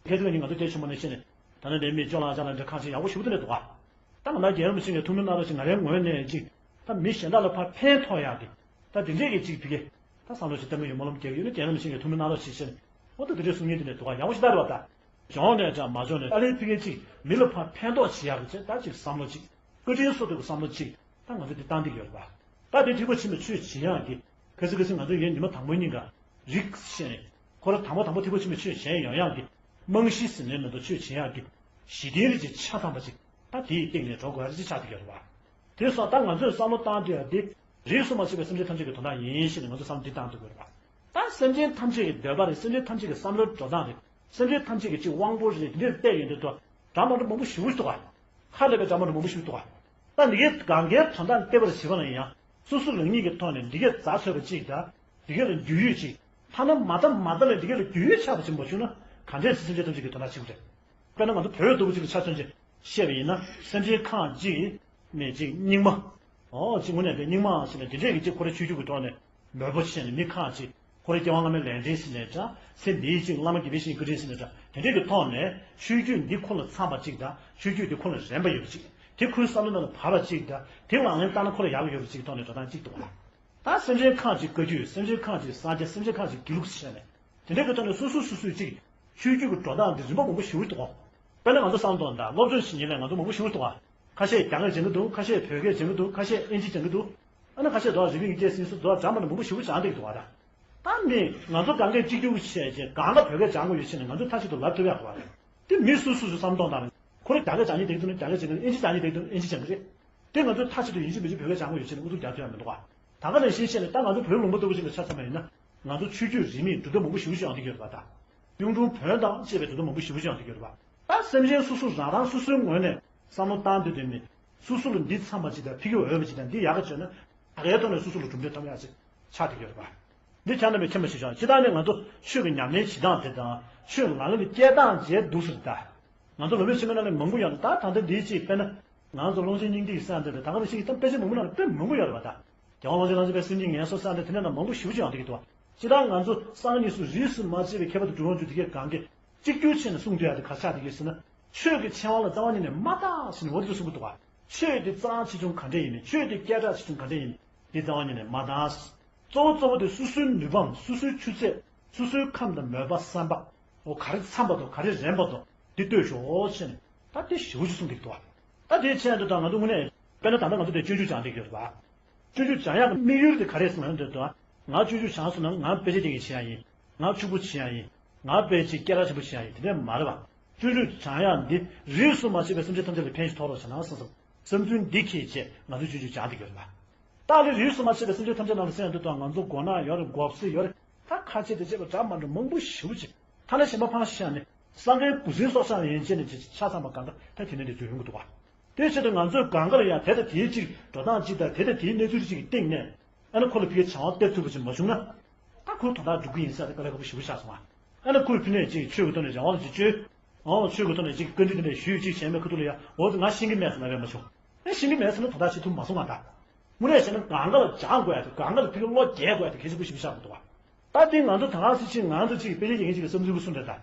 ཁ་ཅིག་ནི་ང་ཚོ་དེ་ཆུང་མ་ནས་ཤེས་ནས། ད་ལྟ་འདིའི་མི་ཅོ་ལགས་ཅ་ལག་འདྲ་ཁ་ཅིག་ཡག་པོ་ཞེ་པོ་དེ་འདྲ་འདུག་ག། ད་ང་རང་རྒན་རབས་ཆེན་གྱི་ཐུགས་སྨོན་གནང་རོགས་ཞེས་ང་རའི་ངོས་ནས་ཅིག་ད་མི་གཞན་དག་ལ་ཕར་ཕན་ཐོགས་ཡག་གི། ད་དེ་འདྲས་ཀྱི་ཅིག་ཕ་གིར། ད་བསམ་བློ་ཞིག་བཏང་གི་ཡོད་སྨོན་ལམ་རྒྱག་གི་ཡོད་ན་རྒན་རབས་ཆེན་གྱི་ཐུགས་སྨོན་གནང་རོགས་ཞེས་ཟེར་ནས། འོ་ད་དེ་འདྲས་གསུང་མཁན་དེ་འདྲ་འདུག་ག། ཡག་པོ་ཞེ་དྲག་རེད་པ་ད། བྱུང་ནས་ཀྱང་མ་བྱུང་ནས་ཨ་ལས་ཕ་གིར་ཅིག་མི་ལ་ཕར་ཕན་ཐོགས་བྱེད་ཡག་གི་ཆེད་ད་ཅིག་བསམ་བློ་ཅིག་བཀའ་དྲིན་གསོ་ཐུབ་ཀྱི་བསམ་བློ་གཅིག་ད་ང་ཚོ་འདི་བཏང་བསྡད་ཀྱི་ཡོད་རེད་པ། ད་འདི་ཐེག་པ་ཆེན་པོའི་ཆོས་བྱེད་ཡག་གི། གལ་སྲིད་གལ་སྲིད་ང་ཚོ་ཡོད་ཉི་མ་དང་པོ་གཉིས་ཀ་རིགས་ཤེས་ནས། ཁོ་རང་དང་པོ་དང་པོ་ཐེག་པ་ཆེན་པོའི་ཆོས་བྱེད་ཡོང་ཡག་གི། རྨང་གཞི་ཟིན་ནས་མི་འདུག་ཆོས་བྱེད་ཡག་གི། གཞི་རྟེན་རེ་ཅིག་ཆ་ཚང་པ་ཅིག་ད་དེའི་སྟེང་ནས་འགྲོ་དགོས་རེ་ཅིག་ཆགས་བསྡད་ཀྱི་ཡོད་རེད་པ། དེ་སོགས་ད་ང་ཚོས་བསམ་བློ་བཏང་དུས་ཡ་འདི། རིས་སུ་མ་ཆད་པའི་སེམས་ཅན་ཐམས་ཅད་ཀྱི་དོན་དག་ཡིན་ཞེས་ནས་ང་ཚོས་བསམ་བློ་འདི་བཏང་ཐུབ་དགོས་རེད་པ། ད་སེམས་ཅན་ཐམས་ཅད་ཀྱི་འདོད་པ་རེད། སེམས་ཅན་ཐམས་ཅད་ཀྱི་བསམ་བློའི་འགྲོ་སྟངས་རེད། སེམས་ཅན་ཐམས་ཅད་ཀྱི་ཅིག་དབང་པོ་རེད། འདི་འདྲར་བལྟས་ཡོང་དུས་ད་འདྲ་མ་འདྲ་མང་པོ་ཞེ་པོ་ཞིག་འདུག་ག། ཧ་ལས་པའི་འདྲ་མ་འདྲ་མང་པོ་ཞིག་འདུག་ག། ད་འདི་གའི་གང་གའི་དོན་དག་བལྟས་པར་བྱེད་པ་ལ་ཡང་སོ་སོ་རང་ཉིད་ཀྱི་ཐོག་ནས་འདི་གའི་རྩ་ཆོད་པ་ཅིག་དང་འདི་གའི་ལ་རྒྱུས་ཡོད་ཅིག་ཐ་ན་མ་ད་མ་ད་ལ་འདི་གའི་ལ་རྒྱུས་ཡོད་ཆགས་པ་ཅིག་མ་བྱུང་ན་ག་འདྲས་སེམས་ཅན་ཐམས་ཅད་ཀྱི་དོན་དག་བྱེད་དགོས་རེད། དཔེར་ན་ང་ཚོ་བོད་ལྟ་བུ་ཅིག་ལ་ཆ་མཚོན་ཅིག་བཤད་པ་ཡིན་ན་སེམས་ཅན་ཁག་ཅིག་ནས་ཅིག་སྙིགས་མ། ཨོ་ཅིག་དངོས་གནས་དཔེ་སྙིགས་མ་ཟེར་ནས་དེ་འདྲས་ཀྱི་ཅིག་ཁོ་རའི་ཆོས་བརྒྱུད་ཀྱི་ཐོག་ནས་མོས་པོ་བྱས་ནས་མི་ཁག་ཅིག་ཁོ་རའི་སྐྱེ་བ་སྔ་མའི་ལས་འབྲས་ཟེར་ནས་འདྲ། ཚེ་འདིའི་ཅིག་བླ་མ་དགེ་བའི་བཤེས་གཉེན་བཀའ་དྲིན་ཟེར་ནས་འདྲ། དེ་འདྲས་ཀྱི་ཐོག་ནས་ཆོས་བརྒྱུད་འདི་ཁོ་ལ་འཚམས་པ་ཅིག་དང་ཆོས་བརྒྱུད་འདི་ཁོ་ལ་རན་པ་ཡོད་པ་ཅིག་དེ་ཁོའི་བསམ་བློ་ནང་ལ་བབས་པ་ཅིག་དང་དེ་ལག་ལེན་བསྟར་ན་ཁོ་ལ་ཡག་གི་ཡོད་པ་ཅིག་གི་ཐོག་ནས་འགྲོ་སྟངས་ཅིག་འདུག་ག། ད་སེམས་ཅན་ཁག་ཅིག་བཀའ་བརྒྱུད། སེམས་ཅན་ཁག་ཅིག་གསང་རྒྱ། སེམས་ཅན་ཁག་ཅིག་དགེ་ལུགས་ཟེར་ནས། དེ་འདྲའི་གི་ཐོག་ནས་སོ་སོ་སོ་སོའི་ཅིག་ཆོས་བརྒྱུད་ཀྱི་འགྲོ་སྟངས་འདི་རིམ་པ་མང་པོ་ཞེ་པོ་འདུག་གོ། དཔེར་ན་ང་ཚོ་བསམ་བློ་གཏོང་དང་སློབ་སྦྱོང་བྱེད་མཁན་ལ་ང་ཚོ་མང་པོ་ཞེ་པོ་འདུག་ག། ཁ་ཤས་རྒྱ་སྐད་སྦྱང་གི་འདུག་ཁ་ཤས་བོད་སྐད་སྦྱང་གི་འདུག་ཁ་ཤས་ཨིན་ཇི་སྦྱང་གི་འདུག་ཨ་ནི་ཁ་ཤས་འདུག་རི་པིན་གྱི་སྐད་སིན་སུ་འདུག་འདྲ་མ་འདྲ་མང་པོ་ཞེ་པོ་སྦྱང་བསྡད་ཀྱི་འདུག་ག། ད་མི་ང་ཚོ་གང་གས་གཅིག་གྱུར་བྱས་རྗེས་གང་ལ་བོད་སྐད་སྦྱང་དགོས་ཡོད་ཕྱིན་ནས་ང་ཚོ་མཐའ་གཅིག་ཏུ་ལབ་ཐུབ་ཡག་གི་བ་རེད། དེ་མི་སོ་སོ་སོ་བསམ་བློ་གཏོང་དང་། ཁོ་རང་རྒྱ་སྐད་སྦྱང་མཁན་དེ་གི་འདུག་ན་རྒྱ་སྐད་སྦྱང་གི་འདུག་ཨིན་ཇི་སྦྱང་མཁན་དེ་གི་འདུག་ན་ཨིན་ཇི་སྦྱང་གི་རེད། དེ་ང་ཚོས་མཐའ་གཅིག་ཏུ་ཡིན་གཅིག་མིན་གཅིག་བོད་སྐད་སྦྱང་དགོས་ཡོད་ཕྱིན་ནས་ཨུ་ཚུགས་རྒྱག་ཐུབ་ཡག་མི་འདུག་ག། ད་ག་ནང་བཞིན་བཤད་ནས་ད་ང་ཚོ་བོད་ལུང་པ་ལྟ་བུ་ཞིག་ལ་ཆ་མཚོན་པ་ཡིན་ན། ང་ཚོ་ཆོས་བརྒྱུད་རིས་མེད་གྲུབ་མཐའ་མང་པོ་ཞེ་པོ་ཅིག་ཡོང་བསྡད་ཀྱི་ཡོད་རེད་པ་ད། གཡུང་དྲུང་བོན་དང་བཅས་པའི་གྲུབ་མཐའ་མང་པོ་ཞེ་པོ་ཅིག་ཡོང་བསྡད་ཀྱི་ཡོད་རེད་པ། ད་སེམས་ཅན་སོ་སོ་རང་རང་སོ་སོའི་ངོས་ནས་བསམ་བློ་བཏང་སྡོད་དུས་ནི། སོ་སོ་ལ་འདི་འཚམ་པ་ཅིག་དང་ཕ་གི་འོས་པ་ཅིག་དང་འདི་ཡག་ག་བྱས་ན། ད་གའི་ཐོག་ནས་སོ་སོ་ལ་གྲུབ་འབྲས་ཐོབ་ཡག་ཅིག་ཆགས་བསྡད་ཀྱི་ཡོད་རེད་པ། འདི་ཆ་མཉམ་པའི་མཁྱེན་པ་ཞིག་བྱུང་། སྤྱིར་བཏང་ནས་ང་ཚོ་ཆོས་ཀྱི་ཉམས་ལེན་བྱེད་སྟངས་དེ་དང་ཆོས་ལག་ལེན་དུ་བསྐྱལ་སྟངས་བཅས་འདུག་ཟེར་ད། ང་ཚོ་ལོ་མི་ཆེན་མོའི་ནང་ལ་མང་པོ་ཡོད་རེད། ད་ད་ལྟ་འདིའི་གཅིག་དཔེར་ན། ང་ཚོ་ཀློང་ཆེན་སྙིང་ཐིག་ཟེར་འདི་དང་ད་ག་ནང་བཞིན་གྱི་གཏམ་དཔེ་ཆ་མང་པོ་ནང་ལ་དཔེ་མང་པོ་ཡོད་རེད་པ་ད། རྒྱལ་དབང་ཀློང་ཆེན་རང་བྱུང་པའི་སེམས་ཀྱི་ངལ་གསོ་ཟེར་འདི་དེ་འདྲ་ནང་མང་པོ་ཞེ་པོ་ཅིག་ཡོང་བསྡད་ཀྱི་འདུག་བ། སྤྱིར་བཏང་ང་ཚོ་སང་ཉིན་སུ་རིས་སུ་མ་ཆད་པའི་མཁས་པ་དང་གྲུབ་དབང་ཚོས་དེ་གའི་གང་གི་གཅིག་གྱུར་བྱས་ནས་གསུངས་བསྡད་ཡ་དེ་ག་ཆགས་བསྡད་ཀྱི་ཟེར་ན། ཆོས་ཀྱི་ཆེ་བ་ལ་རྩ་བ་ཉིད་ནས་མ་བརྟག་ཟེར་ནས་འོ་དེ་འདྲ་གསུང་གི་འདུག་བ། ཆོས་དེ་གཙང་ཆེ་ཆུང་ག་འདྲ་ཡིན་མིན། ཆོས་དེ་སྐད་གྲགས་ཆེ་ཆུང་ག་འདྲ་ཡིན་མིན། དེ་རྩ་བ་ཉིད་ནས་མ་བརྟག་གཙོ་བོ་གཙོ་བོ་དེ་སོ་སོའི་ནུས་པའམ་སོ་སོའི་ཆུ་ཚད། སོ་སོའི་ཁམས་དང་མོས་པ་བསམ་པ། འོ་ག་རེ་འཚམ་པ་དང་ག་རེ་རན་པ་དང་འདི་ལྟོས་ཤོག་ཟེར་ནས། ད་དེ་ཞེ་པོ་ཅིག་གསུངས་ཀྱི་འདུག་བ། ད་དེའི་ཆེད་དུ་ད་ང་ཚོ་དངོས་གནས་དཔེར་ན་ད་ལྟ་ང་ཚོ་དེ་སྤྱོད་འཇུག་སྦྱང་བསྡད་ཀྱི་ཡོད་རེད་པ། སྤྱོད་འཇུག་སྦྱང་ཡག་གི་དམིགས་ཡུལ་དེ་ག་རེ་ཟེར་ན་འདོད་དོ། ང་སྤྱོད་འཇུག་སྦྱངས་སོང་ན་ང་དཔེ་ཆ་བལྟས་མཁན་བྱེད་ཡག་ཡིན། ང་ཕྱུག་པོ་བྱེད་ཡག་ཡིན། ང་དཔེ་ཆ་སྐད་གྲགས་ཆེན་པོ་བྱེད་ཡག་ཡིན། དེ་འདྲ་མ་རེད་པ། སྤྱོད་འཇུག་སྦྱང་ཡག་འདི་རིས་སུ་མ་ཆད་པའི་སེམས་ཅན་ཐམས་ཅད་ལ་ཕན་ཞིག་ཐོགས་རོགས་བྱས་ན་བསམ་བསམ། བསམ་ཚུལ་འདི་འཁྱེར་བྱས་ང་ཚོ་སྤྱོད་འཇུག་སྦྱངས་བསྡད་ཀྱི་ཡོད་རེད་པ། ད་ལྟ་རིས་སུ་མ་ཆད་པའི་སེམས་ཅན་ཐམས་ཅད་ནང་ལ་ཟེར་ཡག་འདུག་དང་ང་ཚོ་མགོ་ནག་ཡོད་རེད། མགོ་སེར་ཡོད་རེད། ད་ཁ་ཆེ་དེ་བྱས་པ་འདྲ་མ་འདྲ་མང་པོ་ཞེ་པོ་ཅིག་ཐ་ན་གཞན་པ་ཕར་བཞག་ནས་སང་གའི་འབུ་སྲིན་སྲོག་ཆགས་ཡན་ཆད་ནས་ཆ་ཚང་པ་གང་ག་ད་དེ་ནས་འདྲ་བརྗོད་ཡོང་གི་འདུག་བ། དེའི་ཆེད་དུ་ང་ཚོས་གང་ག་ལ་ཡང་དེ་དང་དེའི་གཅིག་འགྲོ་སྟངས་གཅིག་དང་དེ་དང་དེའི་གནས་ཚུལ་གཅིག་གི་སྟེང་ནས་ཨ་ནི་ཁོ་ལ་ཕ་གིའི་བྱ་བ་སྟེར་ཐུབ་པ་ཅིག་མ་བྱུང་ན། ད་ཁོ་དོན་དག་འགྲུབ་ཀྱི་ཡིན་ཟེར་ཏེ་དཀའ་ལས་ཁག་པོ་ཞེ་པོ་ཆགས་སོང་ང་། ཨ་ནི་ཁོས་ཕ་གི་ནས་ཅིག་ཆོས་ཀྱི་ཐོག་ནས་རང་དབང་ལ་ཅིག་བཅོལ། ཨོ་ཆོས་ཀྱི་ཐོག་ནས་ཅིག་བཀའ་འདྲི་དེ་འདྲ་ཞུས་ཅིག་བྱས་མེད་ཁ་ཐུག་ལ་ཡ་འོ་ང་ཤེས་ཀྱི་མེད་ཟེར་ན་རེད་མ་བྱུང་། ཨ་ཤེས་ཀྱི་མེད་ཟེར་ན་དོ་བདག་བྱེད་ཐུབ་མ་སོང་ང་ད། དངོས་གནས་བྱས་ན་གང་ག་ལ་སྦྱང་དགོས་ཡ་དེ་གང་ག་ལ་ཕ་གི་བློ་རྒྱས་དགོས་ཡ་དེ་གལ་ཆེན་པོ་ཞེ་པོ་ཆགས་ཀྱི་འདུག་བ། ད་དེ་ང་ཚོ་ད་ག་སེ་ཅིག་ང་ཚོ་ཅིག་དཔེ་ཆ་ཡིན་ཅིག་གི་བསམ་ཚུལ་གོ་སོང་འདྲ་ད།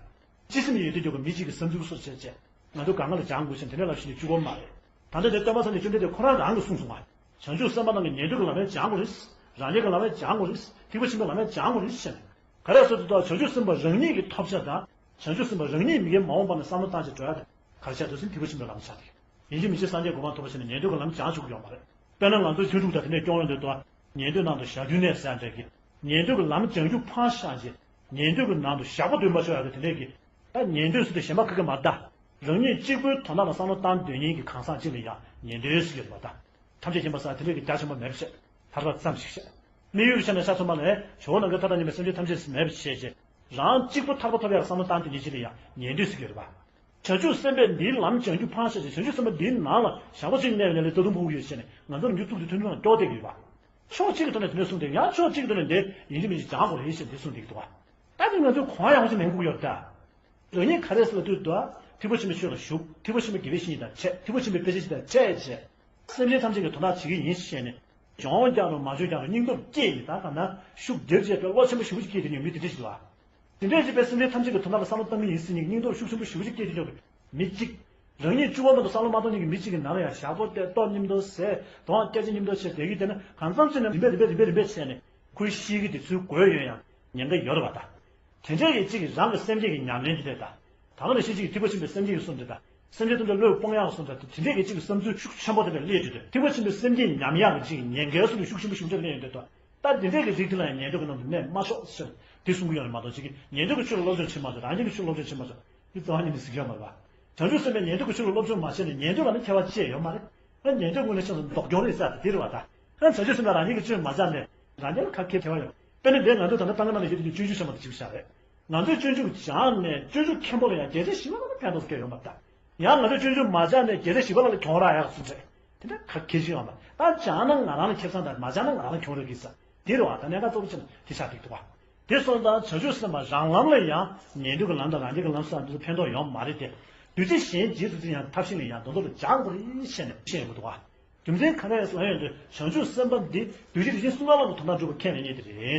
སྤྱི་སེམས་ཡོད་དུས་ཀྱོག་གི་མི་གཅིག་གི་བསམ་ཚུལ་སོགས་བྱས་བྱས། ང་ཚོ་གང་ག་ལ་སྦྱང་དགོས་ཤེས་དེ་འདྲ་ལབ་ཤེས་ནས་བཅུག་གོ་མ་རེད། ད་ལྟ་དེ་སྟོན་པ་སངས་རྒྱས་བཅོམ་ལྡན་འདས་ཁོ་རང་རང་གིས་གསུངས་སོང་ང་། བྱང་ཆུབ་སེམས་དཔའ་རྣམས་ཀྱིས་ཉན་ཐོས་ཀྱི་ལམ་ཡང་སྦྱང་དགོས་རེད། རང་རྒྱལ་གྱི་ལམ་ཡང་སྦྱང་དགོས་རེད། ཐེག་པ་ཆེན་པོའི་ལམ་ཡང་སྦྱང་དགོས་རེད་ཟེར་ནས། ག་རེ་ཟེར་དུས་ད་བྱང་ཆུབ་སེམས་དཔའ་རང་ཉིད་ཀྱི་ཐོབ་བྱ་དང་། བྱང་ཆུབ་སེམས་དཔའ་རང་ཉིད་མི་དགེ་མ་འོངས་པ་ནས་བསམ་བློ་བཏང་བྱས་འགྲོ་ཡ་དེ་ག་རེ་ཆགས་འདུག་ཟེར་ན་ཐེག་པ་ཆེན་པོའི་ལམ་ཆགས་འདུག་ཡིན་གཅིག་མིན་གཅིག་སངས་རྒྱས་གོ་འཕང་ཐོབ་པ་བྱས་ནས་ཉན་ཐོས་ཀྱི་ལམ་སྦྱང་ཆོག་གི་ཡོད་མ་རེད། དཔེར་ན་ང་ཚོའི་སྤྱོད་འཇུག་དང་དེ་འདྲས་སྐྱོང་ཡོང་དུས་ད། ཉན་ཐོས་ནང་དུ་བཞག་རྒྱུ་གནས་ཟེར་ཡ་འདྲ་གི། ཉན་ཐོས་ཀྱི་ལམ་སྦྱང་རྒྱུ་ཕར་བཞག་རྗེས། ཉན་ཐོས་ཀྱི་ནང་དུ་བཞག་པ་སྡོད་མ་ཆོག་ཡ་གི་དེ་འདྲས་ཀྱི། ད་ཉན་ཐོས་ཟེར་དུས་གཞན་པ་ག་གེ་མ་རེད་ད། རང་ཉིད་གཅིག་པུའི་དོན་དག་ལ་བསམ་བློ་བཏང་སྡོད་མཁན་གྱི་གང་ཟག་ཅིག་ལ་ཡང་ཉན་ཐོས་ཟེར་གྱི་རེད་པ་ད། ཐམས་ཅད་མཁྱེན་པ་ཟེར་དེ་འདྲས་ཀྱི་རྒྱ་ཆེན་པོ་མེད་པ་བྱས། ཐར་པ་ཙམ་ཞིག་བཤད། དམིགས་ཡུལ་ཆ་ནས་ཆ་ཚང་མ་ལས་ཇོ་བོ་ནམ་མཁའི་མཐའ་དང་མཉམ་པའི་སེམས་ཅན་ཐམས་ཅད་མེད་པ་བྱས་རྗེས། རང་གཅིག་པུ་ཐར་པ་ཐོབ་ཡ་ལ་བསམ་བློ་བཏང་སྡོད་མཁན་ཅིག་ལ་ཡང་ཉན་ཐོས་ཟེར་གྱི་རེད་པ། བྱང་ཆུབ་སེམས་དཔས་འདིའི་ལམ་སྦྱང་རྒྱུ་ཕར་བཞག་ཅིང་བྱང་ཆུབ་སེམས་དཔའ་འདིའི་ནང་ལ་ཞག་པོ་གཅིག་གནས་པའི་ལས་ལས་རྩ་ལྟུང་ཕུང་པོ་ཡོད་ཟེར་ནས་ང་ཚོ་རང་རྒྱུ་ཐུག་དེ་མཐུན་ལམ་སྐྱོར་བསྡད་ཀྱི་ཡོད་པ། ཕྱོགས་གཅིག་གི་ཐོག་ནས་དེ་འདྲ་གསུངས་ཏེ་ཡང་ཕྱོགས་གཅིག་གི་ཐོག་ནས་འདི་ཡིན་གཅིག་མིན་གཅིག་སྦྱང་དགོས་རེད་ཟེར་འདི་གསུངས་བསྡད་ཀྱི་འདུག་བ། ད་ནི་ང་ཚོས་གོ་བ་ཡག་པོ་ཞིག་ལེན་དགོས་ཀྱི་ཡོད་རེད་ད། རང་ཉིད་ག་རེ་ཟེར་ལབ་དུས་ད། ཐེག་པ་ཆེན་པོའི་ཆོས་ལ་ཞུགས། ཐེག་པ་ཆེན་པོའི་དགེ་བའི་བཤེས་གཉེན་དང་འཕྲད། ཐེག་པ་ཆེན་པོའི་དཔེ་ཆ་ཞིག་དང་འཕྲད་བྱས། སེམས་ཅན་ཐམས་ཅད་ཀྱི་དོན་དག་བྱེད་ཀྱི་ཡིན་ཞེས་ནས། སྦྱོང་རྒྱག་རུང་མ་སྦྱོང་རྒྱག་རུང་སྙིང་སྟོབས་སྐྱེས་ཡིན་ད་ག་ན་ཤུགས་རྒྱབ་བྱས་པའི་བློ་ཆེན་པོ་ཞེ་པོ་ཅིག་སྐྱེས་དེ་ཉོན་མི་དེ་འདྲ་ཞིག་ལ། དེ་འདྲའི་རིགས་པའི་སེམས་ཅན་ཐམས་ཅད་ཀྱི་དོན་དག་ལ་བསམ་བློ་གཏང་གི་ཡིན་ཟེར་ནས་སྙིང་སྟོབས་ཤུགས་ཆེན་པོ་ཞེ་པོ་ཅིག་སྐྱེས་ཀྱི་ཡོད་པའི་མི་གཅིག་རང་ཉིད་སྤྱི་བོ་མ་གཏོགས་བསམ་བློ་མ་གཏོང་མཁན་གྱི་མི་གཅིག་གི་ནང་ལ་ཡང་ཞག་པོ་དེ་ལྟོ་མཉམ་དུ་ཟས། དོ་དགོང་སྐད་ཆ་མཉམ་དུ་བྱས་བསྡད་ཀྱི་དེ་ནི་གང་འཚམ་ཅིག་ནས་རིམ་པས་རིམ་པས་རིམ་པས་རིམ་པས་བྱས་ནས་ཁོའི་ཤེས་ཀྱི་དེ་ཚུར་གོ་ཡོང་ཡང་ཉེན་ཁ་ཡོད་རེད་པ་ད། དེ་འདྲའི་གི་གཅིག་གིས་རང་གི་སེམས་བསྐྱེད་ཀྱི་ཉམས་ལེན་དེ་འདྲས་ད། ད་ག་ནང་བཞིན་གཅིག་གིས་ཐེག་པ་ཆེན་པོའི་སེམས་བསྐྱེད་ཀྱི་གསུང་དེ་ད། སེམས་ཅན་ཐམས་ཅད་བློས་སྤོང་ཡག་གི་གསུང་དེ་ད། དེ་འདྲའི་གི་གཅིག་གི་བསམ་ཚུལ་ཤུགས་ཆེན་པོ་དེ་འདྲ་སླེབས་ཡོད་དུས་ཐེག་པ་ཆེན་པོའི་སེམས་བསྐྱེད་ཉམས་ཡག་གི་གཅིག་ཉེན་ཁའི་གསུང་དེ་ཤུགས་ཆེན་པོ་ཤུགས་ཆེན་པོ་སླེབས་ཡོང་དུས་ད། ད་འདི་འདྲའི་གི་རིགས་དེ་ལ་ཡང་ཉན་ཐོས་ཀྱི་ནང་དུ་གནས་མ་ཆོག་ཟེར་དེ་གསུང་གི་ཡོད་རེད་མ་གཏོགས་གཅིག་གིས་ཉན་ཐོས་ཀྱི་ཆོས་ལ་སློབ་སྦྱོང་བྱེད་མ་ཆོག་རང་རྒྱལ་གྱི་ཆོས་ལ་སློབ་སྦྱོང་བྱེད་མ་ཆོག་འདི་རྩ་བ་ཉིད་ནས་གཟིགས་ཡོད་མ་རེད་པ། བྱང་ཆུབ་སེམས་དཔས་ཉན་ཐོས་ཀྱི་ཆོས་ལ་སློབ་སྦྱོང་མ་བྱས་ནས་ཉན་ཐོས་ལ་ནི་ཁྱད་པར་ཅི་ཡང་ཡོད་མ་རེད། ཨ་ཉན་ཐོས་དངོས་གནས་ཆ་ཚང་ལྡོག་གྱོང་རེད་ཟེར་དེ་རེད་པ་ད། ཨ་བྱང་ཆུབ་སེམས་དཔས་རང་ཉིད་ཀྱི་སྤྱོད་མ་བྱས་ནས་རང་རྒྱལ་ལ་ཁ་ཁྱེར་ཁྱེར་བ་ཡོད། དཔེར་ན་འདི་ང་ཚོས་ད་ལྟ་ཏང་གི་ནང་ནས་བཤད་དུས་སྤྱོད་འཇུག་ཟེར་མ་ཐག་ཅིག་བཞག་རེད། ང་ཚོས་སྤྱོད་འཇུག་སྦྱངས་ནས་སྤྱོད་འཇུག་མཁན་པོ་ལ་ཡང་རྒྱལ་སྲས་ཞི་བ་ལྷ་ལ་ཕན་ཐོགས་སྐྱོན་ཡོད་མ་རེད་ད། ཡང་ང་ཚོས་སྤྱོད་འཇུག་མ་སྦྱངས་ནས་རྒྱལ་སྲས་ཞི་བ་ལྷ་ལ་གྱོང་རག་ཡག་སུ་འདྲ། དེ་འདྲ་ག་གེ་ཞིག་ཡོད་མ་རེད། ད་སྦྱངས་ན་ང་རང་ལ་ཁེ་བཟང་དང་མ་སྦྱངས་ན་ང་རང་ལ་གྱོང་རག་གི་ས་དེ་རེད་པ། ད་གནད་འགག་གཙོ་བོ་ཆེ་ན་དེ་ཆགས་འགྲིག་འདུག་པ། དེ་སོང་ཙང་བྱང་ཆུབ་སེམས་དཔའ་རང་ལམ་ལ་ཡང་ཉན་ཐོས་ཀྱི་ལམ་དང་རང་རྒྱལ་གྱི་ལམ་སོགས་འདི་ཚོ་ཕན་ཐོགས་ཡོད་མ་རེད་དེ། འདུས་བྱས་གཞན་རྗེས་སུ་འཛིན་ཡང་ཐབས་ཤེས་ལ་ཡང་དེ་ཚོ་ལ་སྦྱང་དགོས་རེད་ཞེས་ནས་བཤད་ཡོང་གི་འདུག་པ། རྒྱུ་མཚན་ག་རེ་ཟེར་ན་ཡོད་དུས་བྱང་ཆུབ་སེམས་དཔའ་འདི་འདུས་བྱས་རིགས་ཅན་གསུམ་ཀ་ལ་གི་དོན་དག་སྒྲུབ་པ་མཁན་ལ་ངེས་དེ་རེད།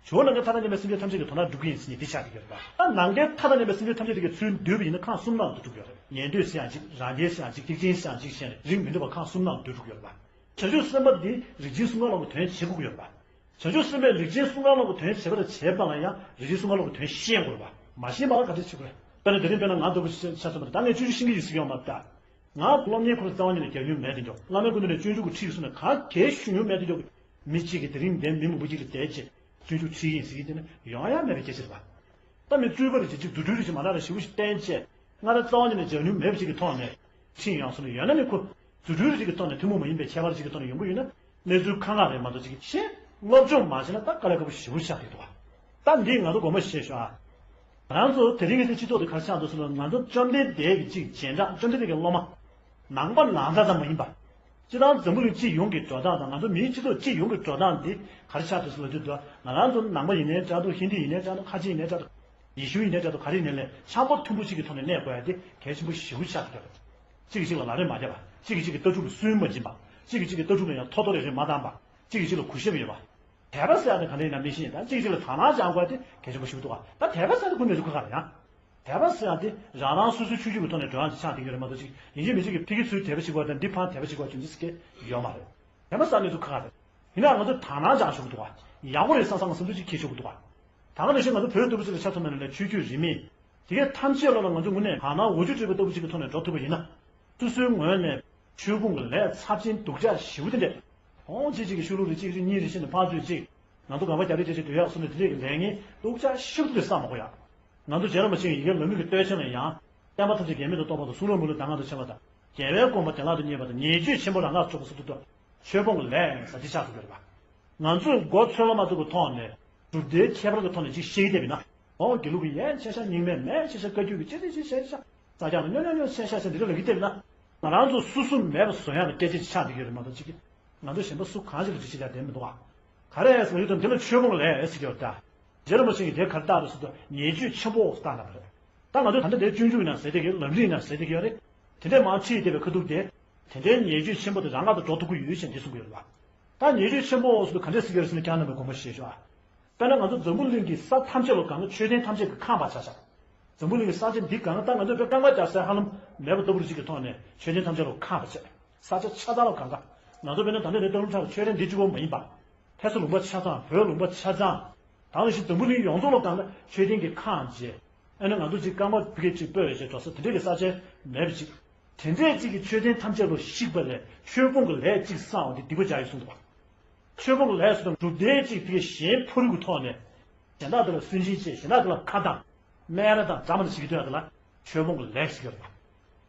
ཇོ་བོ་ནམ་མཁའི་མཐའ་དང་མཉམ་པའི་སེམས་ཅན་ཐམས་ཅད་ཀྱི་དོན་དག་སྒྲུབ་ཀྱི་ཡིན་ཟེར་ནས་འདི་ཆགས་ཀྱི་ཡོད་རེད་པ། ད་ནམ་མཁའི་མཐའ་དང་མཉམ་པའི་སེམས་ཅན་ཐམས་ཅད་དེ་གའི་ཚུར་འདུས་པ་ཡིན་ན་ཁམས་གསུམ་ནང་དུ་འགྲོ་གི་ཡོད་རེད། ཉན་ཐོས་ཟེར་ཡང་གཅིག་རང་རྒྱལ་ཟེར་ཡང་གཅིག་ཐེག་ཆེན་ཟེར་ཡང་གཅིག་བྱས་ནས་རིགས་མི་འདུས་པ་ཁམས་གསུམ་ནང་དུ་འགྲོ་གི་ཡོད་རེད་པ། བྱང་ཆུབ་སེམས་དཔའ་འདི་རིགས་ཅན་གསུམ་ཀ་ལ་གི་དོན་བྱེད་དགོས་ཀྱི་ཡོད་རེད་པ། བྱང་ཆུབ་སེམས་དཔས་རིགས་ཅན་གསུམ་ཀ་ལོག་གི་དོན་བྱེད་པར་བྱེད་པ་ལ་ཡང་རིགས་ཅན་གསུམ་ཀ་ལོག་གི་དོན་ཤེས་དགོས་པ། མ་ཤེས་པ་ལ་ག་འདྲ་བྱེད་དགོས། དཔེར་ན་དེ་རིང་དཔེར་ན་ང་ལྟ་བུ་ཞིག་ཆ་མཚོན་པ་རེད། ད་ངས་སྤྱོད་འཇུག་ཤེས་ཀྱི་ཡོད་ཟེར་གྱི་ཡོད་མ་རེད་ད། ང་སློབ་གཉེར་ཁོ་རང་རྩ་བ་ཉིད་ནས་རྒྱག་མྱོང་མེད་དེ་འཇོག་བླ་མའི་སྐུ་མདུན་ནས་སྤྱོད་འཇུག་གི་ཁྲིད་གསུངས་ནས་ག་གེ་ཞུ་མྱོང་མེད་དེ་འཇོག་མི་གཅིག་གིས་དེ་རིང་འདིར་མི་མང་པོ་ཅིག་ལ་བསྡད་བྱས་སྤྱོད་འཇུག་ཁྲིད་ཡིན་ཟེར་གྱི་དེ་ནི་ཡོང་ཡ་མེད་པའི་སྐད་ཆ་རེད་པ། ད་མི་རྩོད་པ་རེ་བྱེད་ཅིག་རྫུ་འཕྲུལ་རེ་བྱེད་མ་ལག་རེ་ཞེ་པོ་ཞིག་བསྟན་བྱས། སྔར་རྩ་བ་ཉིད་ནས་སྦྱང་མྱོང་མེད་པ་ཅིག་གི་ཐོག་ནས་ཁྲིད་ཡོང་སོང་ན། ཡོད་ན་ནི་ཁོ་རྫུ་འཕྲུལ་རེ་ཅིག་གི་ཐོག་ནས་ཐུན་མོང་མ་ཡིན་པའི་ཁྱད་པར་ཅིག་གི་ཐོག་ནས་ཡོང་གི་ཡོད་ན། གནས་ཚུལ་ཁག་ཁག་རེད་མ་གཏོགས་ཅིག་ཤེས། སློབ་སྦྱོང་མ་བྱས་ན་ད་དཀའ་ལས་ཁག་པོ་ཞེ་པོ་ཆགས་བསྡད་འདུག་པ། ད་འདི་ང་ཚོ་དགོངས་པ་བཞེས་ཤོག་ཨ། ང་རང་ཚོ་དེ་རིང་གི་སྤྱི་ཚོགས་དེ་ག་རེ་ཆགས་འདུག་ཟེར་ན། ང་ཚོ་བཅོམ་ལྡན་འདས་ཀྱི་ཅིག་རྗེས་འབྲང་། བཅོམ་ལྡན་འདས་ཀྱི་སློབ་མ། ནང་པ་ནང་པ་ཙམ་མ་ཡིན་པ། སྤྱིར་བཏང་འཛམ་བུ་གླིང་སྤྱི་ཡོངས་ཀྱི་འགྲོ་སྟངས་དང་། ང་ཚོ་མིའི་སྤྱི་ཚོགས་སྤྱི་ཡོངས་ཀྱི་འགྲོ་སྟངས་འདི་ག་རེ་ཆགས་འདུག་ཟེར་ལབ་དུས། ང་རང་ཚོ་ནང་པ་ཡིན་ནའི་འདྲ་འདུག་ཧིན་དི་ཡིན་ནའི་འདྲ་འདུག་ཁ་ཆེ་ཡིན་ནའི་འདྲ་འདུག་ཡེ་ཤུ་ཡིན་ནའི་འདྲ་འདུག་ག་རེ་ཡིན་ནའི་འཆམ་པོ་མཐུན་པོ་གཅིག་གི་ཐོག་ནས་གནས་དགོས་ཡ་དེ་གལ་ཆེན་པོ་ཞེ་པོ་ཆགས་ཀྱི་ཡོད་རེད། གཅིག་གིས་གཅིག་ལ་ལག་ལེན་མ་བརྒྱབ་པ། གཅིག་གིས་གཅིག་གི་ལྟ་གྲུབ་ལ་སུན་མ་འབྱིན་པ། གཅིག་གིས་གཅིག་གི་ལྟ་གྲུབ་ལ་ཡང་ཐོ་ཐོ་རེ་རེ་མ་བཏང་པ། གཅིག་གིས་གཅིག་ལ་གུས་ཞབས་ཡོད་པ། དད་པ་ཟེར་ཡ་དེ་ག་འདྲ་ཡིན་ན་མི་ཤེས། ད་གཅིག་གིས་གཅིག་ལ་དག་སྣང་སྦྱང་དགོས་ཡ་དེ་གལ་ཆེན་པོ་ཞིག་འདུག་ག་ད་དད་པ་ཟེར་ཡ་དེ་ཁོ་གནས་ཚུལ་ཁག་ཁག་རེད་ཡ། དད་པ་ཟེར་ཡ་དེ་རང་རང་སོ་སོའི་ཆོས་བརྒྱུད་ཀྱི་ཐོག་ནས་འགྲོ་ཡ་ཅིག་ཆགས་བསྡད་ཀྱི་ཡོད་རེད་མ་གཏོགས། ཅིག་ཡིན་གཅིག་མིན་གཅིག་གིས་ཕ་གི་ཚུར་དད་པ་བྱེད་དགོས་དང་། འདི་ཕར་དད་པ་བྱེད་དགོས་བྱུང་འདི་ཟེར་མཁན་ཡོད་མ་རེད། དད་པ་ཟེར་གནས་ཚུལ་ཁག་ཁག་རེད། ཡིན་ནའང་ང་ཚོས་དག་སྣང་སྦྱང་ཆོག་གི་འདུག་ག་ཡག་པོ་རེད་བསམ་བསམ་བསམ་ཚུལ་ཅིག་འཁྱེར་ཆོག་གི་འདུག་ག་ད་ག་ནང་བཞིན་ང་ཚོ་བོད་ལྟ་བུ་ཅིག་ལ་ཆ་མཚོན་པ་ཡིན་ན། ཆོས་བརྒྱུད་རིས་མེད་དེ་གའི་ཐམས་ཅད་ལོག་ལ་ང་ཚོ་དངོས་གནས་དག་སྣང་འོ་ཆུ་འདྲ་བོ་ལྟ་བུ་ཅིག་གི་ཐོག་ནས་འགྲོ་ཐུབ་པ་ཡིན་ན། སོ་སོའི་ངོས་ནས་ཆོས་སྤོང་གི་ལས་ཚབས་ཆེན་སྡུག་ཅག་ཞེ་པོ་དེ་འདྲས། ཨོང་། གཅིག་གཅིག་གིས་ཆོས་ལུགས་རེ་གཅིག་རེ་གཉིས་རེ་བྱས་ནས་ཕར་ཚུར་གཅིག་ང་ཚོ་གང་པ་རྒྱབ་རེས་རེ་བྱས་སྡོད་ཡག་གསུངས་ནས། དེ་འདྲས་ཀྱི་ལས་ངན་སྡུག་ཅག་ཞེ་པོ་དེ་འདྲས་བསམ་མ་དགོས་ཡ། ང་ཚོ་རྗེ་རིན་པོ་ཆེ་གི་ཡི་གེ་ལམ་རིམ་གྱི་བསྟོད་ཆེན་ལ་ཡང་། བསྟན་པ་ཐམས་ཅད་འགལ་མེད་དུ་རྟོགས་པ་དང་། གསུང་རབ་མུ་ལུགས་གདམས་ངག་ཏུ་ཕྱིན་པ་དང་། རྒྱལ་བའི་དགོངས་པ་བདེ་བླག་ཏུ་བརྙེས་པ་དང་། ཉེས་སྤྱོད་ཆེན་པོ་རང་སྔགས་ཕྱོགས་ཀྱི་སུ་ཏུ་ཏོ། ཆོས་སྤོང་གི་ལས་ཟེར་འདི་ཆགས་སུ་འགྱུར་བ། ང་ཚོས་མགོ་ཚོས་ལ་མ་ཐུག་གི་ཐོག་ནས་གྲུབ་མཐའི་ཁྱད་པར་གྱི་ཐོག་ནས་ཅིག་བཤད་ཀྱི་བསྡད་པ་ཡིན་ན། ཨོ། དགེ་ལུགས་ཀྱི་ཡན་ཆད་ཤག་རྙིང་མའི་མན་ཆད་ཤག་བཀའ་བརྒྱུད་ཀྱི་ཅི་རིགས་ཅིག་བཤད་ཤག་ས་སྐྱ་ལ་སྨྱོ་སྨྱོ་སྨྱོ་བཤད་ཤག་ཟེར་འདི་འདྲ་ལབ་ཀྱི་བསྡད་པ་ཡིན་ན། ང་རང་ཚོ་སོ་སོ་མེད་པ་བཟོ་ཡག་གི་སྐད་ཆ་ཅིག་ཆགས་བསྡད་ཀྱི་ཡོད་རེད་མ་གཏོགས། ཅིག་གིས་ང་ཚོ་གཞན་པ་སུ་གང་ཞིག་ལ་ཅིག་བྱེད་ཡག་བསྡད་མི་འདུག་ག་ག་རེ་ཟེར་ན། ཡོད་དམ། འདི་ལ་ཆོས་སྤོང་གི་ལས་ཟེར་གྱི་ཡོད་ད། རྗེ་རིན་པོ་ཆེ་གིས་དེ་ག་རེ་བཏགས་རེད་ཟེར་དུས། ཉེས་སྤྱོད་ཆེན་པོ་བཏགས་གནང་བ་རེད། ད་ང་ཚོས་ད་ལྟ་དེ་སྤྱོད་འཇུག་ཡིན་ན་ཟེར་བསྡད་ཀྱི་ཡོད། ལམ་རིམ་ཡིན་ན་ཟེར་བསྡད་ཀྱི་ཡོད་རེད། དེ་འདྲས་མར་ཁྲིད་བསྡད་པའི་ཁ་ཐུག་དེ། དེ་འདྲའི་ཉེས་སྤྱོད་ཆེན་པོ་དེ་རང་སྔགས་དང་འགྲོགས་ཐུབ་ཀྱི་ཡོད་ཅེས་འདི་གསུང་གི་ཡོད་རེད་པ། ད་ཉེས་སྤྱོད་ཆེན་པོ་ཟེར་དུས་ག་འདྲས་ཟེར་གྱི་ཡོད་རེད་ཟེར་ན། ཁྱེད་རྣམ་པས་དགོངས་པ་བཞེས་ཤོག་ཨ། དཔེར་ན་ང་ཚོ་འཛམ་བུ་གླིང་གི་ས་ཐམས་ཅད་ལ་གང་ན་མཆོད་རྟེན་ཐམས་ཅད་ཀྱི་ཁང་བ་ཆགས་ཤག་འཛམ་བུ་གླིང་གི་ས་ཆ་འདི་གང་ན། ད་ང་ཚོས་དཔེ་རྐང་པ་རྒྱག་སའི་ཧ་ལམ་མེད་པ་ལྟ་བུ་ཅིག་གི་ཐོག་ནས་མཆོད་རྟེན་ཐམས་ཅད་ལ་ཁང་བ་བྱས། ས་ཆ་ཆ་ཚང་ལ་གང་ག་ང་ཚོ་དཔེར་ན་ད་ལྟ་རེ་སྟོན་ཁྲ་ལ་མཆོད་རྟེན་འདི་གཅིག་པོ་མ་ཡིན་པ། ལྷ་ས་ལུང་པ་ཆ་ཚང་། བོད་ལུང་པ་ཆ་ཚང་། ད་ག་ནང་བཞིན་འཛམ་བུ་གླིང་ཡོངས་རྫོགས་ལ་གང་ན་མཆོད་རྟེན་གྱི་ཁང་བྱས། ཨ་ནི་ང་ཚོ་ཅིག་རྐང་པ་ཕ་གི་ཅིག་སྤོས་ཡོད་ཅེས་འགྲོ་ས་དེ་འདྲས་ཀྱི་ས་ཆ་མེད་པ་ཅིག་དེ་འདྲས་ཅིག་གི་མཆོད་རྟེན་ཐམས་ཅད་ལ་བཤིག་པ་ལས་ཆོས་སྤོང་གི་ལས་གཅིག་བསགས་པ་དེ་སྡིག་པ་བྱ་ཡི་གསུངས་འདུག་པ། ཆོས་སྤོང་གི་ལས་ཟེར་དུས་གྲུབ་མཐའི་གཅིག་དེ་གཞན་ཕ་རོལ་གྱི་ཐོག་ནས་གཞན་དག་དེ་ལ་སུན་འབྱིན་བྱས། གཞན་དག་དེ་ལ་ཁ་གཏད། སྨད་ར་དང་འདྲ་མ་འདྲ་བྱེད་ཀྱི་འདུག་ཡ། དེ་ལ་ཆོས་སྤོང་གི་ལས་ཟེར་གྱི་རེད་པ།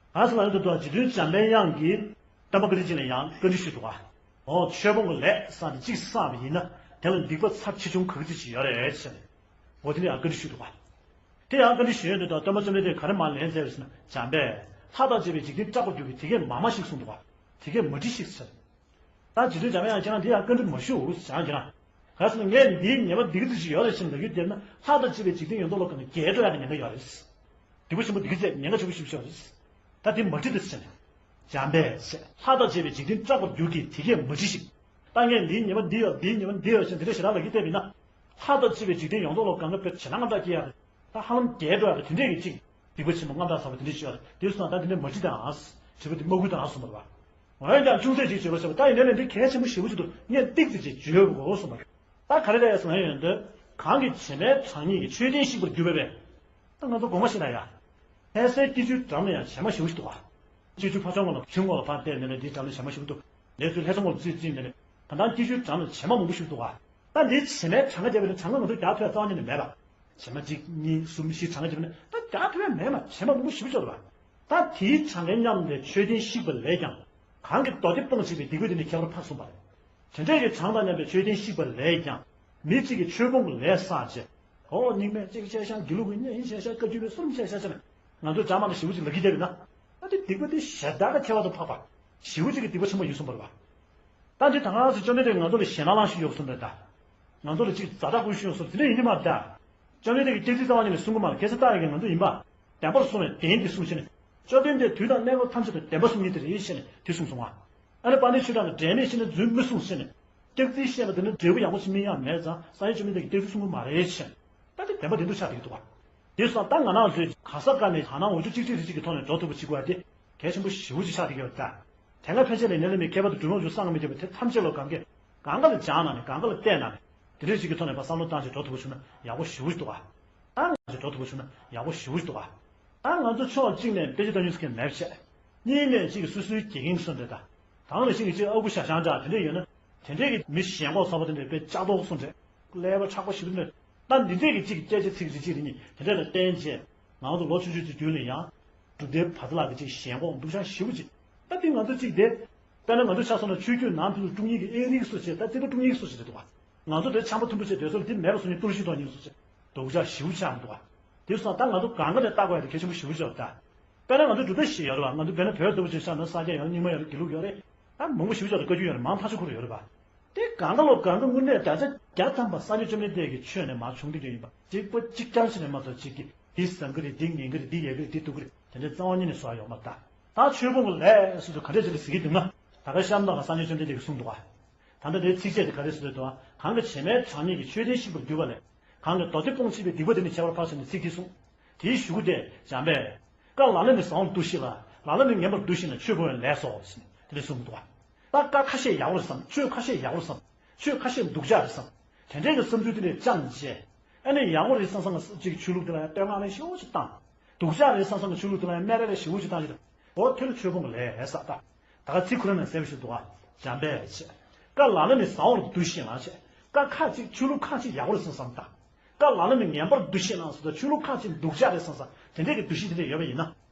གང་ཟེར་ན། ཡོད་དོ། རྗེ་བཙུན་འཇམ་པའི་དབྱངས་ཀྱིས་སྟོན་པ་བཀའ་དྲིན་ཅན་ལ་ཡང་བཀའ་འདྲི་ཞུས་འདུག་ག་ཨོ། ཆོས་སྤོང་གི་ལས་བསགས་ཏེ་གཅིག་བསགས་པ་ཡིན་ན། དེ་ལ་སྡིག་པ་ཚབས་ཆེ་ཆུང་ག་གི་ཚོད་ཅིག་ཡོད་རེད་ཟེར་ནས། འོ། དེ་ནས་ཡང་བཀའ་འདྲི་ཞུས་འདུག་ག་དེ་ཡང་བཀའ་འདྲི་ཞུས་ཡོང་དུས་ད་སྟོན་པ་བཅོམ་ལྡན་འདས་ག་རེ་མར་ལན་སྩལ་བ་ཟེར་ན། འཇམ་དཔལ། ལྷ་དང་བཅས་པའི་འཇིག་རྟེན་སྐྲག་པར་འགྱུར་གྱི་དེ་སྐད་མང་མང་ཞིག་གསུངས་འདུག་ག་དེ་སྐད་མ་དྲིས་ཤིག་ཟེར། ད་རྗེ་བཙུན་འཇམ་དབྱངས་ཁྱེད་རང་འདི་ཡང་བཀའ་འདྲི་མ་ཞུ་འོ་ཟེར་ཀྱང་། ཁྱེད་རང་། ག་རེ་ཟེར་ན། ངས་འདིའི་ཉེས་པ་འདི་ག་ཙམ་ཞིག་ཡོད་རེད་ཟེར་ལབ་ཡོང་དུས་ན། ལྷ་དང་བཅས་པའི་འཇིག་རྟེན་ཡོངས་རྫོགས་ལ་གང་ན་རྒྱལ་འགྲོ་ཡག་གི་ཉེན་ཁ་ཡོད་རེད། སྡིག་པ་ཆེན་པོ་འདི་ག་ཙམ་ཉེན་ཁ་ཆེན་པོ་ཞིག་ཡོད་རེད། ད་འདི་མ་དྲིས་དང་ཟེར་ནས། འཇམ་དཔལ་ཟེར། ལྷ་དང་བཅས་པའི་འཇིག་རྟེན་སྐྲག་པར་འགྱུར་གྱི་དེ་སྐད་མ་དྲིས་ཤིག་ད་ངས་འདིའི་ཉེས་པ་འདི་ཡོད། འདིའི་ཉེས་པ་འདི་ཡོད་ཟེར་འདི་འདྲ་ཞེ་དྲག་ལབ་ཀྱི་བསྡད་པ་ཡིན་ན། ལྷ་དང་བཅས་པའི་འཇིག་རྟེན་ཡོངས་རྫོགས་ལ་གང་ག་དཔེ་ཞེ་དྲག་དངངས་སྐྲག་སྐྱེ་ཡག་རེད། ད་ཧ་ལམ་རྒྱལ་འགྲོ་ཡག་གི་དེ་འདྲས་ཀྱི་གཅིག་སྡིག་པ་ཆེན་པོ་དངངས་སྐྲག་ཟ་བ་དེ་འདྲས་ཅིག་ཡོད་རེད། དེ་སོང་ཙང་ད་དེ་འདྲས་མ་དྲིས་དང་ཨ། དྲི་བ་དེ་མ་འགོད་དང་ཨ་གསུངས་པ་རེད་པ། འོན་ཀྱང་ཅུང་ཟད་ཅིག་བརྗོད་པར་བྱ་བ། ད་ཡིན་ནའི་ལས་འདི་གལ་ཆེན་པོ་ཞེ་པོ་ཅིག་འདུག་ངས་ཏིག་ཙམ་ཅིག་བརྗོད་དགོས་གསུངས་པ་རེད། ད་ག་རེ་རེད་ཟེར་ན། ཡོད་དོ། གང་གིས་བྱེ་མའི་གྲངས་སྙེད་ཀྱི་མཆོད་རྟེན་བཤིག་པར་འགྱུར་བ་བས། ད་ང་ཚོ་དགོངས་པ་བཞེས་ན་ཡ། ལྷ་སའི་སྐྱིད་ཆུའི་འགྲམ་ལ་ཡང་བྱེ་མ་ཞེ་པོ་ཞིག་འདུག་ག་སྐྱིད་ཆུ་ཕར་ཕྱོགས་ངོས་ལ་ཆུ་ངོས་ལ་ཕར་བལྟས་ནས་ནས་འདིའི་འགྲམ་ལ་བྱེ་མ་ཞེ་པོ་འདུག་ལས་ཚོའི་ལྷ་ས་ངོས་ལ་རྩིས་རྩིས་ནས་ནས་གང་ལྟར་སྐྱིད་ཆུའི་འགྲམ་ལ་བྱེ་མ་མང་པོ་ཞིག་འདུག་ག་ད་འདིའི་བྱེ་མའི་གྲངས་ཀ་བརྒྱབ་པ་ཡིན་ན་གྲངས་ཀ་ང་ཚོས་རྒྱག་ཐུབ་ཡ་རྩ་བ་ཉིད་ནས་མེད་པ། བྱེ་མ་གཅིག་གཉིས་གསུམ་བཞི་གྲངས་ཀ་བརྒྱབ་པ་ཡིན་ན་ད་རྒྱག་ཐུབ་ཡ་མེད་པ། བྱེ་མ་མང་པོ་ཞེ་པོ་ཅིག་འདུག་ག་ད་དེའི་གྲངས་ཀའི་མཉམ་ལས་མཆོད་རྟེན་བཤིག་པ་ལས་ཀྱང་། གང་གིས་མདོ་སྡེ་སྤོང་བྱེད་པའི་སྡིག་པ་དེ་ནི་ཁྱད་པར་འཕགས་གསུངས་པ་རེད། དེ་འདྲས་ཀྱི་གྲངས་དང་མཉམ་པའི་མཆོད་རྟེན་བཤིག་པ་ལས་ཀྱང་། མི་གཅིག་གིས་ཆོས་སྤོང་གི་ལས་བསགས་བྱས། ཨོ། རྙིང་མས་གཅིག་བཤད་ཤག་དགེ་ལུགས་ཀྱིས་གཉིས་བཤད་ཤག་བཀའ་བརྒྱུད་པས་གསུམ་བཤད་ཤག་ཟེར་ནས་ང་ཚོས་འདྲ་མ་འདྲ་ཞེ་པོ་ཅིག་ལབ་ཀྱི་བསྡད་པ་ཡིན་ན། ད་དེ་སྡིག་པ་དེ་ཞེ་དྲག་གི་ཁྱད་པར་དུ་འཕགས་པ། ཞེ་པོ་ཅིག་གི་སྡིག་པ་ཆེན་པོ་ཡིན་གསུངས་པ་རེད་པ། ད་འདི་ད་ག་ཟེ་བཅོམ་ལྡན་འདས་ང་ཚོ་ལ་ཞེད་སྣང་ལངས་བཞིན་ཡོད་གསུངས་པ་རེད་ད། ང་ཚོ་ལ་ཅིག་ཛ་དྲག་བསྐུལ་བཞིན་ཡོད་གསུངས། དེ་འདྲ་ཡིན་གྱི་མ་རེད་ད། བཅོམ་ལྡན་འདས་ཀྱིས་སྐྱེ་ཚུལ་རྩ་བ་ཉིད་ནས་གསུང་གི་མ་རེད། ཁ་སང་ལྟ་ཡག་གི་ང་ཚོ་ཡིན་པ། བདེན་པར་གསུངས་པས་བདེན་འདི་གསུངས་ཞེས་ནས། བཅོམ་ལྡན་འདས་དུས་དང་གནས་སྐབས་ཐམས་ཅད་དུ་བདེན་པ་གསུང་མཁན་དེ་རེད་ཞེས་ནས་དེ་གསུངས་སོང་ང་། ཨ་ནི་དཔལ་ལྡན་ཆོས་གྲགས་ཀྱིས་འབྲེལ་མེད་བཤད་ན་རྫུན་མི་གསུང་ཞེས་ནས། སྐྱག་རྫུན་བཤད་པ་དེ་ནི་འབྲས་བུ་ཡག་པོ་ཞིག་སྨིན་ཡག་མེད་ཙང་། སངས་རྒྱས་བཅོམ་ལྡན་འདས་ཀྱིས་སྐྱག་རྫུན་གསུང་གི་མ་རེད་ཞེས། ད་དེ་བདེན་པ་བདེན་མཐུག་ཆགས་བསྡད་ཀྱི་འདུག་ག་དེ་སོང་ཙང་ད་ང་རང་ཚོས་ག་ས་ག་ནས་དག་སྣང་འོ་ཆུ་གཅིག་གཅིག་རེ་གཅིག་གི་ཐོག་ནས་འགྲོ་ཐུབ་པ་བྱེད་དགོས་ཡ་དེ་གལ་ཆེན་པོ་ཞེ་པོ་ཅིག་ཆགས་བསྡད་ཀྱི་ཡོད་ད། དེ་སྔ་ཕན་ཆད་ལ་ཡིན་ནའི་ལས་མི་མཁས་པ་དང་གྲུབ་དབང་ཚོས་གསང་སྔགས་མི་ཐེག་པ་དེ་ཐམས་ཅད་ལ་གང་གས་གང་ག་ལ་སྦྱངས་ན་ནས། གང་ག་ལ་བལྟས་ན་ནས། དེ་འདྲས་ཅིག་གི་ཐོག་ནས་ཕར་བསམ་བློ་བཏང་ཅིག་འགྲོ་ཐུབ་པ་བྱུང་ན་ཡག་པོ་ཞེ་པོ་ཞིག་འདུག་ག་ད་ང་ཚོ་འགྲོ་ཐུབ་པ་བྱུང་ན་ཡག་པོ་ཞེ་པོ་ཞིག་འདུག་ག་ད་ང་ཚོ་ཕྱོགས་གཅིག་ནས་དཔེ་ཆ་ལྟ་མྱོང་ཟེར་མཁན་མེད་པ་བྱས། གཉིས་ནས་གཅིག་སོ་སོའི་དགེ་རྒན་སོ་འདྲ་ད། དང་ནས་ཤིང་གི་གཅིག་ཨ་ཁུ་ཤ་ཤང་འདྲ་དེ་འདྲས་ཡོད་ན། དེ་འདྲས་ཀྱི་མི་ཞེན་ཁོག་ཚ་པོ་དེ་འདྲས་དཔེ་ལྕགས་རྡོག་སོ་འདྲས། ཀླད་པ་མཁྲེགས་པོ་ཞེ་པོ་འདྲས། ད་འདི་འདྲས་ཀྱི་གཅིག་སྐད་ཆ་ཚིག་རེ་གཅིག་རེ་གཉིས་དེ་འདྲས་ལ་བརྟེན་བྱས། ང་ཚོ་ལོ་ཆུང་ཆུང་ཚོའི་རྒྱུད་ལ་ཡང་། གྲུབ་མཐའི་བར་ཐག་ལ་གི་གཅིག་ཞེན་ཁོག་སྡུག་ཅག་ཞེ་པོ་ཅིག་ད་འདི་ང་ཚོ་གཅིག་དེ། དཔེར་ན་ང་ཚོ་ཆ་བཞག་ན་ཆོས་བརྒྱུད་ནང་དུ་དཀྲུག་ཉེས་ཀྱི་ཨེ་རིག་སོ་ཞེས་ད་དེ་ད་དཀྲུག་ཉེས་སོ་ཞེས་རེད་འདུག་ག་ང་ཚོ་དེ་ཆམ་པ་ཐུམ་པ་བྱས་སྡོད་སོང་དེ་མེད་པ་སོང་ནས་གཏོར་བཤིག་གཏོང་ཉེས་སོ་ཞེས། སྡུག་ཅག་ཞེ་པོ་ཆགས་འདུག་ག་དེ་སོང་ད་ང་ཚོ་གང་ག་ནས་ལྟ་དགོས་ཡ་དེ་གལ་ཆེན་པོ་ཞེ་པོ་ཆགས་འདུག་ད། དཔེར་ན་ང་ཚོ་གྲུབ་མཐའ་བཞི་ཡོད་རེད་བ། ང་ཚོ་དཔེར་ན་བོད་ལྟ་བུ་ཅིག་བཞག་ན་ས་སྐྱ་ཡོད་རེད། རྙིང་མ་ཡོད་རེད། དགེ་ལུགས་ཡོད་རེད། ད་མང་པོ་ཞེ་པོ་ཅིག་ལ་བཀའ་བརྒྱུད་ཡོད་རེད། མང་ཐག་ཆོད་ཁོ་རང་ཡོད་རེད་པ། དེ་གང་ག་ལོ་གང་ག་དངོས་གནས་བརྒྱ་ཆ་བརྒྱ་ཐམ་པ་སངས་རྒྱས་བཅོམ་ལྡན་འདས་ཀྱི་ཆོས་ནས་མར་བྱུང་བསྡད་ཀྱི་ཡིན་པ་གཅིག་པོ་གཅིག་རྐྱང་ཞིག་ནས་མ་གཏོགས་གཅིག་གིས་འདི་བཟང་གི་རེད། འདི་ངན་གི་རེད། འདི་ཡག་གི་རེད། འདི་སྡུག་གི་རེད། དེ་འདྲའི་རྩ་བ་ཉིད་ནས་བཟོ་ཡ་ཡོད་མ་རེད་ད། ད་ཆོས་ཕུང་གི་ལས་སུ་དུ་ག་འདྲས་ཅིག་ལ་ཟེར་གྱི་འདུག་ན། ད་ག་གཤམ་དག་ག་སངས་རྒྱས་བཅོམ་ལྡན་འདས་ཀྱིས་གསུངས་འདུག་ག་ད་ལྟ་དེའི་ཚིགས་བཅད་དེ་ག་རེ་ཟེར་འདུག་ན། གང་གིས་བྱེ་མའི་གྲངས་སྙེད་ཀྱི་མཆོད་རྟེན་བཤིག་པར་གྱུར་པ་ལས། གང་གིས་མདོ་སྡེ་སྤོང་བྱེད་པའི་སྡིག་པ་དེ་ནི་ཁྱད་པར་འཕགས་ཤིང་ནི་ཚིག་འདི་གསུངས། དེའི་གཞུག་གུ་དེ་འཇམ་པས། བཀའ་ལ་ལ་ནི་བཟང་བར་འདུ་ཤེས་ལ། ལ་ལ་ནི་ངན་པར་འདུ་ཤེས་ན་ཆོས་ཕུང་བའི་ལས་སོ། ཞེས་ནས་དེ་འདྲ་གསུངས་འདུག་ག་ད་བཀའ་ཁ་ཤས་ཡག་པོ་རེད་བསམ། ཆོས་ཁ་ཤས་ཡག་པོ་རེད་བསམ། ཆོས་ཁ་ཤས་སྡུག་ཅག་རེད་བསམ། དེ་འདྲའི་གི་བསམ་ཚུལ་དེ་འདྲས་བཅངས་བྱས། ཨ་ནི་ཡག་པོ་རེད་བསམ་བསམ་ཅིག་ཆོས་ལུགས་དེ་ལ་ཡང་བསྟོད་བསྔགས་ལན་ཞེ་པོ་ཅིག་བཏང་། སྡུག་ཅག་རེད་བསམ་བསམ་ཆོས་ལུགས་དེ་ལ་ཡང་སྨད་ར་ལན་ཞེ་པོ་ཅིག་བཏང་བྱས། འོ་དེ་ལ་ཆོས་ཕུང་གི་ལས་རེད་ས་ད། ད་ག་ཚིག་ཁོ་རང་ནས་གསལ་པོ་ཞིག་འདུག་ག་འཇམ་པས་བྱས། བཀའ་ལ་ལ་ནི་བཟང་བར་འདུ་ཤེས་ལ་བྱས། བཀའ་ཁ་ཅིག་ཆོས་ལུགས་ཁ་ཅིག་ཡག་པོ་རེད་བསམ་བསམ་ད། བཀའ་ལ་ལ་ནི་ངན་པར་འདུ་ཤེས་ལ་སོགས་ད་ཆོས་ལུགས་ཁ་ཅིག་སྡུག་ཅག་རེད་བསམ་བསམ་དེ་འདྲས་ཀྱི་འདུ་ཤེས་དེ་འདྲས་ཡོད་པ་ཡིན་ན།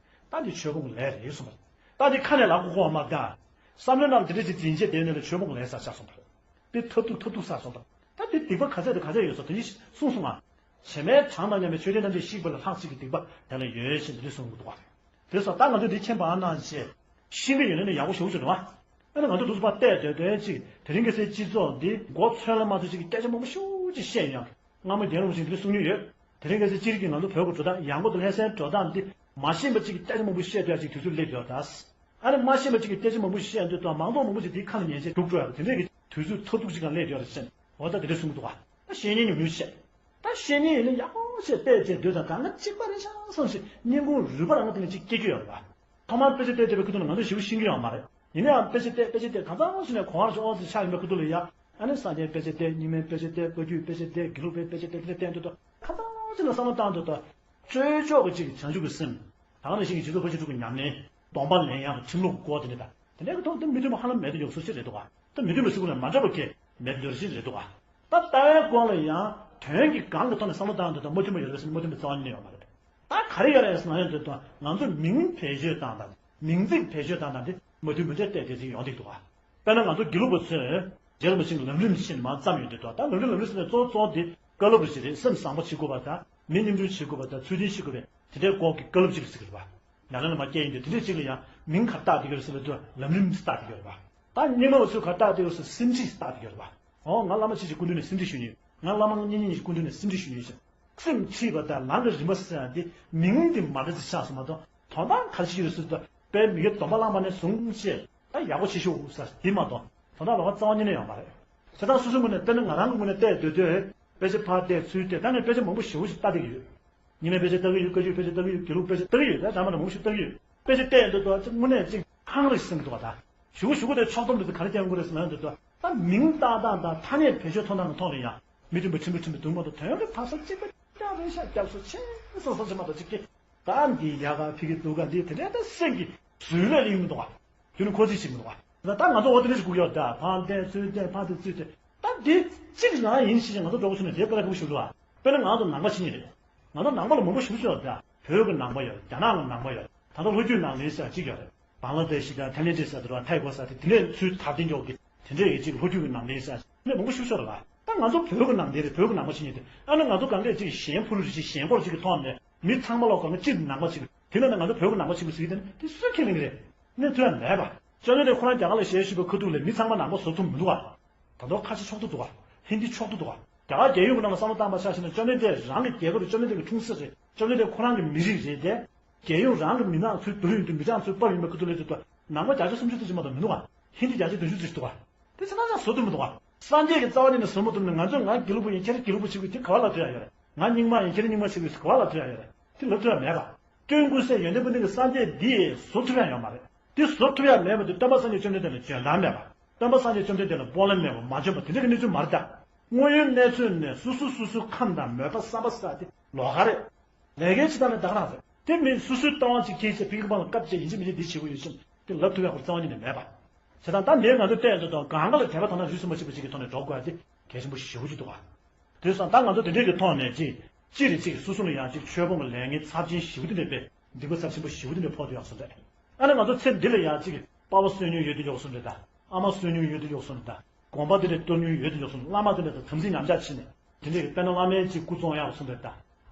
ད་འདི་ཆོས་ཕུང་གི་ལས་རེད་གསུངས་པ། ད་འདི་ཁ་ནས་ལབ་དགོས་ཀྱི་ཡོད་མ་རེད་ད། བསམ་བློའི་ནང་དེ་འདྲས་ཅིག་འཛིན་བྱས་བསྡད་ནས་ལ་ཆོས་ཕུང་གི་ལས་ས་ཆགས་སོང་བ་རེད། དེ་ཐབས་སྡུག་ཐབས་སྡུག་ས་སོང་བ། ད་དེ་སྡིག་པ་ག་ཚད་དང་ག་ཚད་ཡོད་ས་དེ་གཉིས་གསུངས་སོང་ང་། བྱེ་མའི་གྲངས་དང་མཉམ་པའི་མཆོད་རྟེན་ཐམས་ཅད་བཤིག་པ་ལས་ལྷག་ཅིག་གི་སྡིག་པ་དེ་ལ་ཡོད་ཅེས་འདི་འདྲས་གསུངས་འདུག་བ། དེ་སོགས་ད་ང་ཚོས་འདི་མཁྱེན་པ་ཨ་ནང་བྱས། ཤེས་ཀྱི་ཡོད་ན་ནི་ཡག་པོ་ཞེ་པོ་ཅིག་རེད་བ། ཨ་ནི་ང་ཚོ་འདུག་སེ་ཕར་བལྟས་སྡོད་དོན་ཅིག་དེ་རིང་ཁ་སང་སྤྱི་ཚོགས་འདི་མགོ་ཚོས་ལ་མ་ཚོས་ཅིག་གི་སྐད་ཆ་མང་པོ་ཞེ་པོ་ཅིག་བཤད་ཡང་། སྔ་མོ་རྒན་རིན་པོ་ཆེས་འདི་འདྲས་གསུང་མྱོང་ཡོད། དེ་རིང་ཁ་སང་སྤྱིར་གྱི་ང་ཚོ་བོད་ཀྱི་འགྲོ་སྟངས་ཡང་སྒོ་དང་ལྷ་སའི་འགྲོ་སྟངས་འདི་མ་ཤེས་པ་ཅིག་གི་སྐད་ཆ་མང་པོ་བཤད་སྡོད་ཡ་ཅིག་དུས་ཚོད་སླེབས་ཡོད་ད། ཨ་ནི་མ་ཤེས་པ་ཅིག་གི་སྐད་ཆ་མང་པོ་བཤད་དུས་ད་མང་ཚོགས་མང་པོ་ཅིག་དེའི་ཁ་ལ་ཉན་བྱས་སྡུག་འགྲོ་ཡ་དེ་འདྲས་ཀྱི་དུས་ཚོད་ཐབས་སྡུག་ཅིག་གང་སླེབས་ཡོད་རེད་ཟེར་ནས་འོ་ད་དེ་འདྲས་གསུང་གི་འདུག་ག་ད་བཤད་ཉན་ཉུང་ཉུང་བཤད། ད་བཤད་ཉན་ཡིན་ན་ཡག་པོ་བྱས་བལྟས་བྱས་སྡོད་དང་གང་ག་གཅིག་པ་རེད་ཤག་བསམ་ཞིག་སྙིང་ཁུང་རུས་པ་རང་གི་སྟེང་ནས་ཅིག་སྐྱེ་རྒྱུ་ཡོད་རེད་པ། ཐོག་མར་དཔེ་ཆ་བལྟས་བལྟས་པའི་ཁུ་ཐུག་ལ་ང་ཚོས་ཞེ་པོ་ཤེས་ཀྱི་ཡོད་མ་རེད། ཡིན་ན་ཡང་དཔེ་ཆ་བལྟས་དཔེ་ཆ་བལྟས་གང་ཚང་ཞིག་ནས་གོང་བར་ཅིག་ཨོ་ཙི་ཆགས་ཡིན་པའི་ཁུ་ཐུག་ལ་ཡ། ཨ་ནི་སངས་རྒྱས་དཔེ་ཆ་བལྟས། རྙིང་མའི་དཔེ་ཆ་བལྟས། བཀའ་བརྒྱུད་དཔེ་ཆ་བལྟས། དགེ་ལུགས་པའི་དཔེ་ཆ་བལྟས། དེ་འདྲ་བལྟས་འདུག་ད་གང་ཚང་ཞིག་ནས་བསམ་བློ་བཏང་འདུག་ད། སྤྱོད་ཕྱོགས་ཀྱི་ཅིག་བྱང་ཆུབ་ཀྱི་སེམས། ད་ག་ནང་བཞིན་གྱི་རྗེ་བཙུན་ཁ་ཆེ་ཕྲུག་གི་ཉམས་ལེན། སྡོམ་པ་ལེན་ཡག་གི་ཁྲིམས་ལུགས་ཀྱི་སྐོར་དེ་འདྲ་དང་། དེ་འདྲའི་གི་ཐོག་དེ་མི་མཐུན་པ་ཧ་ལམ་མེད་དུ་ཡོང་སྲོལ་ཞིག་རེད་འདུག་ག་ད་མི་མཐུན་པ་ཟེར་དགོས་ན་མ་འདྲ་བ་གས་མེད་དུ་འགྲོ་རེ་ཞིག་རེད་འདུག་ག་ད་ལྟ་བའི་སྐོར་ལ་ཡང་དོན་གྱི་སྒང་གི་ཐོག་ནས་བསམ་བློ་བཏང་འདུག་ད་མ་མཐུན་པ་ཡོད་རེད་ཟེར་ན་མ་མཐུན་པའི་རྩ་བ་ཉིད་ནས་ཡོད་མ་རེད། ད་ག་རེ་ཡོད་རེད་ཟེར་ན་ཡང་འདུག་ད་ང་ཚོ་མིང་བེད་སྤྱོད་བཏང་དང་མིང་ཚིག་བེད་སྤྱོད་བཏང་དང་དེ་མ་མཐུན་པ་འདྲ་བལྟས་བལྟས་ཅིག་ཡོང་གི་འདུག་ག་དཔེར་ན་ང་ཚོ་དགེ་ལུགས་པ་ཚོས་རྗེ་རིན་པོ་ཆེ་གི་ལམ་རིམ་ཞེས་མར་བརྩམས་ཡོང་དུས་ད་ལམ་རིམ་ལམ་རིམ་ཟེར་ནས་གཙོ་བོ་གཙོ་བོ་འདི་བཀའ་སློབ་རེ་ཞིག་རེད། སེམས་བཟང་པོ་བྱེད་དགོས་པ་དང་མི་སྙོམ་ཆུང་བྱེད་དགོས་པ་དང་ཚུལ་ལྡན་བྱེད་དགོས་པའི་དེ་འདྲའི་སྐོར་གྱི་བཀའ་སློབ་ཅིག་ཟེར་གི་རེད་པ། ལ་ལ་ནས་མར་བསྐྱལ་ཡོང་དུས་དེ་འདྲའི་ཅིག་ལ་ཡང་མིང་ག་རེ་བཏགས་བསྡད་ཀྱི་རེད་ཟེར་ལབ་དུས་ལམ་རིམ་བཏགས་བསྡད་ཀྱི་རེད་པ། ད་རྙིང་མ་བ་ཚོས་ག་རེ་བཏགས་བསྡད་ཀྱི་རེད་ཟེར་སེམས་ཁྲིད་བཏགས་བསྡད་ཀྱི་རེད་པ། འོ་ང་བླ་མ་ཁྱེད་ཀྱི་སྐུ་མདུན་ནས་སེམས་ཁྲིད་ཞུས་ནས་ང་བླ་མ་གཉེན་ཉེ་གཉིས་ཀྱི་སྐུ་མདུན་ནས་སེམས་ཁྲིད་ཞུས་ནས་ཟེར། སེམས་ཁྲིད་པ་དང་ལམ་གྱི་རིམ་པ་ཟེར་ཡ་འདི་མིང་འདི་མ་འདྲ་ཅིག་ཆགས་སོང་མ་གཏོགས་དོན་དག་ག་རེ་ཞིག་ཡོད་ཟེར་དུས་དཔེ་མི་དགེ་སྡོམ་པ་བླངས་པ་ནས་བཟུང་བྱས་ད་ཡག་པོ་བྱེད་ཤོག་ཟེར་འདི་མ་གཏོགས་དོན་དག་ལོགས་ཀ་རྩ་བ་ཉིད་ནས་ཡོད་མ་རེད། བྱས་ཙང་སོ་སོའི་ངོས་ནས་དཔེར་ན་ང་རང་གི་ངོས་ནས་བལྟས་སྡོད་དུས་དཔེ་ཆ་ཕར་བལྟས་ཚུར་བལྟས་ད་ངས་དཔེ་ཆ་མང་པོ་ཞེ་པོ་ཞིག་ལྟ་བསྡད་ཀྱི་ཡོད། རྙིང་མའི་དཔེ་ཆ་ལྟ་གི་ཡོད། བཀའ་བརྒྱུད་དཔེ་ཆ་ལྟ་གི་ཡོད། དགེ་ལུགས་དཔེ་ཆ་ལྟ་གི་ཡོད། དཔེ་ཆ་བལྟས་འདུག་ཏོ་ཅིག་དངོས་གནས་ཅིག་ཧང་རེ་ཟིན་གི་འདུག་བ་ད། གཞུག་གུ་གཞུག་གུ་དེ་ཕྱོགས་བསྡོམས་དེ་ག་རེ་བསྟན་དགོས་རེད་ཟེར་ན་འདུག་ཏོ་ད་མིང་བཏགས་སྟངས་དང་ཐ་སྙད་བེད་སྤྱོད་ཐོབ་སྟངས་ཀྱི་ཐོག་ནས་ཡང་མི་མཐུན་པ་ཁྲིམས་ལུགས་ཁྲིམས་ལུགས་འདུག་མ་གཏོགས་དོན་གྱི་བར་ཚད་གཅིག་པ་རྐྱང་རེད་ཤག་རྒྱབ་སོ་ཆེ་སོང་སོང་ཆེ་མ་གཏོགས་ཅིག་གི་ད་འདི་ཡག་ག་ཕི་གི་འདུག་ག་འདི་དེ་འདྲའི་ད་སེམས་ཀྱི་བཟོས་ལས་ཡིན་མི་འདུག་བ། དེ་ནི་ཁོ་ཚོས་བྱེད་མི་འདུག་བ། ད་ལྟ་ང་ཚོ་འོ་དེ་འདྲ་ཞིག་སྒུག་ཡོད་ད་ཕར་བལྟས་ཚུར་བལྟས་ཕར་བལྟས་ཚུར་བལྟས་ད་འདི་གཅིག་རང་ཡིན་ཞེས་ང་ཚོ་འགྲོ་གི་ཚུལ་ནས་དེ་དཔེ་ལ་ཕུག་ཞུ་འདུག་བ། དཔེར་ན་ང་ཚོ་ནང་པ་ཕྱི་ནས་རེད། ང་ཚོ་ནང་པ་ལ་མང་པོ་ཞེ་པོ་ཅིག་ཡོད་ད། བོད་ཀྱི་ནང་པ་ཡོད། རྒྱ་ནག་གི་ནང་པ་ཡོད། ད་ལྟ་ལྷོ་རྒྱུད་ནང་བསྟན་ཟེར་གཅིག་ཡོད་རེད། བང་ལ་དེ་ཤི་དང་ཐའི་ལེན་ཌི་ཟེར་དུ་ར་ཐའི་གོ་ས་དེ་དེ་ནས་ཚུར་དར་ལྡན་འཇོག་གི་དེ་འདྲས་ཡོད་ཅིག་ལྷོ་རྒྱུད་ཀྱི་ནང་བསྟན་ཟེར་ནས་མང་པོ་ཞེ་པོ་ཅིག་ཡོད་རེད་བ། ད་ང་ཚོ་བོད་ཀྱི་ནང་བསྟན་རེད། བོད་ཀྱི་ནང་པ་ཕྱི་ནས་དེ་ཨ་ནི་ང་ཚོ་གང་གས་ཅིག་གཞན་ཕུ་རུ་རེ་ཅིག་གཞན་སྐོར་ཅིག་གི་ཐོག་ནས་མི་ཚང་མ་ལོག་གང་ག་གཅིག་ནང་པ་ཅིག་དེ་ལ་ནི་ང་ཚོ་བོད་ཀྱི་ནང་པ་ཆེན་པོ་ཟེར་གྱི་དེ་ནི་དེ་སུས་ཁས་ལེན་གྱི་རེད། གནས་ཐུབ་ཡ་མེད་པ། བཅོམ་ལྡན་འདས་ཁོ་རང་རྒྱ་གར་ལ་ཞལ་བཞུགས་པའི་ཁ་ཐུག་ལ་མི་ཚང་མ་ནང་པ་བཟོ་ཐུབ་མི་འདུག་ག་ད་དུང་ཁ་ཆེ་ཕྱོགས་གཏོགས་འདུག་ག་ཧིན་དི་ཕྱོགས་གཏོགས་འདུག་ག་རྒྱ་གར་རྒྱལ་ཡོངས་ཀྱི་ནང་ལ་བསམ་བློ་བཏང་པ་ཆ་བཞག་ན་བཅོམ་ལྡན་འདས་རང་གི་རྒྱལ་ཁབ་རེད། བཅོམ་ལྡན་འདས་ཀྱི་འཁྲུངས་ས་རེད། བཅོམ་ལྡན་འདས་ཁོ་རང་གི་མི་རིགས་རེད་དེ། རྒྱལ་ཡོངས་རང་གི་མི་ནག་ཚོའི་བསྡུར་ཡོང་དུས་མི་གྲངས་ཚོའི་དཔལ་ཡོན་པའི་ཁ་ཐུག་ལ་ཚོད་ལྟ་ནང་པ་བརྒྱ་ཆ་སུམ་ཅུ་ཙམ་ཞིག་མ་གཏོགས་མི་འདུག་ག་ཧིན་དི་བརྒྱ་ཆ་བདུན་ཅུ་ཙམ་ཞིག་འདུག་ག་དེ་ཚོ་ནང་ཚང་བཟོ་ཐུབ་མི་འདུག་ག་སངས་རྒྱས་ཀྱི་རྩ་བ་ཉིད་ནས་བཟོ་མ་ཐུབ་ནས་ང་ཚོས་ང་དགེ་ལུགས་པ་ཡིན་ཁྱེད་རང་དགེ་ལུགས་པ་བྱེད་དགོས་དེ་ག་བ་ལ་ཐུག་ཡ་ཡོད་རེད། ང་རྙིང་མ་ཡིན་ཁྱེད་རང་རྙིང་མ་བྱེད་དགོས་དེ་ག་བ་ལ་ཐུག་ཡ་ཡོད་རེད། དེ་ལབ་ཐུབ་ཡ་མེད་པ། སྐྱོན་ཀུན་ཟད་ཡོན་ཏན་ཕུན་ཚོགས་ཀྱི་སངས་རྒྱས་འདི་བཟོ་ཐུབ་ཡ་ཡོད་མ་རེད། དེ་བཟོ་ཐུབ་ཡ་མེད་པ་དེ་སྟོན་པ་སངས་རྒྱས་བཅོམ་ལྡན་འདས་ལ་འཇོན་ཐང་མེད་པ། སྟོན་པ་སངས་རྒྱས་བཅོམ་ལྡན་འདས་ལ་སྤོབས་ལེན་མེད་པ་མ་འཇོན་པ་དེ་འདྲ་གི་གནས་ཚུལ་མ་རེད་ད། དངོས་ཡོད་གནས་ཚུལ་ནས་སོ་སོ་སོ་སོའི་ཁམས་དང་མོས་པ་བསམ་པ་ཟེར་དེ་ལོགས་ཀ་རེད། ལས་ཀའི་ཕྱི་ཐག་ནས་ད་ག་རང་རེད། དེ་མིན་སོ་སོའི་ལྟ་བ་གཅིག་ཁྱེད་ཚོས་ཕ་གི་ཕ་ལ་སྐབས་བཅད་ཡིན་གཅིག་མིན་གཅིག་འདི་བྱེད་དགོས་ཡོད་ཅིང་དེ་ལབ་ཐུབ་ཡག་པོ་རྩ་བ་ཉིད་ནས་མེད་པ། བྱས་ཙང་ད་འདིར་ང་ཚོས་བལྟས་ཡོང་དུས་ད་གང་ག་ལ་དད་པ་དང་ན་རིས་སུ་མ་ཆད་པ་ཅིག་གི་ཐོག་ནས་འགྲོ་དགོས་ཡ་དེ་གལ་ཆེན་པོ་ཞེ་པོ་ཅིག་འདུག་ག། དེ་སོང་ད་ང་ཚོ་དེ་འདྲས་ཀྱི་ཐོག་ནས་ཅིག་སྤྱིར་ཅིག་སོ་སོ་ལ་ཡང་ཅིག་ཆོས་ཕོངས་ལས་ངན་ཚབས་ཆེན་ཞེ་པོ་དེ་འདྲས་པས་སྡིག་པ་ཚབས་ཆེན་པོ་ཞེ་པོ་དེ་འདྲས་ཕོག་དུ་ཡག་སོང་རེད། ཨ་ནི་ང་ཚོ་ཚེ་འདི་ལ་ཡང་ཅིག་པ་ཕ་གསོད་མྱོང་ཡོད་དུ་ཡོག་སོང་རེད་ད། ཨ་མ་གསོད་མྱོང་ཡོད་དུ་ཡོག་སོང་རེད་ད། དགོན་པ་དེ་འདྲས་གཏོར་མྱོང་ཡོད་དུ་ཡོག་སོང་རེད། བླ་མ་དེ་འདྲས་དང་དམ་ཚིག་ཉམས་ཆག་ཕྱིན་ནས་དེ་འདྲས་ཀྱི་དཔེར་ན་བླ་མའི་ཅིག་སྐུ་བཙོང་ཡག་སོང་རེད་ད།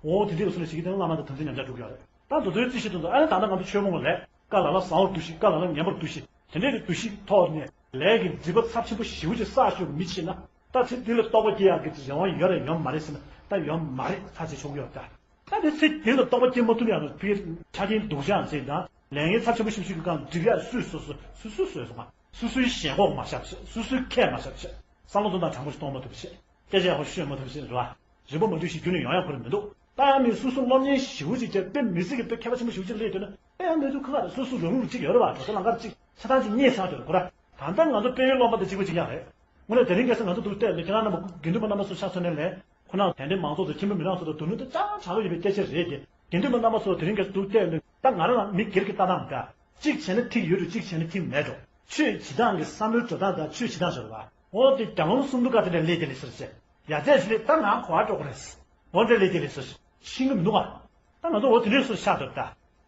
འོ་དེ་འདྲས་ཀྱི་སོང་ནས་ཞིག་གི་དེ་ན་བླ་མ་དང་དམ་ཚིག་ཉམས་ཆག་འགྲོ་གི་ཡོད་རེད། ད་མདོ་དོན་རྩིས་ཤིག་དུ་འདུག་ཨ་ནི་ད་ལྟ་ང་ཚོ་ཆོས་ཕོངས་ལས་དཀའ་ལ་ལ་བཟང་བོར་འདུག་ཤིག་དཀའ་ལ་ལ་ངན་པར་འདུག་ཤིག་དེ་འདྲས་ཀྱི་འདུ་ཤེས་ཐོག་ནས་ལས་ཀྱི་སྒྲིབ་པ་ཚབས་ཆེན་པོ་ཞེ་པོ་ཅིག་བསགས་ཤོར་གྱི་མི་ཕྱིན་ན། ད་ཚེ་འདི་ལ་རྟོགས་པ་སྐྱེ་ཡག་གི་རེ་བ་ཡོད་རེད་ཡོད་མ་རེད་ཟེར་ན་ད་ཡོད་མ་རེད་ཚར་ཅིག་ཆོག་གི་ཡོད་ད། ད་དེ་ཚེ་འདི་ལ་རྟོགས་པ་སྐྱེ་མ་ཐུབ་ཡག་ལ་ཕི་ཆ་རྐྱེན་སྡུག་ཅག་ཅིག་དང་ལས་ངན་ཚབས་ཆེན་པོ་ཞིག་ཞིག་གི་སྒང་འགྲིག་ཡག་སུས་སོ་སོ་སུ་སུ་སོས་སོང་ང་སུ་སུའི་ཞེན་ཁོག་མ་བཞག་བྱས་སུ་སུའི་ཁས་མ་བཞག་བྱས་བསམ་བློ་གཏོང་སྟངས་དྲང་པོ་ཞིག་གཏོང་མ་ཐུབ་བྱས་སྐད་ཆ་ཡག་པོ་ཤོད་མ་ཐུབ་བྱས་རེད་བ། རིམ་པ་མ་འགྲིག་ཞིག་རྒྱུན་ནས་ཡོང་ཡག་ཁོ་རང་མི་འདུག་ད་ཡང་མི་སུ་སུ་སློབ་གཉེར་ཞེ་པོ་ཅིག་བྱས་དཔེ་མི་སྲིད་ཀྱི་དཔེ་མཁས་པ་ཆེན་པོ་ཞེ་པོ་ཅིག་སླེབས་འདུག་ན་དཔེ་ཡང་མི་འདུག་ཁ་ཁ་རེད། སོ་སོ་རང་ལུགས་ཅིག་ཡོད་རེད་བ། གྲྭ་ས་ལམ་ཁར་ཅིག་ཆ་ཚང་ཅིག་རྙེད་ཚར་འདུག་ཁོ་ར། ད་ལྟ་ང་ཚོ་དཔལ་ཡོན་སློབ་མ་དང་གཅིག་པ་གཅིག་རྐྱང་རེད། དངོས་གནས་དེ་རིང་ཁ་སང་ང་ཚོ་འདུག་བལྟས་ལས་ཁྱེད་རང་རྣམ་པ་དགེ་འདུན་པ་རྣམ་པ་ཚོ་ཆ་མཚོན་ནས་ལས་ཁོ་རང་དད་ལྡན་མང་ཚོགས་དང་ཁྱིམ་པ་མི་རང་ཚོ་དང་སྡུག་ནོར་དེ་ཅང་བྱ་རོགས་ཡོད་པའི་སྐད་ཆ་རེད་དེ། དགེ་འདུན་པ་རྣམ་པ་ཚོ་དེ་རིང་ཁ་སང་འདུག་བལྟས་ལས་ད་ང་རང་ལ་མི་སྒེར་གྱི་ལྟ་སྟངས་འདྲ། གཅིག་བྱས་ན་ཐིག་ཡོད་འགྲོ་གཅིག་བྱས་ན་ཐིག་མེད་འགྲོ། ཆོས་བྱེད་སྟངས་ཀྱི་བསམ་བློའི་འགྲོ་སྟངས་དང་ཆོས་བྱེད་སྟངས་ཤོར་བ། འོ་དེ་རྒྱ་ལུང་སུམ་མདོ་བཀའ་དེ་འདྲ་ལས་དེ་ལས་ཟེར་བྱས། ཡ་རྫས་ཞིག་ལས་ད་ང་གོ་བ་འགྲོ་གི་རེད། འོ་འདྲ་ལས་དེ་ལས་ཟེར་ཤེས་ཀྱི་མི་འདུག་ཨ། ད་ང་ཚོ་འོ་དེ་འདྲས་སུ་ཆགས་འདུག་ད།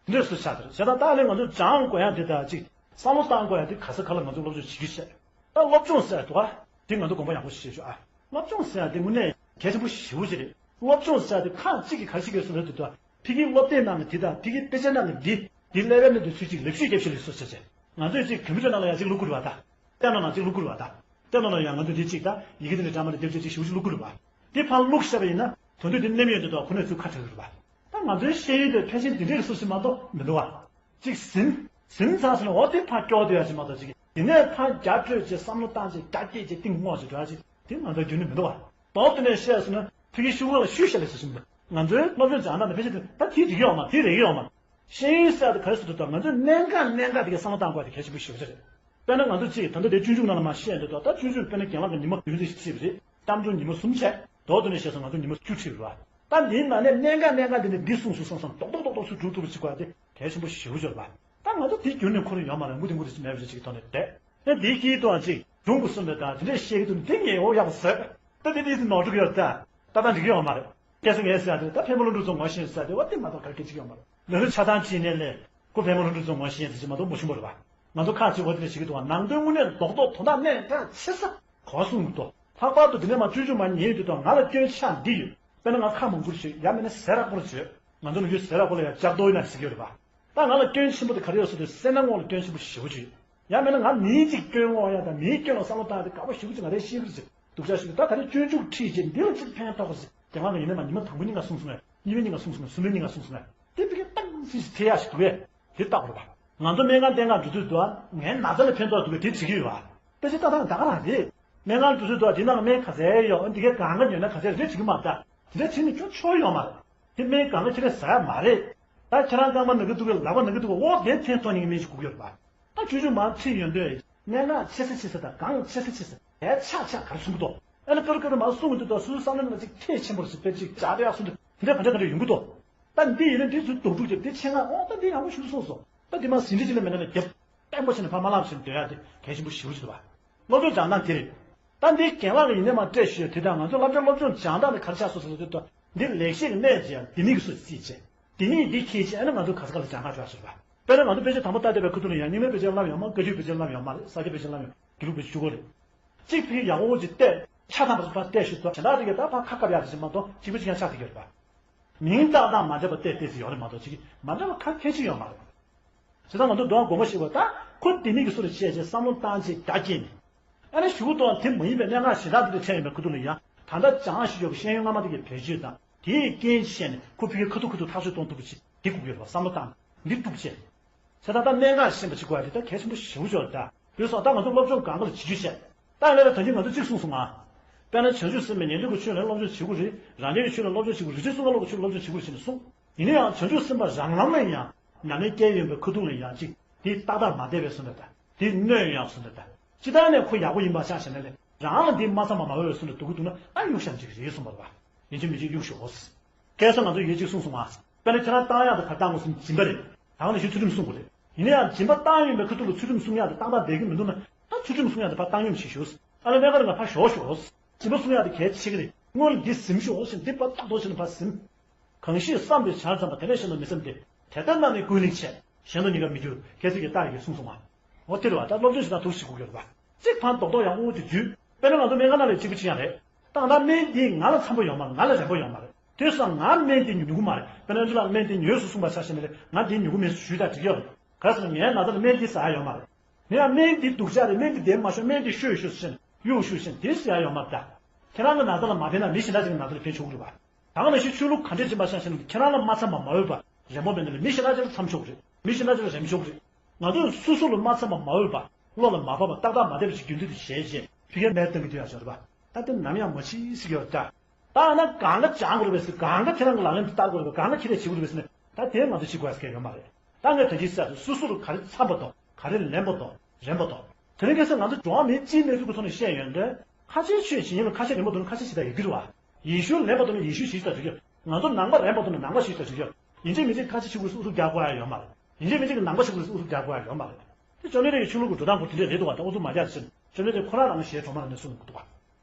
དེ་འདྲས་སུ་ཆགས་འདུག་བྱས་ད་ད་ལས་ང་ཚོ་སྦྱང་དགོས་ཡ་དེ་ད་ཅིག་བསམ་བློ་བཏང་དགོས་ཡ་དེ་ག་ས་ག་ལ་ང་ཚོ་སློབ་སྦྱོང་བྱེད་རྒྱུ་བྱས། ད་སློབ་སྦྱོང་ཟེར་ཡ་འདུག་ཨ། དེ་ང་ཚོ་དགོངས་པ་ཡག་པོ་ཞིག་བཞེས་ཤོག་ཨ། སློབ་སྦྱོང་ཟེར་ཡ་དེ་དངོས་གནས་གལ་ཆེན་པོ་ཞེ་པོ་ཅིག་རེད། སློབ་སྦྱོང་ཟེར་ཡ་དེ་ཁག་གཅིག་གིས་ག་རེ་བྱེད་ཀྱི་ཡོད་ཟེར་ན་དེ་ད་ཕ་གིའི་སློབ་དེབ་ནང་ལ་དེ་དང་ཕ་གིའི་དཔེ་ཆ་ནང་ལ་འདི་འདི་ཀླད་པའི་ནང་དུ་ཚུད་ཅིག་ལེགས་ཤོས་རྒྱབ་ཤིག་ལེགས་སོ་ཟེར་བྱས། ང་ཚོས་ཅིག་གམ་པུ་ཊར་ནང་ལ་ཡང་ཅིག་བླུག་དགོས་རེད་བ་ད། ལྟད་མོ་ནང་ཅིག་བླུག་དགོས་རེད་བ་ད། ལྟད་མོ་ནང་ཡང་ང་ཚོས་འདི་ཅིག་ད་ཡི་གེ་འདི་འདྲ་འདྲ་མ་འདྲ་སྡེབ་སྦྱོར་ཅིག་ཞིག་བླུག་དགོས་རེད་བ། འདི་ཕར་བླུག་བཞག་པ་ཡིན་ན་དོན་དུ་འདི་ནེམ་ཡོད་འདི་དོ་ཁོ་ནས་ཚུར་ཁ་བྲལ་དགོས་རེད་བ། ད་ང་ཚོའི་ཤེས་ཡོན་དེ་ཕལ་ཆེར་འདི་འདྲའི་སུ་ཞིག་མ་གཏོགས་མི་འདུག་བ། ཅིག་ཟིན། ཟིན་ཚར་སོང་ན་འོ་དེ་ཕར་སྐྱོར་བསྡད་ཡ་ཞིག་མ་གཏོགས་ཅིག་དེ་ནས་ཕར་རྒྱ་སྤྲོད་བྱས་བསམ་བློ་བཏང་བྱས་རྒྱ་སྐྱེད་བྱས་གཏིང་སྔོག་བྱས་འགྲོ་ཡ་ཞིག་དེ་ང་ཚོའི་རྒྱུན་ནས་མི་འདུག་བ། མདོར་བསྡུས་ནས་བཤད་སོང་ན་ཕ་གིའི་ཤོག་གུ་ལ་ཤུལ་བཞག་ལས་སུ་ཞིག་མི་འདུག་ང་ཚོའི་སློབ་སྦྱོང་སྦྱང་སྟངས་དེ་ཕལ་ཆེར་དེ་ད་དེ་འགྲིག་གི་ཡོད་མ་དེ་རེད་ཀྱི་ཡོད་མ། ཤེས་ཡོན་ཟེར་ཡ་དེ་ག་རེ་ཟེར་དུས་ད་ང་ཚོས་གནད་འགག་གནད་འགག་དེ་གའི་བསམ་བློ་བཏང་དགོས་དེ་གལ་ཆེན་པོ་ཞེ་པོ་ཅིག་རེད། དཔེར་ན་ང་ཚོ་གཅིག་ད་ལྟ་དེ་སྤྱོད་འཇུག་ནང་ལ་མར་བཤད་འདུག་ད་ད་སྤྱོད་འཇུག་དཔེར་ན་རྒན་ལགས་ཀྱི་ཉི་མ་རྒྱུན་རིང་ཞིག་བྲིས་པ་རེད། སྐྱབས་འགྲོ་ཉི་མ་གསུམ་བྱས། མདོར་བསྡུས་ནས་བཤད་སོང་ང་ཚོ་ཉི་མ་བཅུ་བྲིས་པ་རེད་བ། ད་འདིའི་ནང་ནས་གནད་འགག་གནད་འགག་འདི་ནས་འདི་གསུངས་སོང་བསམ་བསམ་རྡོག་རྡོག་རྡོག་རྡོག་ཚུར་སྒྲུག་ཐུབ་པ་ཞིག་དགོས་ཡ་དེ་གལ་ཆེན་པོ་ཞེ་པོ་ཅིག་རེད་བ། ད་ང་ཚོ་དེ་རྒྱུན་ནས་ཁོ་རང་ཡོད་མ་རེད། མགོ་དེ་མགོ་དེ་མེད་པ་ཞིག་གི་ཐོག་ནས་བསྡད། ད་འདིའི་དཀྱིལ་དུའང་ཅིག་སྒྲུང་གི་གསུངས་པའི་ད་དེ་འདྲས་བཤད་ཀྱི་འདུག་འདི་ངས་འོ་ཡག་པོ་ཟེར། ད་འདི་འདི་ནོར་འགྲོ་གི་ཡོད་ད། ད་ད་འགྲིག་གི་ཡོད་མ་རེད། སྐྱེ་ས་ངས་ཟེར་ཡ་དེ་ད་ཕན་པོ་ལྷུན་གྲུབ་ཚོ་ངོ་ཤེས་ཟེར་ཡ་དེ་བ་དེ་མ་གཏོགས་ག་གེ་ཅིག་ཡོད་མ་རེད། ལ་ལུ་ཆ་ཚང་བྱས་ནས་ལས་ཁོ་ཕན་པོ་ལྷུན་གྲུབ་ཚོ་ངོ་ཤེས་ཟེར་གྱི་མ་གཏོགས་མ་བྱུང་བ་རེད་བ། ང་ཚོ་ཁག་ཅིག་འོ་དེ་འདྲ་བྱེད་ཀྱི་འདུག་བ། ནང་དོན་དངོས་གནས་རྡོག་རྡོག་དོན་དག་གནད་འགག་ཆེ་ས་གོ་བ་གསུངས་ཀྱི་འདུག་ལྷག་པར་དུ་དེ་ནས་མ་སྤྱོད་འཇུག་མ་ཉན་ཡོད་དུས་ད་ང་ལ་སྐྱོན་ཆ་འདི་ཡོད། དཔེར་ན་ང་ཁ་མང་པོར་བྱོས་ཡང་མིན་ན་ཟས་རག་པོར་བྱོས། ང་ཚོ་ནུ་རྒྱུ་ཟས་རག་པོ་ལ་ཡང་ལྕགས་རྡོ་ཡིན་ན་ཟེར་གྱི་ཡོད་རེད་བ། ད་ང་ལ་སྐྱོན་ཆེན་པོ་དེ་ག་རེ་ཡོད་ཟེར་དུས་སེར་སྣ་ངོགས་ལ་སྐྱོན་ཆེན་པོ་ཞེ་པོ་ཅིག་ཡོད། ཡང་མིན་ན་ང་མིའི་ཅིག་སྐྱོན་སློང་ཡ་དང་མིའི་སྐྱོན་ལ་བསམ་བློ་བཏང་ཡ་དེ་དགའ་པོ་ཞེ་པོ་ཅིག་ང་རའི་ཤེས་ཀྱི་རེད་ཟེར་སྡུག་ཅག་ཞིག་ད་ག་རེ་སྤྱོད་འཇུག་ཁྲིད་བྱས་འདི་ལ་ཅིག་ཕན་ཐོགས་ཟེར་རྒན་ལགས་ཀྱིས་ཡིན་ན་མ་ཉི་མ་དང་པོ་གཉིས་ཀ་གསུངས་སོང་ངས། གཉིས་པ་གཉིས་ཀ་གསུངས་སོང་ངས། གསུམ་པའི་གཉིས་ཀ་གསུངས་སོང་ངས། དེ་ཕ་གི་ཏང་སི་ཐེ་ཡ་ཞིག་འདུག་གས། དེ་ལྟ་དགོས་རེད་པ། ང་ཚོ་སྨན་ཁང་བསྟེན་ག་འགྲོ་དུས་དུ་ངའི་ན་ཚ་ལ་ཕན་ཐོགས་འདུག་གས་དེ་བྱེད་ཀྱི་ཡོད་པ། ད་ཅི་ལྟ་སྟངས་ད་ག་རང་རེད། སྨན་ཁང་འགྲོ་དུས་དུ་དེ་ནང་ལ་སྨན་ག་ཚད་ཡོད་འདི་གའི་གང་ག་ཉོས་ན་ག་ཚད་རེད་བྱེད་ཀྱི་མ་རེད་ད། དེ་འདྲ་བྱེད་ནས་ཁྱོད་ཆོག་ཡོད་མ་རེད། དེ་སྨན་གང་ག་ཁྱེད་རས་ཟ་ཡ་མ་རེད། ད་ཁྱེད་རང་རྐང་པ་ན་གི་འདུག་གས་ལག་པ་ན་གི་འདུག་གས་འོ་དེ་ཐེན་ཐོག་ནས་སྨན་ཞིག་དགོས་ཀྱི་ཡོད་རེད་པ། ད་ཆུང་ཆུང་མར་ཁྲིད་ཡོང་དུས་སྨན་ཁང་ཆེ་ས་ཆེ་ས་དང་གང་ཆེ་ས་ཆེ་ས་དེ་ཆག་ཆག་ག་རེ་གསུང་གི་འདུག་ཨ་ནི་ཀ་རུ་ཀ་རུ་མར་གསུང་གི་འདུག་ད་སོ་སོའི་བསམ་བློ་ནང་ཅིག་ཐེ་ཆེན་པོ་རེད་ཟེར་དཔེ་ཅིག་བྱ་དེ་ཡག་གསུང་འདུག་དེ་འདྲ་ག་འདྲ་ག་འདྲ་ཡོང་གི་འདུག་ད་འདི་ཡིན་ན་འདི་ཚོའི་སྡུག་སྡུག་རྒྱབ་འདི་ཆེད་མངགས་འོང་ད་འདི་ཡག་པོ་ཞིག་གསུངས་སོང་། ད་འདི་མ་ཟིན་བྲིས་ཅིག་ལ་མེད་ན་ལ་རྒྱབ་བརྟན་པོ་བྱས་ནས་ཕར་མ་ལབ་བྱས་ནས་སྡོད་ཡ་དེ་གལ་ཆེན་པོ་ཞེ་པོ་ཞིག་འདུག་བ། སློབ་སྦྱོང་སྦྱང་སྟངས་དེ་རེད། ད་འདི་རྒན་ལགས་ཀྱིས་ཡིན་ན་མ་སྤྲད་ཞུས་དེ་དང་ང་ཚོ་སློབ་གྲྭ་སློབ་སྦྱོང་སྦྱང་སྟངས་ལ་ག་རེ་ཆགས་སོང་ཟེར་དུས་ད་འདི་ལེགས་བཤད་ཀྱི་གནད་ཅིག་ཡང་འདི་མིག་གི་སུ་རྩིས་བྱས། འདི་མིག་འདི་ཁྱེད་ཅིག་ཨ་ནི་ང་ཚོ་ག་ས་ག་ལ་སྦྱང་ག་འགྲོ་ཟེར་བ། དཔེར་ན་ང་ཚོ་དཔེ་ཆ་དང་པོ་ལྟ་བསྡད་པའི་ཁ་ཐུག་ལ་ཡང་རྙིང་མའི་དཔེ་ཆ་བསླབ་ཡོད་མ་བཀའ་བརྒྱུད་དཔེ་ཆ་བསླབ་ཡོད་མ་རེད་ས་སྐྱ་དཔེ་ཆ་བསླབ་ཡོད་དགེ་ལུགས་དཔེ་ཆ་བཅུ་དགུ་རེད། གཅིག་ཕ་གི་ཡག་པོ་ཅིག་བལྟས་ཆ་ཚང་པ་ཚོ་ཕར་བལྟས་ཞུས་ཚོ་གཞན་དག་དེ་གས་ད་ཕར་ཁ་བཀབ་ཡག་དེ་ཞིག་མ་གཏོགས་གཅིག་པ་གཅིག་རྐྱང་ཆགས་ཀྱི་ཡོད་རེད་པ། མིང་བཏགས་སྟངས་མ་འདྲ་བ་བལྟས་བལྟས་ཟེར་ཡོད་རེད་མ་གཏོགས་གཅིག་མ་འདྲ་བ་ག་ཁྱད་ཅིག་ཡོད་མ་རེད། བྱས་ཙང་ང་ཚོ་འདུག་དགོངས་པ་ཞིག་བ་ད་ཁོ་དེ་མིག་གི་སུ་རེད་བཤད་བྱས་བསམ་བློ་བཏང་བྱས་རྒྱ་བསྐྱེད་ནས། ཨ་ནི་གཞུག་གུ་དང་དེ་མ་ཡིན་པའི་གནད་འགག་གཞན་དག་དེ་འདྲ་འཕྲད་ཡོང་བའི་ཁུ་ཐུག་ལ་ཡང་ད་ལྟ་སྦྱང་བཞིན་ཡོད་པའི་ཤེས་ཡོན་སྔ་མ་དེ་གའི་བེད་སྤྱོད་དང་དེའི་རྐྱེན་བྱས་ནས་ཁོ་ཕ་གིའི་ཁ་ཐུག་ཁ་ཐུག་ཐག་གཅོད་གཏོང་ཐུབ་པ་ཞིག་འདི་དགོས་ཀྱི་ཡོད་རེད་བ་བསམ་བློ་བཏང་འདི་དཀྲུག་བྱས། བྱས་ཙང་ད་གནད་འགག་ཤེས་པ་ཞིག་དགོས་རེད་ད་གལ་ཆེན་པོ་ཞེ་པོ་ཅིག་རེད་ད། དེ་སོང་ད་ང་ཚོ་སློབ་སྦྱོང་གང་ག་ལ་བྱེད་རྒྱུ་བྱས། ད་ལས་ལ་ད་གིན་ང་ཚོ་གཅིག་གསུངས་སོང་ང་། དཔེར་ན་བྱང་ཆུབ་སེམས་དཔའི་ཉན་ཐོས་ཀྱི་ཆོས་ལ་སློབ་སྦྱོང་བྱེད་དགོས་རེད། རང་རྒྱལ་གྱི་ཆོས་ལ་སློབ་སྦྱོང་བྱེད་དགོས་རེད། རིག་འཛིན་གསུམ་ཀ་སློབ་ཀྱི་ཆོས་ལ་སློབ་སྦྱོང་བྱེད་དགོས་རེད་ཟེར་ནས་གསུངས། ཡིན་ན་ཡང་བྱང་ཆུབ་སེམས་དཔའ་རང་ལམ་ལ་ཡང་ཉམས་ལེན་སྐྱེ་ཡོང་པའི་ཁ་ཐུག་ལ་ཡང་ཅིག་དེ་ཏག་ཏག་མ་བསྡད་པའི་བཟོ་འདྲ་དང་དེ་གནོད་ཡོང་བཟོ་འདྲ་དང་སྤྱི་བཏང་ནས་ཁོ་ཡག་པོ་ཡིན་པ་ཆགས་བྱས་ན་ལས་ རང་ལ་འདི་མ་འཚམས་པ་མ་འོས་པའི་བཟོ་འདྲ་འདུག་གི་འདུག་ན་ཨ་གཡུག་བཞག་ཅིག་རེད་གསུངས་པ་རེད་པ། ཡིན་གཅིག་མིན་གཅིག་གཡུག་ཞོག་ཁ་སང་ང་ཚོ་ཡོད་ཅིག་གསུངས་སོང་ང་། དཔེར་ན་ཁྱེད་རང་བཏང་ཡག་དང་ག་རེ་བཏང་དགོས་སུ་སྦྱིན་པ་རེད། ད་ག་ནང་བཞིན་ཚུལ་ཁྲིམས་སྲུང་དགོས་རེད། ཡིན་ན་ཡང་སྦྱིན་པ་བཏང་ཡོད་མེད་ཁ་ཐུག་ལ་ཚུལ་ཁྲིམས་སྲུང་ཡག་དང་བཏང་སྟངས་བསྡད་ཀྱི་མི་འདུག་ན་ད་ཚུལ་ཁྲིམས་སྲུང་ཡག་དང་ཕར་བཏང་སྙོམས་བྱེད་ཤོག་ཨ་ལས་གནས་ག་རེ་ང་ཕར་ཞོག་ཤོག་སྦྱིན་པ་སྲུང་ཡག་དེ་གལ་ཆེ་གི་རེད། སྔོན་ལ་འདི་ཟིན་ཤོག་ཟིན་འདི་པ་ཏག་ཏོག་བྱས་ནས་ཕར་ཟིན། གང་ཞིག་བསམ་པས་བྱ་བརྩམ་པ། དེ་ནས་གཞན་དུ་མི་བསམ་སྟེ། དེ་ལྟར་ན་ནི་ཀུན་ལེགས་ཆེ། གཞན་དུ་གཉིས་ཀ་མི་འགྱུར། ཁྱེད་ཚོས་ཀྱི་རྟགས་ཀྱིས་གསུངས་སོང་ང་། འོ་དེ་རེད་བ། ད་སློབ་སྦྱོང་ཞིག་དང་ཐུགས་ཤིག་དགོས་ཀྱི་རེད་བ། གཅིག་ཕར་རྡོག་རྡོག་ཡག་པོ་དེ་བརྒྱུད། དཔེར་ན་ང་ཚོ་སྨན་ཁང་ནང་ལ་གཅིག་པུ་ཅི་ཡང་རེད། ད་ང་ད་སྨན་འདི་ང་ལ་འཚམ་པོ་ཡོད་མ་རེད། ང་ལ་རན་པོ་ཡོད་མ་རེད། དེ་སོང་ང་སྨན་འདི་ཉོ་གི་མ་རེད། དཔེར་ན་ཨ་ཅོ་ལགས་སྨན་འདི་ཉོས་སོང་གསུངས་པ་ཆ་བཞག་ན་རེད། ང་འདི་ཉོ་གི་མེད་ཞུས་ད་འགྲིག་ཡོད་རེད། ག་རེ་ཟེར་ན་ངའི་ན་ཚ་ལ་སྨན་འདི་ཟ་ཡག་ཡོད་མ་རེད། ངས་ཡང་སྨན་འདི་སྡུག་ཅག་རེད། སྨན་འདི་བདེ་མ་ཤོང་། སྨན་འདི་བཤོས་ཤོག་ཟེར་ནས་གཡུག་ཤོག་ཟེར་ནས་དེ་ཟེར་ཡག་ཡོད་མ་རེད་ད། ཁྱེད་རང་གི་ན་ཚ་ལ་མ་བསྟེན་ན་མི་གཞན་དག་ཅིག་གི་ན་ཚ་ལ་ཕན་ཆོག་གི་རེད་བ། ད་ག་ནང་བཞིན་ཆོས་ལུགས་ག་འདྲས་ཅིག་མ་ཤེས་ཤེས་ན་ཁྱེད་རང་ལ་མ་འཚམས་པ་མ་འོས་པ་རན་པོ་མེད་ན་ལས་མི་གཞན་དག་ཅིག་ལ་འཚམས་ཆོག་གི་རེད། མི་གཞན་དག་ཅིག་ལ་རན་ཆོག་གི་རེད། ང་ཚོས་སོ་སོ་ལ་མ་འཚམས་པ་མ་འོས་པ་བློ་ལ་མ་བབས་པ་ཏག་ཏག་མ་བསྡད་པ་ཅིག་རྒྱུན་མཐུད་དུ་བྱས་རྗེས་ཕ་གིར་སྨན་བཏང་གི་སྡོད་ཡག་ཅིག་རེད་བ། ད་དེ་ནམ་ཡང་མ་བྱེད་ཟེར་གྱི་ཡོད་རེད་ད། ད་ན་གང་ག་སྦྱང་དགོས་རེད་པས་ཟེར། གང་ག་ཁྱེད་རང་གི་ལག་ལེན་དུ་བསྟར་དགོས་རེད་པས། གང་ག་ཁྱེད་རས་བྱེད་དགོས་རེད་པས་ཟེར་ན་ད་དེ་ང་ཚོ་བྱེད་དགོས་ཟེར་མཁན་ཡོད་མ་རེད། ད་ངས་ད་ཅི་ཟེར་ཟེར་སོ་སོ་ལ་ག་རེ་འཚམ་པ་དང་ག་རེ་ལན་པ་དང་རན་པ་དང་། དེ་རིང་ཁ་སང་ང་ཚོ་འགྲོ་བ་མིའི་སྤྱིའི་གནས་ཚུལ་གྱི་ཐོག་ནས་བཤད་ཡོང་དུས་ཁ་ཆེའི་ཆོས་བྱེད་མཁན་ལ་ཁ་ཆེ་རན་པ་དང་ཁ་ཆེ་བྱེད་སྟངས་ཡོད་ཀྱི་རེད་བ། ཡེ་ཤུ་ལན་པ་དང་ཡེ་ཤུ་བྱེད་སྟངས་ཡོད་ཀྱི་རེད། ང་ཚོ་ནང་པ་རན་པ་དང་ནང་པ་བྱེད་སྟངས་ཡོད་ཀྱི་རེད། ཡིན་གཅིག་མིན་གཅིག་ཁ་ཆེ་ཆུ་བོ་སུ་ཐུག་རྒྱག་དགོས་ཡ་ཡོད་མ་རེད། ཡིན་གཅིག་མིན་གཅིག་ནང་པ་ཆུ་བོ་སུ་ཐུག་རྒྱག་དགོས་ཡ་ཡོད་མ་རེད། དེ་བཅོམ་ལྡན་འདས་ཀྱི་ཆོས་ལུགས་ཀྱི་འགྲོ་སྟངས་ཁོ་དེ་འདྲས་རེད་འདུག་བ། ད་ཨུ་ཚུགས་མ་རྒྱག་ཟེར་བཅོམ་ལྡན་འདས་ཁོ་རང་རང་ཞལ་གྲོགས་མ་རང་ནས་གསུངས་འདུག་བ།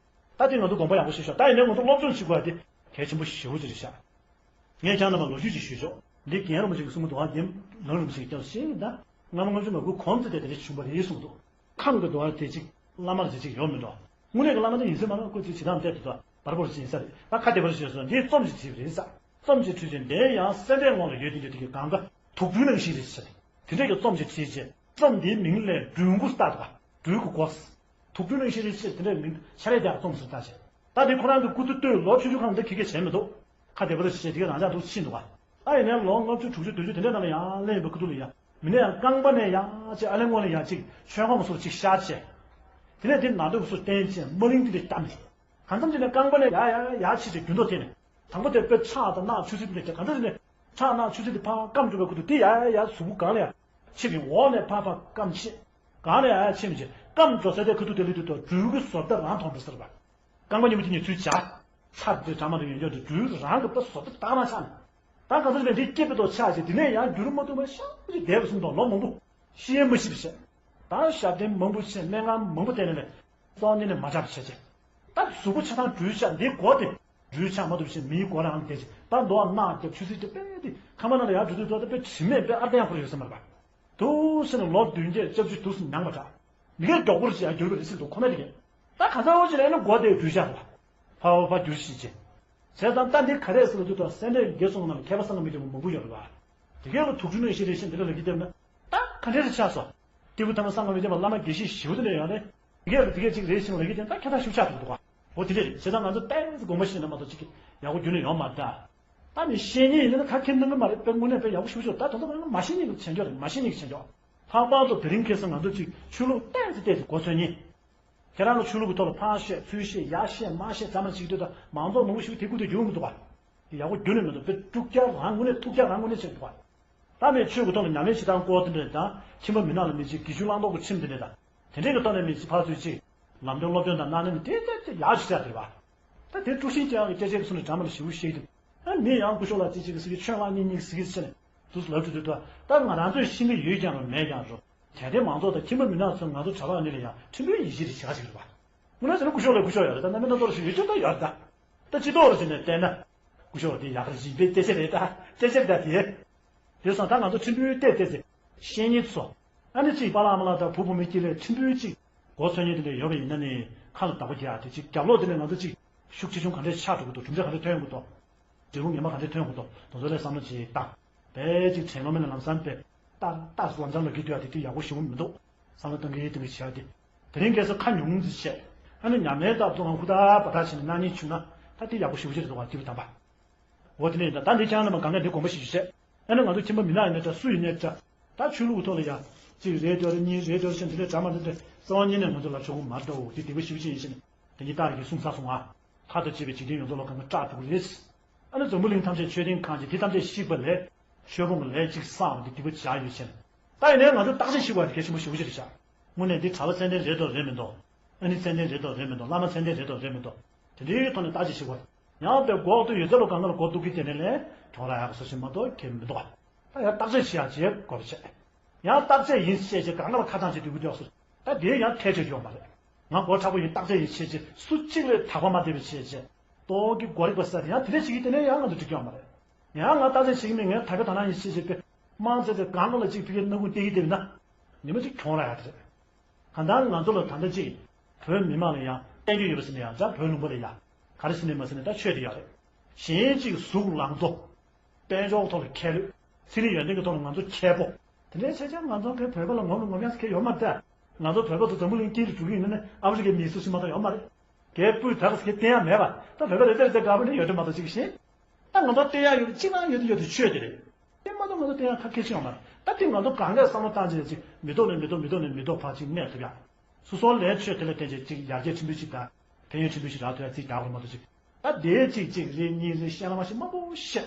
ད་དེ་ང་ཚོ་དགོངས་པ་ཡག་པོ་བཞེས་ཤོག་ད་ཡིན་ནའི་ང་ཚོ་སློབ་སྦྱོང་བྱེད་དགོས་ཡ་དེ་གལ་ཆེན་པོ་ཞེ་པོ་ཅིག་རེད་ཤག་ངས་ཀྱང་རྣམ་པ་ལོ་རྒྱུས་ཅིག་ཞུས་ཆོག་འདི་རྒན་རིན་པོ་ཆེ་གིས་གསུངས་འདུག་བ། རྒན་ལགས་རིན་པོ་ཆེ་གིས་ཀྱང་ཤེས་ཡིན་ད། སྔ་མོ་ལྔ་བཅུ་ང་དགུ་གོང་དུ་བསྡད་དེ་རེ་བྱུང་བ་རེད་གསུངས་འདུག་ཁམས་ཀྱི་འདུག་བ་དེ་ཅིག་བླ་མར་བྱེད་ཅིག་ཡོད་མི་འགྲོ། དངོས་གནས་ཀྱི་བླ་མ་དེ་ཡིན་ས་མ་རེད། ཁོ་ཚོས་བྱེད་སྟངས་བལྟས་དུས་ད་བར་པོར་བྱེད་ཡིན་ས་རེད། ད་ཁ་བདེ་བར་བྱེད་སོང་འདིའི་རྩོམ་ཅིག་བྲིས་པ་རེད་ས། རྩོམ་ཅིག་བྲིས་རྗེས་འདིའི་ཡང་སེ་འབྲས་ངོ་ལ་ཡོད་དེ་འདྲ་དེ་གི་གང་ག་དུག་སྦྲུལ་གླིང་བཞི་རེད་ཟེར། དེ་འདྲས་ཀྱི་རྩོམ་ཅིག་བྲིས་རྗེས་རྩོམ་འདིའི་མིང་ལས་སྦྲུལ་མགོ་བཏགས་འདུག་བ། སྦྲུལ་གྱི་མགོ། དུག་སྦྲུལ་གླིང་བཞི་རེད་ཟེར་དེ་འདྲས་མིང་ཆ་རེ་དེ་ཡང་རྩོམ་ཟེར་ལྟ་བྱས། ད་དེ་ཁོ་རང་གི་སྐུ་ཚེ་སྟོད་ལོ་ཆུང་ཆུང་སྒང་དེ་ཁེ་ཁེ་བྱས་མི་འདུག་ཁ་བདེ་བར་བྱེད་དེ་ག་རང་ཅག་འདུག་ཕྱིན་འདུག་བ། ད་ཡིན་ནའི་ལོ་ལྔ་བཅུ་དྲུག་ཅུ་བདུན་ཅུ་དེ་འདྲའི་ནང་ལ་ཡང་སླེབས་ཡོད་པའི་ཁུ་ཐུག་ལ་ཡ། མི་ནས་ཡང་རྐང་པ་ནས་ཡ་ཅིག་ཨ་ལས་སྔོན་ལ་ཡ་ཅིག་ཆོས་འཁོར་སོགས་ཅིག་ཤར་བྱས། དེ་ནས་དེ་ནང་དུ་སུ་བསྟན་བྱས་དམའ་གླིང་དེ་ལས་བཏབ་ནས། གང་འཚམ་ཅིག་ནས་རྐང་པ་ནས་ཡ་ཡ་ཡ་ཕྱིན་ཏེ་རྒྱུན་དུ་དེ་ནས། དང་པོ་དེ་དཔེ་ཁྲག་དང་རྣག་ཆུ་སེར་དེ་གང་འཚམ་ཅིག་ནས་ཁྲག་རྣག་ཆུ་སེར་དེ་ཕར་སྐམ་འགྲོ་བའི་ཁུ་ཐུག་དེ་ཡ་ཡ་ཡ་གཟུགས་པོ་སྒང་ལ་ཡ་ཕྱིན་པའི་འོག་ནས་ཕར་ཕར་སྐམ་ཕྱིན། སྒང་ལ་ཡ་ཡ་ཕྱིན་མི་བྱེད་སྐམ་འགྲོ་ས་དེ་ཁུ་ཐུག་དེ་ལས་དུས་དུ་སྦྲུལ་གྱི་བཟོ་ལྟ་རང་མཐོང་པའི་སར་བ། རྐང་པ་གཉིས་པོ་དེ་ཉིད་ཚུལ་བྱ། ཚར་དེ་གྲ་མ་དང་ཡོན་སྦྱོར་དུ་སྦྲུལ་རང་གི་པ་བཟོ་ལྟ་དག་ན་ཆགས་ནས། ད་ག་ཚོད་ནས་འདི་སྐྱེས་པའི་ཐོག་ཆགས་བྱས་དེ་ནས་ཡང་འགྱུར་མ་ཐུབ་པ་ཤ་ཅིག་འདས་པ་སུམ་སྟོང་ལོ་མང་པོ་ཤི་ཡང་མི་ཤི་བ་བྱས། ད་ཞབས་བརྟན་མང་པོ་བྱས་སྨན་ཁང་མང་པོ་བསྟེན་ནས་ལས་རྩ་བ་ཉིད་ནས་མ་ཆགས་པ་བྱས་བྱས། ད་གཟུགས་པོ་ཆགས་སྟངས་སྦྲུལ་ཆགས་འདི་གོ་སྟེ་སྦྲུལ་ཆགས་མ་ཐུབ་བྱས་མིའི་མགོ་རང་ལ་བསྡད་བྱས་ད་མདོ་བ་རྣག་བརྒྱབ་ཆུ་སེར་དེ་དཔེ་དེ་ཁ་མ་ན་ལ་ཡར་འགྲོ་དུས་ཐོག་ད་དཔེ་དྲི་མེད་དཔེ་ཨར་ཏེ་ཡང་ཁོར་ཡོད་ས་མ་རེད་པ། དུ་ཟེར་ནས་ལོ་བདུན་བརྒྱད་བཅུ་བཅུ་དུས་སུ་མྱངས་པ་འདྲ། མི་སྒེར་མགྱོགས་པོར་བྱས་ཡ་འགྱུར་བ་རེད་ཟེར་འདུག་ཁོ་ན་དེ་གས། ད་ག་ཚོད་ཅིག་ལ་ཨེ་ན་མགོ་དེ་འགྲུལ་བཞག་པ། ཕ་བ་ཕ་འགྱུར་ཞིག་བྱས། བྱས་ཙང་ད་འདི་ག་རེད་ཟེར་ལ་དུས་དང་སེ་འབྲས་དགེ་སོང་ནང་ལ་མཁས་པ་སེང་གེ་མི་འདྲ་བ་མང་པོ་ཡོད་རེད་བ། དེ་གས་ལ་དུག་སྦྲུལ་གླིང་བཞི་རེད་ཤིང་དེ་འདྲ་ལ་གི་བསྡེབས་ན། ད་ག་འདྲས་རེད་ཆགས་སོ། ཏི་ཕུ་ཐ་མ་སེང་གེ་མི་འདྲ་བ་བླ་མ་དགེ་བཤེས་ཞིག་དེ་འདྲ་ཡོང་ནས། དེ་གས་ལ་དེ་གས་ཅིག་རེད་ཤིང་ལ་གི་བསྡེབས་ན་ད་ཁྱད་ད་ཤུགས་ཆག་འགྲོ་གི་འདུག་བ། འོ་དེ་འདྲས་རེད་བྱས་ཙང་ང་ཚོ་ཏོག་ཙམ་དགོངས་པ་བཞེས་ན་མ་གཏོགས་ཅིག་ཡག་པོ་རྒྱུན་ནས་ཡོང་མ་རེད་ད། ད་ནི་ཤེས་མཁན་ཡིན་ན་ད་ཁ་ཁྱེར་འདང་གི་མ་རེད་དཔེ་དངོས་གནས་དཔེ་ཡག་པོ་ཞེ་པོ་ཅིག་ད་དེ་ཚོ་ང་མ་ཤེས་མཁན་གྱི་བྱེད་འཇོག་རེད། མ་ཤེས་མཁན་གྱི་བྱེད་འཇོག་ལྷག་པར་དུ་དེ་རིང་ཁ་སང་ང་ཚོ་ཅིག་ཆོས་ལུགས་ཏོག་ཙམ་ཏོག་ཙམ་གོ་ཚོད་ཉན། ཁྱེད་རང་གི་ཆོས་ལུགས་ཀྱི་ཐོག་ལ་ཕར་བཤད་ཚུར་བཤད་ཡར་བཤད་མར་བཤད་ཙམ་མ་བྱེད་ཀྱི་འདུག་ད་མང་ཚོགས་མང་པོ་ཞིག་དེ་ཀུན་ཏུ་འགྱུར་མི་འདུག་བ། དེ་ཡག་པོ་རྒྱུན་ནས་མི་འདུག་དཔེ་དཀྲུག་རྐྱང་རང་དངོས་གནས་དཀྲུག་རྐྱང་རང་དངོས་གནས་བྱེད་འདུག་བ། ད་ནས་ཆོས་ཀྱི་ཐོག་ལ་ཉམས་ལེན་བྱེད་སྟངས་སྐོར་དེ་འདྲས་དང་ཁྱིམ་པ་མི་ནག་ལ་མི་གཅིག་དགེ་བཅུ་བླང་དོར་གྱི་ཁྲིམས་དེ་འདྲས་དང་། དེ་འདྲས་ཀྱི་ཐོག་ནས་མི་གཅིག་ཕར་ཚུར་གཅིག་ལམ་སྟོན་སློབ་སྟོན་དང་གནང་ནས་དེ་དེ་དེ་ཡག་ཞིག་བྱས་རེད་བ། ད་དེ་དཀྲུག་ཤིང་རྐྱང་གི་སྐད་ཆའི་གསུང་ནས་འདྲ་མ་ལ་ཞིབ་བཤད་དུས། ཨ་ནི་ཡང་སྐུ་ཞབས་ལགས་ཅིག་ཅིག་གིས་ཟེར་གི་ཆོས་ལགས་གཉིས་གཉིས་ཟེར་གི་ཟེར་ནས་དུས་སུ་ལབ་ཚུལ་དུས་ད་ང་རང་ཚོས་ཤེས་ཀྱི་ཡོད་ཀྱང་རུང་མེད་ཀྱང་རུང་དད་ལྡན་མང་ཚོགས་དང་ཁྱིམ་པ་མི་ནག་ཚོ་ང་ཚོ་གྲྭ་པ་གཉིས་ལ་ཡང་ཕྲན་བུའི་ཡིད་ཆེས་རེ་བྱེད་ཀྱི་རེད་པ། དངོས་གནས་བྱས་ན་སྐུ་ཞབས་ལ་སྐུ་ཞབས་ཡོད་རེད། ད་རྣམ་པའི་རྣམ་རྟོག་ཞིག་ཡོད་ཆོག་ད་ཡོད་རེད་ད། ད་སྤྱི་ཚོགས་རུ་བྱས་ནས་བལྟས་ན་སྐུ་ཞབས་དེ་ཡག་གི་རེད་ཅིག་དཔེ་སྐད་ཆ་རེད་ད། སྐད་ཆ་རེད་ད་དེ། དེ་སོང་ད་ང་ཚོ་ཕྲན་བུའི་བལྟས་བལྟས་ཚེ་ཤེས་ཉེན་ཚོ། ཨ་ནི་གཅིག་པཱ་ལགས་ཨ་མ་ལགས་དང་བུ་བུ་མོའི་དཀྱིལ་ལས་ཕྲན་བུའི་གཅིག་གོ་ཚོད་ཉན་དེ་འདྲ་ཡོད་པ་ཡིན་ན་ནི་ཁ་ལ་བདག་པོ་རྒྱག་ཡག་དེ་གཅིག་རྒྱབ་ལོགས་དེ་ནས་ང་ཚོ་གཅིག་ཤུགས་ཆེ་ཆུང་ག་འདྲས་ཆགས་འགྲོ་གི་འདུག་གྲུབ་འབྲས་ག་འདྲས་ཐོན་ཡོང་གི་འདུག་འབྲས་བུ་ངན་པ་ག་འདྲས་ཐོན་ཡོང་གི་འདུག་དེ་ཚོ་ལ་བསམ་བློ་ཅིག་བཏང་། དཔེ་གཅིག་དྲན་ལོ་མེད་ན་ལམ་སང་དཔེ་ལྟར་ལྟར་ལམ་སང་ལ་གི་དུས་ཡག་དེ་དུས་ཡག་པོ་ཞེ་པོ་མི་འདུག་བསམ་བློ་གཏོང་གི་གཏོང་གི་བྱས་ཏེ། དེ་རིང་ཁ་སང་ཁ་ཉུང་ཙམ་བྱས། ཨ་ནི་ཉམས་ལེན་ལྟར་དུ་ང་ཧུར་ཐག་འབད་ཐག་བྱས་ནས་གནང་མཁན་བྱུང་ན་ད་དེ་ཡག་པོ་ཞེ་པོ་ཅིག་རེད་འདུག་བ། དེ་བས་དམ་པ། འོ་དེ་ནས་ད་ད་འདི་ཁྱེད་རང་རྣམ་པ་གང་ག་འདི་དགོངས་པ་བཞེས་ཞུ་བྱས། ཨ་ནི་ང་ཚོ་ཁྱིམ་པ་མི་ནག་ཡིན་ན་འདྲ་སུ་ཡིན་ནའི་འདྲ། ད་ཆོས་ལུགས་ཐོག་ལ་ཡ་གཅིག་རེད་འདོད་རེད་གཉིས་རེད་འདོད་རེད་ཟེར་འདི་འདྲ་འདྲ་མ་འདི་འདྲ་རྩ་བ་ཉིད་ནས་ང་ཚོ་ལབ་ཆོག་གི་མ་རེད་དོ། འདི་སྡིག་པ་ཞེ་པོ་ཅིག་ཡིན་ཟེར་ནས་དེ་ཉིད་རྟག་རིགས་ཀྱིས་གསུངས་ཚར་སོང་ང་། མཐའ་དང་བཅས་པའི་འཇིག་རྟེན་ཡོངས་རྫོགས་ལ་གང་ག་སྐྲག་འགྲོ་གི་རེད། ཨ་ནི་འཛམ་བུ་གླིང་ཐམས་ཅད་མཆོད་རྟེན་གང་ཅི་དེ་ཐམས་ཅད་བཤིག་པ་ལས་ཆོས་སྤོང་གི་ལས་གཅིག་བསགས་པ་འདི་སྡིག་པ་བྱས་ཡོད་ཕྱིར། ད་ཡིན་ནའི་ང་ཚོ་བརྟག་དཔྱད་ཞིག་དགོས་པ་དེ་གལ་ཆེན་པོ་ཞེ་པོ་ཅིག་རེད་ཤག་དངོས་གནས་འདི་གྲྭ་པ་ཙན་དན་རེད་དོ་རེད་མི་འདུག་ཨ་ནི་ཙན་དན་རེད་དོ་རེད་མི་འདུག་བླ་མ་ཙན་དན་རེད་དོ་རེད་མི་འདུག་དེ་འདྲའི་ཐོག་ནས་བརྟག་དཔྱད་བྱེད་དགོས། ཡང་དཔེ་འགོག་ཏུ་ཡོད་ཚད་ལོ་གང་ག་ལ་མགོ་གཏུག་གི་དེ་ནས་ལས་གྱོང་རག་ཡག་གི་བཟོ་ཞིག་མ་གཏོགས་ཁྱད་མི་འདུག་ད་ཡང་བརྟག་དཔྱད་བྱེད་ཡག་བྱེད་དགོས་པ་བྱས། ཡང་བརྟག་དཔྱད་ཡིན་ཞེས་བྱས་གང་ག་ལ་ཁ་གྲངས་བྱེད་དུས་དགོས་དུས་སུ་ད་དེ་ཡང་ཐལ་ཆད་ཡོད་མ་རེད། ང་མགོ་མཁྲེགས་པོ་ཡིན་བརྟག་དཔྱད་ཡིན་ཞེས་བྱས་སུ་གཅིག་ལས་དག་པ་མ་བསྡད་པའི་བྱས་བྱས་ཏོག་གི་མགོ་རིག་པ་ཟེར་དེ་ཡང་དེ་འདྲ་བྱེད་ཀྱི་དེ་ནས་ཡང་ང་ཚོ་འགྲིག་ཡོད་མ་རེད། ཡང་ང་བརྟག་དཔྱད་བྱེད་ཀྱི་མེད་ངས་ད་ག་ད་ན་ཡིན་ཞེས་བྱས་པས་དམངས་ཚེ་དེ་གང་ག་ལ་གཅིག་ཕི་ཀའི་སྣ་ཁུང་སྟེར་གྱི་བསྡད་ན་ཉི་མ་གཅིག་གྱོང་རག་ཡག་དེ་རེད། གང་ལྟར་ང་ཚོ་ལ་ད་ལྟ་ཅིག་བོད་མི་མང་ལ་ཡང་བསྟན་རྒྱུ་ཡོད་པ་ཟེར་ན་ཡང་འདྲ་བོད་ལུང་པ་ལ་ཡང་ག་རེ་ཟེར་ནས་མ་ཟེར་ན་ད་ཆོས་དེ་ཡག་རེད། གཞན་གཅིག་གཟུགས་ལང་ཚོ། དཔལ་འབྱོར་ཐོག་ལ་མཁས་ལོས། ཚེ་རིང་ཡོན་ཏན་གྱི་ཐོག་ལ་ང་ཚོ་མཁས་པོ། དེ་འདྲའི་ཆ་ཆ་ང་ཚོ་གི་བོད་པ་ལ་ངོམ་ལ་ངོམ་ཡག་ཟེར་མཁན་ཡོད་མ་རེད། ང་ཚོ་བོད་པ་ཚོ་འཛམ་བུ་གླིང་དཀྱིལ་དུ་འགྲོ་གི་ཡིན་ན་ནི་ཨ་ཧྥེ་རི་ཀའི་མིའི་སུ་ཞིག་མ་གཏོགས་ཡོད་མ་རེད། རྒྱལ་པོས་ད་ག་ཟེར་མཁན་བསྟན་ཡག་མེད་པ་ད་བོད་པ་རེ་ཚེ་རེ་ཚེ་དགའ་པོ་ནི་ཡོད་དེ་མ་གཏོགས་ཅིག་གཞན། ད་ང་ཚོ་བསྟན་ཡག་ཡོད་དེ་གཅིག་ལ་ཡོད་དེ་ཡོད་དེ་ཆོས་དེ་རེད། དེ་མ་གཏོགས་ང་ཚོ་བསྟན་ཡག་ཁ་སྐད་ཅིག་ཡོད་མ་རེད། ད་དེ་ང་ཚོ་གང་གས་བསམ་བློ་བཏང་བྱས་ཅིག་མི་ཐོག་ནས་མི་ཐོག་མི་ཐོག་ནས་མི་ཐོག་བར་ཅིག་གནས་ཐུབ་ཡག་སོ་སོ་ལས་ཆོས་དེ་ལ་བརྟེན་བྱས་ཅིག་ཡར་རྒྱས་ཆེན་པོ་ཞིག་དང་ཕན་ཡོན་ཆེན་པོ་ཞིག་རག་ཐུབ་ཡག་ཅིག་རྒྱག་དགོས་མ་གཏོགས་ཅིག་ད་དེའི་གཅིག་གཅིག་རེ་གཉིས་རེ་བཤད་ན་མ་ཤེས་མང་པོ་བཤད།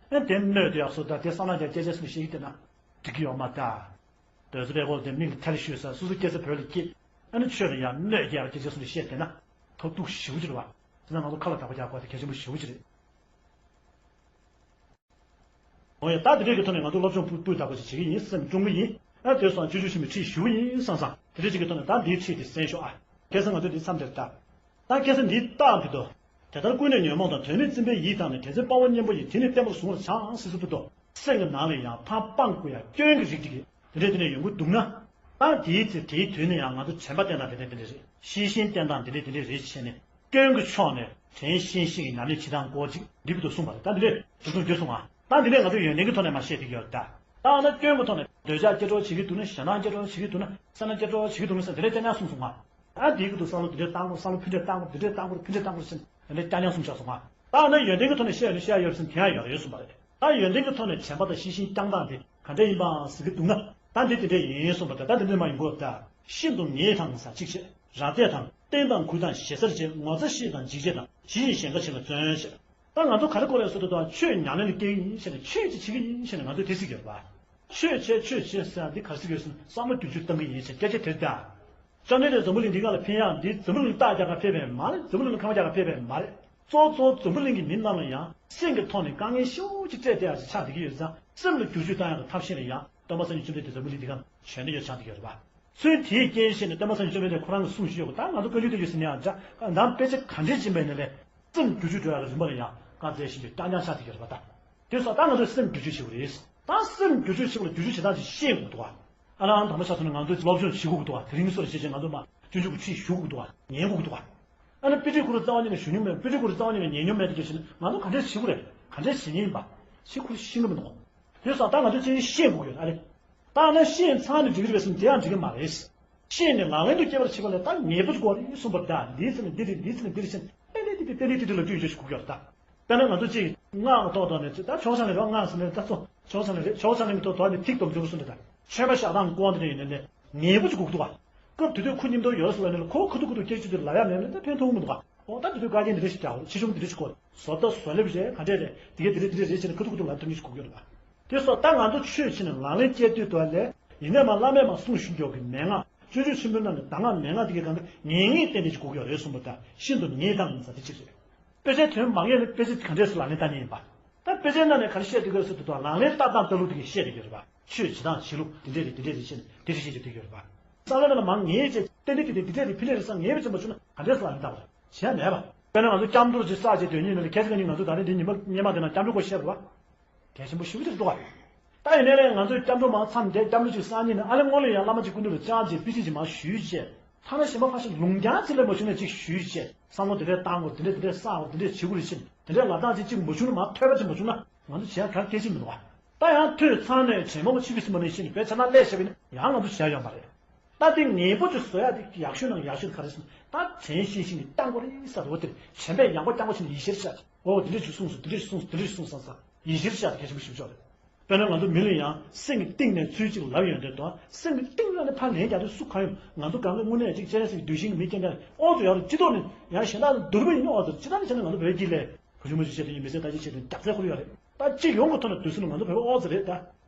ཨ་དེ་གནོད་དུ་ཡག་སོ་ད་དེ་བསམ་བློ་རྒྱག་སྐད་ཆ་སུ་ཞིག་བཤད་ཀྱི་དེ་ན་འགྲིག་གི་ཡོད་མ་རེད། དོལ་ཚོ་པད་ཀོ་དེ་མིང་ལ་ཐལ་ཤོད་ས་སོ་སོ་སྐྱེ་ས་བོད་ལ་སྐྱེས། ཨ་ནི་ཆོས་ལ་ཡང་གནོད་སྐྱེལ་བ་སྐད་ཆ་སུ་ལ་བཤད་དེ་ན་ཐོབ་ཐུག་ཞེ་པོ་ཅིག་རེད་བ། དེ་ན་ང་ཚོ་ཁ་ལ་བདག་པོ་རྒྱག་དགོས་དེ་གལ་ཆེན་པོ་ཞེ་པོ་ཅིག་རེད། འོ་ཡ་ད་དེ་འདྲས་ཀྱི་ཐོག་ནས་ང་ཚོ་སློབ་སྦྱོང་སྤུས་སྤུས་དག་པོ་ཞིག་བྱེད་ཀྱི་ཡིན་སེམས་སྐྱོང་གི་ཡིན། ཨ་དེ་སོང་ཅོ་ཅོ་ཆེན་མོའི་ཁྲིད་ཞུ་གི་ཡིན་བསམ་བསམ་དེ་འདྲས་ཅིག་གི་ཐོག་ནས་ད་འདིའི་ཁྲིད་དེ་གསན་ཤོག་ཨ། ཁ་སང་ང་ཚོ་འདི་མཚམས་འདིར་བཏབ། ད་ཁ་སང་འདི་རྟགས་འདི་དོ། དེ་ལྟར་ཀུན་ནས་ཉོན་མོངས་དང་དོན་མེད་བཙུན་པའི་ཡིད་དང་ནི། དེ་ཚེ་དཔའ་བོ་གཉེན་པོ་ཡིས། དེ་ནི་བརྟན་པོར་བཟུང་བར་བྱ། ཟེར་སྲོལ་འདུག་དོ། སེམས་ཀྱི་ནང་ལ་ཡང་ཕར་སྤང་དགོས་ཡ་སྐྱོན་གྱི་རིགས་དེ་གས་དེ་འདྲས་དེ་འདྲས་ཡོང་གི་འདུག་ན། ད་དེའི་ཚེ་དེའི་དུས་ནས་ཡང་ང་ཚོ་དྲན་པ་བསྟེན་སྟངས་དེ་འདྲས་དེ་འདྲས་རེད། ཤེས་བཞིན་བསྟེན་སྟངས་དེ་འདྲས་དེ་འདྲས་རེད་བྱས་ནས་སྐྱོན་གྱི་ཕྱོགས་ནས་དྲན་ཤེས་ཤིང་གི་ཉམས་ལེན་བྱེད་སྟངས་སྐོར་ཅིག་འདི་བར་དུ་གསུངས་པ་རེད། ད་འདི་འདྲས་འདུག་གསུངས་རྒྱུ་སོང་ང་། ད་འདི་འདྲས་ང་ཚོ་ཡོན་ཏན་གྱི་ཐོག་ནས་མར་བཤད་བསྡད་ཀྱི་ཡོད་རེད་ད། ད་ང་ཚོ་སྐྱོན་གྱི་ཐོག་ནས་འདོད་ཆགས་སྐྱེ་གྲོགས་བྱེད་ཀྱི་འདུག་ན་ཞེ་སྡང་སྐྱེ་གྲོགས་བྱེད་ཀྱི་འདུག་ན་སེམས་ནང་སྐྱེ་གྲོགས་བྱེད་ཀྱི་འདུག་ན་ཟེར་འདི་འདྲས་ཅི་ནས་གསུངས་སོང་ང་། ཨ་དེའི་སྐབས་སུ་བསམ་བློ་འདི་འདྲས་བཏང་དགོས་བསམ་བློ་ཕུད་འདྲས་བཏང་དགོས་འདི་འདྲས་བཏང་དགོས་ཕུད་འདྲས་བཏང་དགོས་ཟེར་འདི་འདྲས་རྐྱང་རྐྱང་གསུངས་བཞག་སོང་ང་། ད་ང་ཚོ་ཡོན་ཏན་གྱི་ཐོག་ནས་བཤད་ཡོད་ན་བཤད་ཡོད་རེད་ཟེར་དེ་ཡང་ཡོད་རེད་གསུངས་པ་རེད། ད་ཡོན་ཏན་གྱི་ཐོག་ནས་དྲན་པ་དང་ཤེས་བཞིན་བསྐྱང་སྟངས་དེ་ག་འདྲས་ཡིན་པ་ཟེར་གྱི་འདུག་ན། ད་འདི་དེ་འདྲས་ཡིན་གསུངས་པ་དང་ད་དེ་འདྲས་མ་ཡིན་པ་ད། ཤིན་ཏུ་ངེས་དང་ཟེར་གཅིག་བྱས། རབ་བརྟན་དང་བསྟེན་དང་གུས་དང་ཞེ་སར་བྱེད། ངོ་ཚ་ཤེས་དང་འཇིགས་བྱེད་དང་། ཞི་ཞིང་གཞན་དགའ་བྱེད་ལ་བརྩོན་བྱེད། ད་ང་ཚོ་ག་རེ་གོ་རེད་ཟེར་དུས་ད་ཆོས་ཉམས་ལེན་ལ་སྐྱེལ་གྱི་ཡིན་ཟེར་ནས་ཆོས་ཅིག་བྱེད་ཀྱི་ཡིན་ཟེར་ནས་ང་ཚོས་དེ་ཟེར་གྱི་ཡོད་རེད་པ། ཆོས་བྱེད་ཆོས་བྱེད་ཟེར་ཡག་འདི་ག་རེ་ཟེར་གྱི་ཡོད་ཟེར་ན་བསམ་བློ་བསྒྱུར་བཅོས་གཏང་གི་ཡིན་ཟེར་སྐད་ཆ་དེ་རེད་ད། སྐྱབས་གནས་དེ་འཛམ་བུ་གླིང་འདི་སྒང་ལ་ཕན་ཡག་འདི་འཛམ་བུ་གླིང་ལ་རྟ་རྒྱག་ག་ཕེབས་པ་མ་རེད། འཛམ་བུ་གླིང་ལ་ཁང་པ་རྒྱག་ག་ཕེབས་པ་མ་རེད། གཙོ་བོ་གཙོ་བོ་འཛམ་བུ་གླིང་གི་མི་རྣམས་ལ་ཡང་སེམས་ཀྱི་ཐོག་ནས་དཀའ་ངལ་ཤུགས་ཆེ་སྤྲད་བསྡད་ཡག་ཅིག་ཆགས་བསྡད་ཀྱི་ཡོད་ཙང་སེམས་ལ་བསྒྱུར་བཅོས་གཏང་ཡག་གི་ཐབས་ཤེས་ལ་ཡང་སྟོན་པ་སངས་རྒྱས་བཅོམ་ལྡན་འདས་འཛམ་བུ་གླིང་འདི་སྒང་བྱོན་བསྡད་ཡོད་ཆགས་བསྡད་ཀྱི་ཡོད་རེད་པ། ཚུལ་དེའི་རྐྱེན་བྱས་ནས་སྟོན་པ་སངས་རྒྱས་བཅོམ་ལྡན་འདས་ཁོ་རང་གིས་གསུངས་བཞིན་ཡོད་པ་ད་ང་ཚོ་བཀའ་བརྒྱུད་དུ་ཡོད་ཟེར་ནས་ཡང་འདྲ་ནམ་དཔེ་ཆ་ག་འདྲས་ཕྱིན་པ་ཡིན་ན་ལས་སེམས་བསྒྱུར་བཅོས་འགྲོ་ཡག་གི་རིམ་པ་ལ་ཡང་བཀའ་སྩལ་བཞིན་པའི་རྐྱང་རྐྱང་ཆགས་བསྡད་ཀྱི་ཡོད་རེད་པ་ད། དེ་སོགས་ད་ང་ཚོས་སེམས་བསྒྱུར་བཅོས་བྱེད་དགོས་རེད། ད་སེམས་བསྒྱུར་བཅོས་བྱེད་པ་ལ་བསྒྱུར་བཅོས་བྱེད་སྟངས་ཅིག་ཤེས་དགོས་འདུག་ཨ། ཨ་ནི་ཨང་དང་པོ་ཆ་མཚོན་ན་ང་ཚོས་སློབ་སྦྱོང་བྱེད་དགོས་ཀྱི་འདུག་ཨ། དེ་རིང་སོགས་ལ་བྱས་བྱས་ང་ཚོ་མ་སྤྱོད་འཇུག་གི་ཁྲིད་ཞུ་དགོས་ཀྱི་འདུག་ཨ། ཉན་དགོས་ཀྱི་འདུག་ཨ། ཨ་ནི་དཔེ་ཁྲིད་ཁོ་རང་རྩ་བ་ཉིད་ནས་ཞུ་མྱོང་མེད་དཔེ་ཁྲིད་ཁོ་རང་རྩ་བ་ཉིད་ནས་ཉན་མྱོང་མེད་དེ་སྐྱེས་ཕྱིན་ན་ང་ཚོ་ག་འདྲས་བྱེད་དགོས་རེད། ག་འདྲས་བྱེད་ཉན་ཡིན་པ། ཁྱེད་ཁོ་རང་ཤེས་ཀྱི་མི་འདུག་དེ་སོགས་ད་ང་ཚོ་ཅིག་ཤེས་དགོས་ཀྱི་ཡོད་ཨ་རེད། ད་ན་ཤེས་ཚང་ནས་འགྲིག་གི་རེད་པས་སམ་དེ་ཡང་འགྲིག་གི་མ་རེད། ཤེས་ནས་ལག་ལེན་དུ་སྐྱེལ་བར་བྱེད་པ་ལས་ད་ངེས་པར་དགོས་རེད་གསུངས་པ་འདྲ་འདིའི་ཚེ་ནས་འདི་རེད་འདིའི་ཚེ་ནས་འདི་རེད་ཟེར་ཏན་ཏན་ཏན་ཏན་ཏན་ཏན་ཏན་ལ་བསྒྱུར་བཅོས་ཞུ་དགོས་ཀྱི་ཡོད་རེད་ད། དཔེར་ན་ང་ཚོ་ཅིག་སྔགས་ཐོག་ཐོག་ནས་ད་ཆོག་ཆ་ནས་རོ་སྔགས་ཟེར་ནས་ད་ཚོ་ཆོག་ཆ་ནས་རེད་ཆོག་ཆ་ནས་མི་ཐོག་ཐོག་ནས་ཐིག་དོམ་འཇུག་གསུངས་ཏེ་ད་ཆོས་པ་བཞག་སྟངས་སྐོར་འདི་འདྲ་ཡིན་ནས་ངེས་པར་གྱི་དགོས་ཀྱི་འདུག་བ། སྐབས་དེ་དུས་ཁོ་མཉམ་དུ་ཡོད་ཟེར་ལ་ནི་ཁོ་ཁ་ཐུག་ཁ་ཐུག་སྐད་ཆ་དེ་ལབ་ཡ་མེད་ན་ད་ཕན་ཐོགས་མི་འདུག་བ། འོ་ད་དེ་དུས་བཀའ་རྒྱན་འདི་འདྲ་ཞིག་རྒྱག་དགོས་ཆེ་ཆུང་འདི་འདྲ་ཞིག་དགོས་བཟོ་ལྟ་བཟོ་ལེབ་རེད་ག་འདྲས་རེད་དེ་གས་དེ་འདྲས་དེ་འདྲས་རེད་ཟེར་ནས་ཁ་ཐུག་ཁ་ཐུག་ལབ་ཐུབ་མཁན་ཞིག་དགོས་ཀྱི་ཡོད་རེད་བ། དེ་སོགས་ད་ང་ཚོ་ཆོས་བྱེད་ནས་ལག་ལེན་སྐྱེལ་དུས་དོ་ལས་ཡིན་ནས་མ་བླ་མས་མ་གསུངས་བཞིན་འཇོག་གི་མན་ངག་སྤྱོད་འཇུག་ཆེན་པོའི་ནང་ནས་གདམས་ངག་མན་ངག་དེ་གའི་སྒང་ག་ངེས་ངེས་གཏན་གཏན་ཅིག་དགོས་ཀྱི་ཡོད་རེད་གསུངས་པ་ལྟར་ཤིན་ཏུ་ངེས་དང་ཟེར་དེ་གཅིག་རེད། དཔེ་ཆའི་དོན་མ་ངེས་ན་དཔེ་ཆ་ག་འདྲས་སུ་ལག་ལེན་བསྟར་ནི་ཡིན་པ། ད་དཔེ་ཆའི་ནང་ནས་ག་རེ་བཤད་བསྡད་ཀྱི་ཡོད་ཟེར་དུས་དོ་ལག་ལེན་བསྟར་སྟངས་ལྟ་ལུགས་དེ་གའི་བཤད་བསྡད་ཀྱི་ཡོད་རེད་པ། ཆོས་བྱེད་སྟངས་བྱེད་ལུགས་དེ་འདྲས་རེད་དེ་འདྲས་རེད་བཤད་ནས་དེ་འདྲས་བཤད་ཀྱི་བསྡད་ཀྱི་ཡོད་རེད་པ། བསམ་བློ་ནང་ལ་མང་ངེས་བྱས་གཏན་གཏན་གཏན་གཏན་དེ་འདྲས་རེད་ཕི་ལེ་རེད་བསམ་ངེས་པ་ཅིག་མ་བྱུང་ན་ག་འདྲས་སུ་ལག་ལེན་བསྟར་བ་རེད། བྱས་མེད་པ། དཔེར་ན་ང་ཚོ་སྐྱབས་འགྲོ་ཅིག་བསགས་བྱས་སྡོད་ཉིན་ནང་ལ་ཁ་ཅིག་ག་ནི་ང་ཚོ་ད་རེས་འདི་ཉི་མ་སྔོན་མ་དེ་ན་སྐྱབས་འགྲོ་སྐོར་བཤད་པ་རེད་བ། གལ་ཆེན་པོ་ཞེ་པོ་ཅིག་འདུག་བ། ད་ཡིན་ནའི་ལས་ང་ཚོས་སྐྱབས་འགྲོ་མར་མཚམས་བསྡད་སྐྱབས་འགྲོ་ཅིག་བསགས་ཉིན་ནི་ཨ་ལས་སྔོན་ལ་ཡང་བླ་མ་ཅིག་སྐུ་མདུན་ལ་བཅར་བྱས་དཔེ་ཆ་ཅིག་མར་ཞུས་བྱས། ཐ་ན་གཞན་པ་ཕར་ཞིག་ལུང་རྒྱང་ཅིག་ལས་མ་བྱུང་ན་ཅིག་ཞུས་བྱས་བསམ་བློ་དེ་འདྲས་བཏང་དགོས་དེ་འདྲས་དེ་འདྲས་བསགས་དགོས་དེ་འདྲས་བྱེད་དགོས་རེད་ཅེས་དེ་འདྲས་ལབ་སྟངས་ཅིག་ཅིག་མ་བྱུང་ན་མར་ཐོས་པ་ཅིག་མ་བྱུང་ན་ང་ཚོ་བྱེད་ཡག་ག་གལ་ཆེན་མི་འདུག་བ། ད་ཡང་ཐོས་ཚར་ནས་དྲན་མ་བོ་ཕྱི་པའི་སེམས་པ་ནས་ཤེས་ནས་དཔེ་ཆ་ནང་སླེབས་བཞག་པ་ཡིན་ན་ཡང་ང་ཚོ་བྱེད་ཡག་ཡོད་མ་རེད། ད་དེ་ངེས་པོ་ཅིག་བཟོ་ཡག་དེ་ཡག་ཤོས་ནང་ཡག་ཤོས་དེ་ག་རེ་ཟེར་ན་ད་དྲན་ཤེས་ཤིང་གིས་བཏང་དགོས་རེད་ཟེར་བ་དེར་དྲན་པས་ཡང་པོ་རྐྱང་པོ་བྱས་ནས་ཡིད་ཆེས་བྱ། འོ་དེ་འདྲས་ཅིག་གསུངས་སོང་དེ་འདྲས་ཅིག་གསུངས་སོང་དེ་འདྲས་ཅིག་གསུངས་སོང་བསམ་བསམ་ཡིད་ཆེས་བྱ་དེ་གལ་ཆེན་པོ་ཞིག་ཆགས་རེད། དཔེར་ན་ང་ཚོ་མི་ལ་ཡང་སེམས་ཀྱི་གཏིང་ནས་ཚུལ་གཅིག་ལབ་ཡོང་དུས་དང་སེམས་ཀྱི་གཏིང་ལ་ནས་ཕར་ལན་རྒྱག་དུས་སུ་གང་ཡོང་ང་ཚོ་གང་ག་དངོས་གནས་གཅིག་སྤྱན་རས་གཟིགས་གདུལ་ཞིང་གི་མི་རྐྱང་རྐྱང་ཨོ་ཚོ་ཡག་རུ་སྤྱི་ཐོག་ནས་ཡང་གཞན་དག་ལ་སྡུག་རུ་ཡིན་ཨོ་ཚོ་སྤྱི་ཐོག་ནས་བྱས་ན་ང་ཚོ་བོད་ཀྱི་ལས་གོ་ཆུང་མ་ཆུང་བྱས་ཏེ་ཡིན་མི་ཚེ་ལྟ་ཅི་བྱས་ཏེ་རྒྱག་ཚད་ཁུར་ཡོད་རེད་ད་གཅིག་ཡོང་གི་ཐོག་ནས་དུས་སུ་ང་ཚོ་བོད་ཨོ་ཚོ་རེད་ད།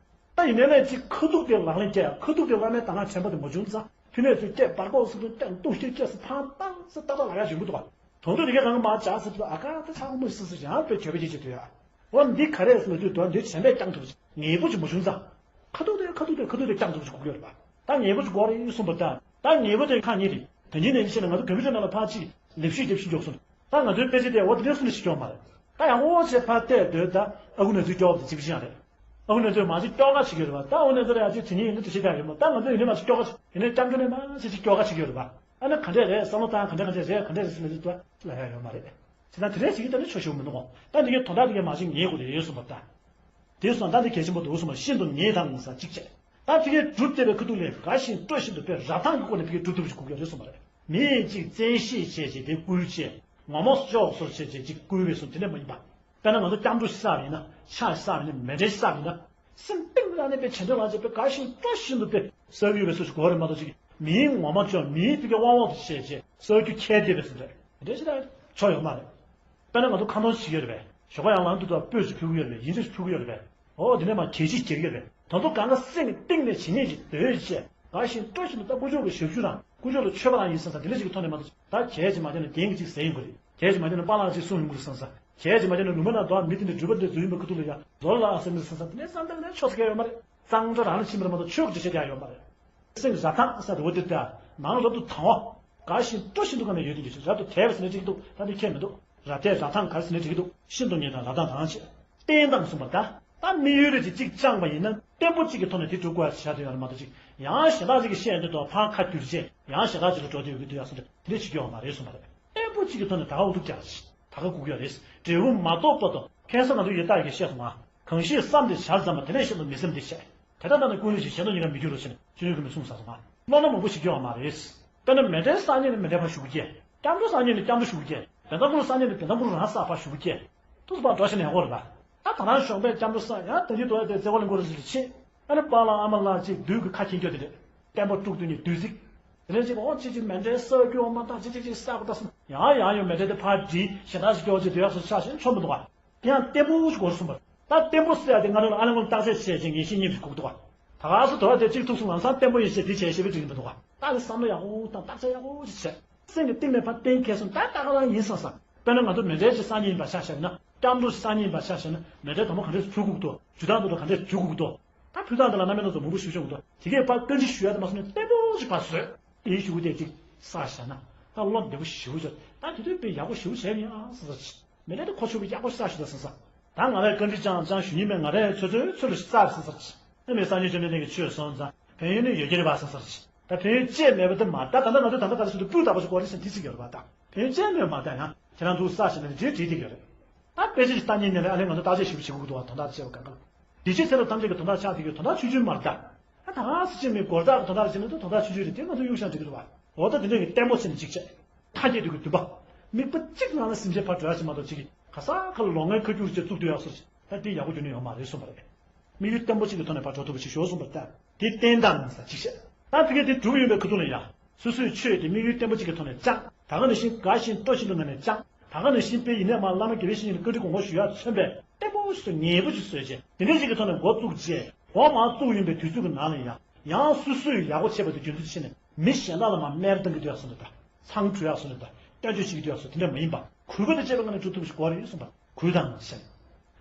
ད་ཡིན་ནའི་ལས་གཅིག་ཁ་ཐུག་དེ་ལག་ལེན་བཀལ་ཁ་ཐུག་དེ་བླ་མའི་གདམས་ངག་དྲན་པ་དེ་མ་བྱུང་ཙང་ ཕི་ནས་ཚུར་སྐད་འབར་གོག་སུ་ཕུ་སྟེང་ལྟུང་སྐྱེ་སྐྱེ་སུ་ཕང་ཏང་སུ་ཏག་ཏག་ལ་ཡ་བཞིན་པོ་འདུག་ག་དོན་དུ་དེ་གའི་གང་མ་བྱ་སུ་ཕུ་ཨ་ཀ་ད་ཆག་མོ་སུ་སུ་ཡང་པའི་གྱོད་པ་ཅིག་ཅིག་དུ་ཡ། འོ་འདི་ག་རེ་སུ་མ་དུས་དོན་འདི་བྱས་པས་ཀྱང་ཐུབ་ཅིག་ངེས་པོ་ཅིག་མ་བྱུང་ཙང་། ཁ་ཐུག་དེ་ཁ་ཐུག་དེ་ཁ་ཐུག་དེ་ཀྱང་ཐུབ་ཅིག་གོ་གི་ཡོད་རེད་པ། ད་ངེས་པོ་ཅིག་གོ་རེ་ཡོད་གསུངས་པ་ད། ད་ངེས་པོ་དེ་ཁ་ཉེ་རེད། དེ་ཉིན་ནས་ཤེས་ན་ང་ཚོ་གམ་པུ་ཊར་ནང་ལ་ཕར་ཅིག་ལེབ་ཤུལ་ལེབ་ཤུལ་འཇོག་སོང་། ད་ང་ཚོའི་དཔེ་ཆ་དེ་འོ་དེ་འདྲ་སུ་ནས་ཤེས་ཀྱི་ཡོད་མ་རེད། ད་ཡང་འོ་བྱས་ཕར་བལྟས་སྡོད་ད་ཨ་ཁུ་ནས་ཚུར་སྐྱོ་བ་དེ་གཅིག་པ་ཅིག་ཡང་རེད། ཨ་ཁུ་ནས་ཚུར་མ་གཅིག་སྐྱོ་ག་བྱེད་ཀྱི་ཡོད་རེད་པ། ད་འོ་ནས་ཚུར་ཡང་ཅིག་དེ་ཉིན་ཡིན་ན་དེ་ཤེས་ཀྱི་ཡོད་མ། ད་ང་ཚོ་ཡིན་ནའི་མ་གཅིག་སྐྱོ་ག་ཡིན་ནའི་སྐྱབས་འགྲོ་ནས་མ་གཅིག་སྐྱོ་ག་བྱེད་ཀྱི་ཡོད་རེད་པ། ཨ་ནི་ག་འདྲས་རེད་བསམ་བློ་བཏང་། ག་འདྲས་ག་འདྲས་རེད། ག་འདྲས་རེད་ཟེར་ན་ཅིག་ལབ་ཡ་ཡོད་མ་རེད། བྱས་ཙང་དེ་འདྲས་ཞིག་ད་ནི་ཆོག་ཤེས་མི་འདུག་གོ། ད་འདི་གའི་དོན་དག་འདི་གའི་མ་གཅིག་ངེས་དགོས་རེད་གསུངས་པ་ད། དེ་སོང་ད་འདི་གལ་ཆེན་པོ་འདུག་གསུངས་པ། ཤིན་ཏུ་ངེས་དང་ས་གཅིག་བྱས། ད་དེ་གའི་གྲུབ་བསྡད་པའི་ཁ་ཐུག་ལས་དགའ་ཞིང་སྤྲོ་བཞིན་དུ་དཔེ་རབ་ཐང་གི་སྒོ་ནས་དེ་གའི་གྲུབ་ཐུབ་ཅིག་དགོས་ཀྱི་རེད་གསུངས་པ་རེད། མི་གཅིག་བཙན་ཤེད་བྱས་བྱས་དེ་བསྐུལ་བྱས། ངོ་མ་ཤོག་སོར་བྱས་བྱས་ཅིག་བསྐུལ་བས་སོ། དེ་འདྲ་མ་ཡིན་པ། དཔེར་ན་ང་ཚོ་སྐྱབས་འགྲོ་ཞིག་བསགས་པ་ཡིན་ན། ཕྱག་ཞིག་བསགས་པ་ཡིན་ན། མཎྜལ་ཞིག་བསགས་པ་ཡིན་ན། སེམས་གཏིང་ལ་ནས་དཔེ་བྱེ་བྲག་ལ་བྱས་པའི་དགའ་ཞིང་སྤྲོ་བཞིན་དུ་དཔེ་གསོལ་གྱི་ཡོད་པའི་སོ་ཞིག་དགོས་རེད་མ་གཏོགས་ཅིག་མིའི་ངོ་མ་ཅོག་མིའི་དཔེ་ཀྱི་དབང་འོག་ཏུ་བྱས་བྱས་གསོལ་རྒྱུ་ཁྱེར་བསྡད་པའི་སོ་རེད། དེ་འདྲ་ཞིག་ལ་ཆོ་ཡོད་མ་རེད། དཔེར་ན་ང་ཚོ་ཁ་འདོན་བྱེད་ཀྱི་ཡོད་རེད་པས། ཞོགས་ཀ་ཡང་ལངས་དུས་ད་སྤོས་ཤིག་ཕུལ་གྱི་ཡོད་རེད་པས། ཡིན་ཆ་ཞིག་ཕུལ་གྱི་ཡོད་རེད་པས། འོ་དེ་ནས་མ་གལ་ཆེ་ཞིག་གྱེར་གྱི་རེད། དོན་དུ་གང་ག་སེམས་ཀྱི་གཏིང་ནས་ཇི་སྙེད་ཅིག་འདོད་བྱས་དགའ་ཞིང་སྤྲོ་བཞིན་དུ་ད་དཀོན་མཆོག་གི་ཞབས་ཞུ་རང་དཀོན་མཆོག་ལ་མཆོད་པ་རང་ཡིན་བསམ་ས་དེ་འདྲ་ཞིག་གི་ཐོག་ནས་མ་གཏོགས་ད་གྱེར་ཅིག་མ་གྱེར་ན་རྒྱན་གྱི་ཅིག་ཟེར་ཡོང་གི་རེད། གྱེར་ཅིག་མ་གྱེར་ན་པཱ་ལགས་ཅིག་གསུང་ཡོང་གི་རེད་བསམ་ས། གྱེར་ཅིག་མ་གྱེར་ན་ལུང་པ་ནང་དུ་མི་དེ་འདྲ་འགྲུལ་པ་དེ་འཛུལ་ཡོང་པའི་ཁ་ཐུག་ལ་ཡ་རྫོགས་ལ་ཨ་སེམས་ནི་བསམ་ས་དེ་འདྲ་བསམ་སྟངས་དེ་འདྲ་ཆོག་ས་ག་ཡོད་མ་རེད། གཙང་སྦྲ་རང་ལ་ཕྱིན་པ་རེད་མ་གཏོགས་ཆོས་ཀྱི་འདྲི་བཤད་རྒྱག་ཡོད་མ་རེད། སེམས་ཀྱི་རབ་ཐང་ཟེར་བ་འདི་ལྟར་ནང་རབ་ཏུ་དང་བ། དགའ་ཞིང་སྤྲོ་བཞིན་དུ་གང་ནས་ཡོད་དེ་འདྲ་ཞིག་རབ་ཏུ་དད་པ་ཟེར་ནས་འགྲིག་གི་འདུག་ད་འདི་ཁྱད་མི་འདུག་རབ་དད་རབ་ཐང་ག་རེ་ཟེར་ནས་འགྲིག་གི་འདུག་ཤིན་ཏུ་ངེས་དང་རབ་དང་དང་བྱེད། བརྟན་དང་གསུངས་པ་ད། ད་དམིགས་ཡུལ་རེ་ཅིག་གཅིག་བཅངས་པ་ཡིན་ན་བརྟན་པོ་གཅིག་གི་ཐོག་ནས་དེ་སྒྲུབ་དགོས་ཡ་ཞིག་བྱ་དུ་ཡོད་རེད་མ་གཏོགས་ཅིག་ཡང་གཞན་དག་ཅིག་གི་བཤད་འདི་དང་ཕར་ཁ་བསྒྱུར་བྱས་ཡང་གཞན་དག་ཅིག་ལ་འགྲོ་དུ་ཡོད་གི་འདུག་ཡ་གསུངས་ཏེ་དེ་འདྲ་བྱེད་རྒྱུ་ཡོད་མ་རེད་གསུངས་པ་རེད། བརྟན་པོ་གཅིག་གི་ཐོག་ནས་ད་ག་འུ་ཐུག་རྒྱག་ཞིག་ད་ག་སྒུག་ཡོད་རེད། འབྲས་བུ་མ་ཐོབ་བར་དུ་ཁེ་བཟང་ང་ཚོ་ཡི་དྭགས་ཀྱིས་བཤད་སོང་ང་། གང་ཞིག་བསམ་དེ་བྱར་བརྩམས་པ། དེ་ནས་གཞན་དུ་མི་སེམས་འདི་བཤད། དེ་ལྟར་ལྟ་ན་ཀུན་ལས་ཀྱི་གཞན་དུ་ཉེ་བར་མི་འགྱུར་རོ་ཞེས་སྤྱོད་ཡོན་ཀུན་ནས་གསུངས་ས་སོང་ང་། བློ་སྣ་མང་པོ་ཞིག་སྐྱོ་བ་མ་རེད། དཔེར་ན་མཎྜལ་བསགས་ཉིན་ནས་མཎྜལ་ཕར་ཞུ་གི་སྐྱེ། སྐྱབས་འགྲོ་བསགས་ཉིན་ནས་སྐྱབས་འགྲོ་ཞུ་གི་སྐྱེ། བདེན་མཐའ་ཀུན་ལ་བསགས་ཉིན་ནས་བདེན་མཐའ་ཀུན་ལ་རང་བསགས་ཕར་ཞུ་གི་སྐྱེ། ཐུགས་སུ་ཕར་འགྲོ་ཞིག་ནས་ཡག་པོ་རེད་པ། ད་ད་རང་གཞོགས་པས་སྐྱབས་འགྲོ་བསགས་ཡང་ད་གིན་དོ་ཡ་དེ་བརྩེ་བ་ལ་མགོ་རུ་ཞིག་ཆེ། ཨ་ནི་པཱ་ལགས་ཨ་མ་ལགས་ཅིག་བདུད་ཀྱི་ཁ་འཁྱེར་རྒྱུ་དེ་རེད། བསྟན་པ་དཀྲུག་དུས་ནས་བདུད་རྩི། དེ་ནས་ཅིག་འོ་ཅིག་ཅིག་མཎྜལ་བསགས་རྒྱུ་འོ་མ་ད་ཅིག་ཅིག་ཅིག་བསགས་པ་ད་སོང་ཡང་ཡང་ཡང་མཎྜལ་དེ་ཕར་བསྒྲིལ་གཞན་དག་ཞིག་སྐྱོ་བ་ཅིག་དེ་ཡག་སོ་ཆགས་ཤིང་ཆོ་མི་འདུག་ག་དེ་ཡང་བརྟན་པོ་ཞིག་དགོས་གསུངས་པར། ད་བརྟན་པོ་ཟེར་ཡ་དེ་ང་རང་ལ་ཨ་ལན་ཀུན་བརྟག་དཔྱད་བྱས་ཅིང་ངེས་ཤེས་རྙེད་པའི་སྒུག་འདུག་ག་ད་ག་སུ་དོ་བ་དེ་གཅིག་ཐུག་སོང་ལམ་སང་བརྟན་པོ་ཡིན་ཞེས་དེ་བྱས་ཞེས་པའི་དྲིན་མི་འདུག་ག་ད་ལ་བསམ་བློ་ཡག་པོ་དང་བརྟག་དཔྱད་ཡག་པོ་ཞིག་བྱས། སེམས་ཀྱི་གཏིང་ནས་ཕར་གཏན་འཁེལ་སོང་ད་ད་ག་རང་ཡིན་བསམ་བསམ། དཔེར་ན་ང་ཚོ་མཎྜལ་ཅིག་བསགས་ཉིན་ཡིན་པ་ཆ་བཞག་ན། སྐྱབས་འགྲོ་ཞིག་བསགས་ཉིན་ཡིན་པ་ཆ་བཞག་ན་མཎྜལ་དང་པོ་ག་འདྲས་སུ་བྱུག་དགོས་འདུག་ཇུས་ཐག་འདུག་ག་འདྲས་སུ་བྱུག་དགོས་འདུག་ད་ཕུལ་སྟངས་དེ་ལ་རྣམ་པའི་སྣ་ཚོགས་མང་པོ་ཞིག་བྱུང་འདུག་དེ་གས་ཕར་བཀའ་འདྲི་ཞུ་ཡ་དེ་མ་སོང་ནས་བརྟན་པོ་ཞིག་ཕར་བཟོས། དེའི་གཞུག་གུ་དེ་ཅིག་བསགས་བཞག་ན། ད་བློ་བདེ་པོ་ཞེ་པོ་ཅིག་ད་དེ་དུས་དཔེ་ཡག་པོ་ཞེ་པོ་བྱས་མིན་ཨ་ཟེར་ཟེར་ཅིག་མི་ལས་དེ་ཁོ་ཆོ་གི་ཡག་པོ་བསགས་ཞིག་ད་ཟེར་ཟེར། ད་ང་རས་བཀའ་འདྲི་ཅང་ཅང་ཞུ་ཉིན་མེད་ང་རས་ཚོད་ཚོད་ཚོད་ལ་ཞིག་བསགས་ཟེར་ཟེར་ཅིག་ཨ་མའི་སངས་རྒྱས་བཅོམ་ལྡན་འདས་ཀྱིས་ཆོས་གསུངས་ཙང་ཕན་ཡོན་ནི་ཡོད་ཀྱི་རེད་པ་ཟེར་ཟེར་ཅིག་ད་ཕན་ཡོན་ཅི་མེད་པ་དེ་མ་ད་ད་ལྟ་ང་ཚོ་ད་ལྟ་ག་ཚོད་དུ་སྤུས་དག་པོ་ཞིག་གོ་རེ་ཟེར་འདི་ཚིག་ཡོད་རེད་པ་ད་ཕན་ཡོན་ཅི་མེད་མ་ད་ཡང་ཁྱེད་རང་ཚོ་བསགས་ཞིག་ན་འདི་བྲིས་བྲིས་ཀྱི་ཡོད་རེད། ད་དཔེ་ཆ་ཞིག་ལྟ་ཉིན་ནས་ལས་ཨ་ལས་ང་ཚོ་བརྟག་དཔྱད་ཞིབ་པོ་བྱེད་དགོས་འདུག་བ་དོན་དག་བྱས་པ་གང་ག་ལ། འདི་ཕྱི་ཚེ་རབས་ཐམས་ཅད་ཀྱི་དོན་དག་ཆགས་བསྡད་ཀྱི་དོན་དག་ཆུང་ཆུང་མ་རེད་ད། ད་ད་ག་སེ་ཅིག་མི་སྒོར་བདག་གི་དོན་དག་ལ་བྱས་ན་ད་དོན་དག་ཆུང་ཆུང་རེད་དེ་ང་ཚོ་གཡུག་བཞག་འགྲིག་གི་རེད་བ། འོ་ད་དེ་འདྲ་གི་བརྟན་པོ་བྱས་ནས་ཅིག་བྱས། མཐའ་རྒྱས་དུས་ཀྱི་འདུན་པ། དམིགས་པ་གཅིག་ནང་ལ་སེམས་ཅན་ཕར་འགྲོ་ཡ་ཞིག་མ་གཏོགས་ཅིག་གི་ག་ས་ག་ལ་ལོང་ངེ་ཁ་སྐྱུག་རེ་བྱས་བཙུགས་སྡོད་ཡག་སོ་ཞིག་ད་དེ་ཡག་པོ་རྒྱུ་ནི་ཡོད་མ་རེད་གསུངས་པ་རེད། དམིགས་ཡུལ་བརྟན་པོ་གཅིག་གི་ཐོག་ནས་ཕར་འགྲོ་ཐུབ་པ་ཞིག་ཤོག་གསུངས་པ་ལྟར་དེ་བརྟན་དང་ས་གཅིག་བྱས། ད་ཕ་གི་དེ་གྲུབ་ཡོང་བའི་ཁ་ཐུག་ལ་ཡ། སོ་སོའི་ཆོས་དེ་དམིགས་ཡུལ་བརྟན་པོ་གཅིག་གི་ཐོག་ནས་བཅངས། ད་ག་ནང་བཞིན་དགའ་ཞིང་སྤྲོ་བཞིན་དུ་ངང་ནས་བཅངས། ད་ག་ནང་བཞིན་དཔེ་ཡིན་ནའི་མ་བླ་མ་དགེ་བའི་བཤེས་གཉེན་ལ་བཀའ་འདྲི་དགོངས་པ་ཞུ་ཡ་མཚོན་པས་བརྟན་པོ་ཞིག་ཏུ་ངེས་པོ་ཞིག་བཟོས་རྗེས་དེ་འདྲ་ཞིག་གི་ཐོག་ནས་འགོ་བཙུགས་རྗེས་འགོ་མར་བཙུགས་ཡོང་བའི་དུས་ཚོད་ཀྱི་ནང་ལ་ཡང་ཡང་སོ་སོས་ཡག་པོ་བྱས་པ་དེ་རྒྱུན་དུ་བྱས་ནས་མི་གཞན་དག་ལ་མར་སྨད་ར་བཏང་གི་སྡོད་ཡ་སོ་འདྲ་དང་། མཚང་འདྲུ་ཡག་སོ་ནི་དང་སྟོན་ཆོས་བྱེད་ཀྱི་དུས་ཡག་སོ་དེ་འདྲ་མ་ཡིན་པ་གུས་པ་དང་བཅས་པའི་ངང་ནས་སྒྲུབ་ཐུབ་པ་ཞིག་དགོས་རེད་གསུངས་པ་གུས་དང་ཞེན།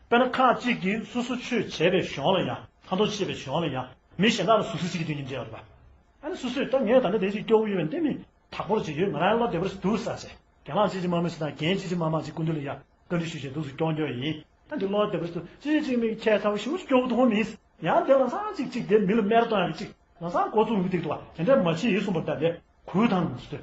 དཔེར་ན་ཁ་ཅིག་གིས་སོ་སོ་ཆོས་བྱས་པའི་གཞུང་ལ་ཡང་ཁ་འདོན་བྱས་པའི་གཞུང་ལ་ཡང་མི་གཞན་དག་ལ་ཟུག་གཟེར་བྱེད་ཀྱི་དུས་ཉིན་འདྲ་ཡོད་རེད་པ། ཨ་ནི་སོ་སོས་ད་ངས་ད་ནི་དེ་ཅིག་སྐྱོ་བོ་ཡོད་པས་འདི་མི་དག་པོར་ཅིག་ཡོད་ང་རང་བློ་བདེ་བར་སྡུག་ས་ཟེར་རྒན་ལགས་ཅིག་ཅིག་མ་མ་ཞིག་དང་རྒན་ཅིག་ཅིག་མ་མ་ཅིག་སྐུ་མདུན་ལ་ཡང་བཀའ་འདྲི་ཞུས་བྱས་འདུག་སུ་སྐྱོང་སྐྱོང་ཡིན། ད་འདི་བློ་བདེ་བར་སྡུག་ཅིག་ཅིག་མི་ཁྱད་ཚ་བོ་ཞེ་པོ་སྐྱོ་བོ་འདུག་མི་ཡང་དེ་ལ་སང་ཅིག་ཅིག་དེ་མི་ལ་སྨད་ར་གཏོང་ཡག་གི་ཅིག་ལ་སང་འགོ་བཙུགས་མི་འདུག་དེ་འདྲ་མ་བྱེད་ཡིན་གསུངས་པ་ལྟར་ལས་གུས་དང་ཟེར།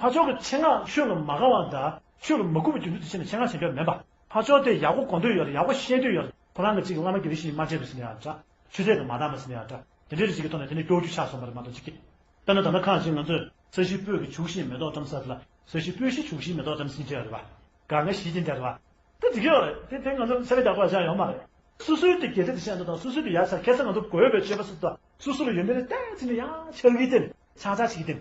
ཕར་ཕྱོགས་ཀྱི་ཆེད་མངགས་ཆོས་ལ་མ་དགའ་བ་དང་ཆོས་ལ་མ་གུས་པའི་རྒྱུ་མཚན་དུ་བྱས་ནས་ཆེད་མངགས་བྱེད་འདོད་མེད་པ། ཕར་ཕྱོགས་དེ་ཡག་པོ་གོ་འདོད་ཡོད་རེད། ཡག་པོ་ཤེས་འདོད་ཡོད་རེད། ཁོ་རང་གི་ཅིག་བླ་མ་དགེ་བའི་བཤེས་གཉེན་མ་མཇལ་བ་ཟེར་ནའང་འདྲ། ཆོས་ཚད་དང་མ་འདང་བ་ཟེར་ནའང་འདྲ། དེ་འདྲའི་རིགས་ཀྱི་ཐོག་ནས་དེ་ནས་སྐྱོ་རྒྱུ་ཆགས་སོང་བ་རེད་མ་གཏོགས་ཅིག་གིས། དཔེར་ན་ད་ལྟ་ཁ་ཅིག་ང་ཚོས་ས་གཞི་སྤོས་ཀྱི་བྱུག་ཤིང་མེ་ཏོག་བཀྲམ་ས་དེ་ལ་ས་གཞི་སྤོས་ཤིང་བྱུག་ཤིང་མེ་ཏོག་བཀྲམ་ཟིན་བྱས་རེད་བ། གང་ག་ཞིག་ཅིག་འདྲ་རེད་བ། དེ་འགྲིག་གི་ཡོད་རེད། དེ་དེ་ང་ཚོ་ཚེ་རིང་བདག་པོ་ལ་བཞག་ཡོད་མ་རེད། སོ་སོའི་དེ་དགེ་ཚེ་དེ་བཤད་འདུག་དང་སོ་སོའི་དེ་ཡག་ཚ་ཁ་སང་ང་ཚོ་དགོས་པའི་སྤྱོད་པ་སོ་སོ་དང་སོ་སོ་ལ་ཡོན་ཏན་ལ་བལྟས་ཚེ་ནས་ཡང་ཆགས་ཀྱི་སྟེ་ཆགས་ཆགས་བྱེད་ཀྱི་སྟེ།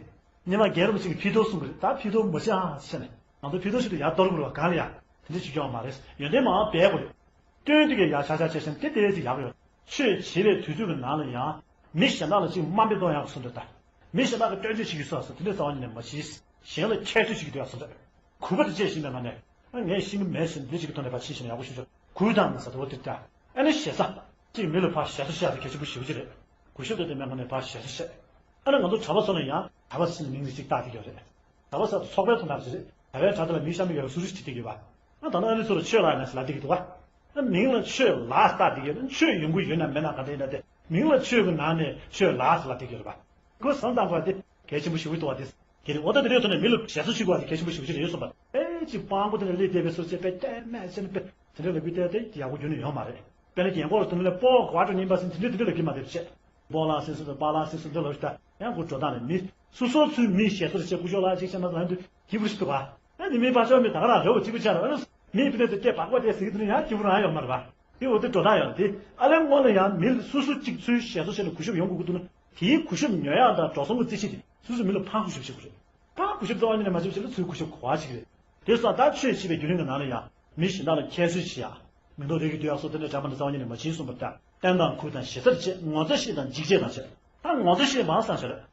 ཉི་མ་རྒན་རབས་ཅིག་གིས་ཕྱི་དོག་གསུང་གི་རེད། ད་ཕྱི་དོག་མ་བྱེད་ཨ་ཟེར་ནས་ང་ཚོ་ཕྱི་དོག་ཞིག་ཏུ་ཡར་གཏོར་དགོས་རེད་བ། གང་ལ་ཡ་དེ་འདྲ་བྱེད་ཀྱི་ཡོད་མ་རེད། ཡོན་ཏན་མང་བ་སྦས་དགོས་རེད། སྟོན་དེ་གས་ཡག་ཆགས་ཆགས་བྱས་ཤིང་དེ་དེ་ལས་ཅིག་ཡག་ཡོད། ཆོས་བྱེད་པའི་དུས་ཚོད་ཀྱི་ནང་ལ་ཡང་མི་གཞན་དག་ལ་ཅིག་དམའ་འབེབས་གཏོང་ཡག་གི་བཟོ་འདྲ་དང་ མི་གཞན་དག་གི་སྐྱོན་བརྗོད་བྱེད་ཀྱི་སོགས་སོགས་དེ་འདྲའི་རྩ་བ་ཉིད་ནས་མ་བྱེད། གཞན་ལ་ཁྱད་གསོད་བྱེད་ཀྱི་འདུག་ཡག་སོང་ཙང་གུས་པ་དེ་བཅས་ཤིང་པའི་ངང་ནས་ཨ་ངས་ཤེས་ཀྱི་མེད་ཟེར་འདི་ཅིག་གི་ཐོག་ནས་ཕར་ཕྱིན་ཞིང་ཡག་པོ་ཞུ་ཆོག་གུས་དང་ཟེར་དེ་འོ་དེ་ལྟ། ཨ་ནི་ཞེ་ས་ཅིག་མི་ལ་ཕར་ཞེ་ས་བཤད་དེ་གལ་ཆེན་པོ་ཞེ་པོ་ཅིག་རེད། གུས་ཞབས་དེ་དེ་མེད་ངང་ནས་ཕར་ཞེ་ས་བཤད། ཨ་ནི་ང་ཚོ་གྲྭ་པ་ཚོ་ལ་ཡང་གྲྭ་པ་ཟེར་ནས་མིང་ཟེར་ཅིག་བཏགས་བསྡད་ཀྱི་ཡོད་རེད། གྲྭ་པ་ཟེར་ཚོགས་པའི་དོན་དག་ཟེར་རེད། གྲྭ་པའི་གྲྭ་དེ་ལ་མིང་གཤམ་མི་ཡོད་པའི་སུ་རུ་ཞིག་བྲིས་བསྡད་ཀྱི་ཡོད་པ། ཨ་ད་ནི་ཨ་ནི་ཚོ་ལ་ཆོས་ལགས་ཡིན་ན་ཟེར་ལབ་བསྡད་ཀྱི་འདུག་ག་ཨ་མིང་ལ་ཆོས་ལགས་ཟེར་བཏགས་བསྡད་ཀྱི་ཡོད་ན་ཆོས་ཡོང་གི་ཡོད་ན་མེད་ན་ག་འདྲ་ཡིན་ན་དེ་མིང་ལ་ཆོས་ཀྱི་ནང་ནས་ཆོས་ལགས་ཟེར་ལབ་བསྡད་ཀྱི་ཡོད་རེད་པ། ཁོས་བསམ་བཏང་དགོས་པ་དེ་གལ་ཆེན་པོ་ཞེ་པོ་འདུག་བ་དེ། དེ་རེད། འོ་ད་དེ་འདྲའི་ཐོག་ནས་མི་ལ་ཞེ་ས་ཞུ་དགོས་པ་དེ་གལ་ཆེན་པོ་ཞེ་པོ་ཞིག་རེད་གསུངས་པ། ཨེ་ཅིག་སྤྲང་པོ་དེ་འདྲ་སླེབས་བསྡད་པའི་སོ་སོ་དཔེ་བལྟས་མེད་ཟེར་ནས་དཔེ་དེ་འདྲ་ལབ་ཀྱི་བལྟས་ཏེ་ཡག་པོ་རྒྱུན་ནས་ཡོད་མ་རེད། དཔེར་ན་རྒན་འཁོགས་ལ་དེ་འདྲ་ལབ་སྤོ་ག་བ་འགྲོ་ཉིན་པ་ཟེར་དེ་འདྲ་དེ་འདྲ་ལབ་ཀྱི་མ་རེད་བྱས། སྤོ་ལགས་ཟེར་སོ་དང་པཱ་ལགས་ཟེར་སོ་འདྲ་ལབ་ཤི་ད་ཡང་ཁོ་འགྲོ་སྟངས་ནས་མི་སོ་སོ་ཚོའི་མི་ཞེ་ས་རེད་བྱས་སྐུ་ཞབས་ལགས་ཅིག་བྱས་མ་ཟེར་ལབ་དུས་སྐྱིད་པོ་ཞིག་འདུག་ག་ཨ་ནི་མི་ཕར་ཕྱོགས་མི་ད་ག་རང་རེད་བ་གཅིག་པུ་ཆགས་རེད། ཨ་ནི་མིའི་ཕི་ནས་དེ་སྐད་བག་པ་དེ་ཟེར་གྱི་འདུག་ན་ཡང་སྐྱིད་པོ་རང་ཡོད་མ་རེད་པ། དེ་འོ་དེ་འགྲོ་སྟངས་ཡོད་དེ། ཨ་ལས་སྔོན་ལ་ཡང་མི་སོ་སོ་གཅིག་ཚོའི་ཞེ་ས་བྱས་ནས་གུས་ཞབས་ཡོང་དགོས་ཀྱི་འདུག་ན་དེའི་གུས་ཞབས་ཉོ་ཡག་དང་འགྲོ་སོང་གི་རྩིས་གཞི་དེ་སོ་སོ་མི་ལ་ཕར་གུས་ཞབས་བྱེད་དགོས་རེད། ཕར་གུས་ཞབས་རྩ་བ་ཉིད་ནས་མ་བྱེད་པ་བྱས་ན་ཚུར་གུས་ཞབས་ག་བ་བྱེད་ཀྱི་རེད། དེ་སོང་ད་ཆོས་བྱེད་པའི་བརྒྱུད་རིམ་གྱི་ནང་ལ་ཡང་མི་གཞན་དག་ལ་ཁྱད་གསོད་བྱེད་ཡག་མི་མཐོ་རིགས་ཀྱི་འདུག་ཡག་སོགས་དེ་འདྲ་འདྲ་མི་འདྲ་རྩ་བ་ཉིད་ནས་མ་བྱེད་གསུངས་པ་ལྟར་བསྟན་དང་གུས་དང་ཞེ་སར་བྱེད། ངོ་ཚ་ཤེས་དང་འཇིགས་བྱེད་དང་བྱེད། ད་ངོ་ཚ་ཤེས་མང་སང་ཞེ་རེད།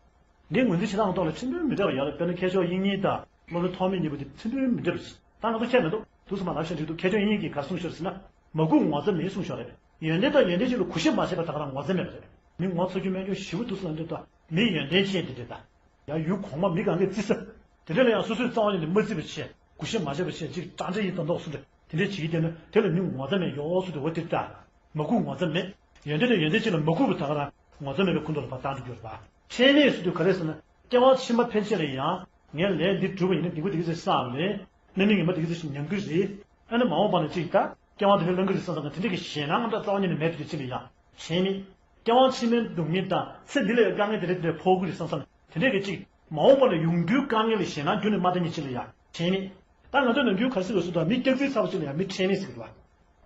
འདིའི་ངོས་འཛིན་བྱེད་སྟངས་ཐོག་ལ་ཕྲན་བུ་མི་འདྲ་བ་ཡོད་རེད། དཔེར་ན་མཁས་མཆོག་དབྱིག་གཉེན་དང་སློབ་དཔོན་ཐོགས་མེད་གཉིས་པོ་དེ་ཕྲན་བུ་མི་འདྲ་བ་རེད། ད་ང་ཚོ་ཁྱད་མི་འདུག་ཐུགས་སུ་མ་ལབ་ཤེས་འགྲིག་འདུག་མཁས་མཆོག་དབྱིག་གཉེན་གྱིས་ག་རེ་གསུངས་ཤོག་ཟེར་ན། མ་གུས་ངོ་ཚ་མེད་གསུངས་ཤོག་རེད། ཡོན་ཏན་དང་ཡོན་ཏན་ཅན་ལ་གུས་ཞབས་མ་བྱས་པ་ད་ག་རང་ངོ་ཚ་མེད་པ་རེད། མི་ངོ་ཚ་རྒྱུ་སྨད་རྒྱུ་ཞེ་པོ་འདུག་ཟེར་ལབ་འདོད་དོ། མི་ཡོན་ཏན་ཅན་དེ་འདྲས་ད། ཡང་ཡུལ་གོང་མ་མི་གང་གས་བརྩི་ས། དེ་འདྲས་ལ་ཡང་སོ་སོའི་རྩ་བ་ཉིད་ནས་མ་བརྩི་བ་བྱས། གུས་ཞབས་མ་བྱས་པ་བྱས་ཅིག་དྲང་བདེན་ཡིན་མདོག་མདོག་གསུངས་འདྲ་དེ་འདྲས་བྱེད་ཀྱི་བསྡད་ན་དེ་ལ་མི་ངོ་ཚ་མེད་ཡོད་གསུངས་འདྲ་དེ་འདྲས་བྱེད་ཀྱི་བསྡད་ན། མ་གུས་ངོ་ཚ་མེད། ཡོན་ཏན་དང་ཡོན་ཏན་ཅན་ལ་མ་གུས་པ་ད་ག་རང་ངོ་ཚ་མེད་པའི་ཁོངས་གཏོགས་ལ་ཕར་བཏང་འགྲོ་རྒྱུ་རེད་པ། ཁྲེལ་མེད་ཟེར་དུས་ག་རེ་ཟེར་ན། སྐྱེ་བ་ཕྱི་མ་ཕན་ཆད་ལ་ཡང་ངས་ལས་འདི་བསྒྲུབས་པ་ཡིན་ན་སྡིག་པ་འདི་ག་ཚོད་བསགས་པ་རེད། རྣམ་སྨིན་ངན་པ་འདི་ག་ཚོད་ཞིག་མྱང་གི་རེད། ཨ་ནི་མ་འོངས་པ་ལ་ཅིག་ད་སྐྱེ་བ་འདི་འདྲ་ལེན་གི་རེད་བསམ་བསམ་ན་དེ་འདྲ་གི་ཞེད་སྣང་ངམ་ད་རྩ་བ་ཉིད་ནས་མེད་དུ་ཕྱིན་པ་ཡང་ཁྲེལ་མེད། སྐྱེ་བ་ཕྱི་མའི་སྡུག་བསྔལ་དང་ཚེ་འདི་ལ་དཀའ་ངལ་དེ་འདྲ་དེ་འདྲ་ཕོག་གི་རེད་བསམ་བསམ་ན་དེ་འདྲ་གི་ཅིག་མ་འོངས་པ་ལ་ཡོང་རྒྱུའི་དཀའ་ངལ་ལ་ཞེད་སྣང་ཁྱོན་ནས་མ་བསྟེན་ཉིན་ཕྱིན་པ་ཡང་ཁྲེལ་མེད། ད་ང་ཚོས་ནམ་རྒྱུན་ག་རེ་ཟེར་དགོས་ཟེར་དུས་མི་སྐྱག་རྫུན་ཚ་པོ་ཅིག་ལ་ཡང་མི་ཁྲེལ་མེད་ཟེར་གི་འདུག་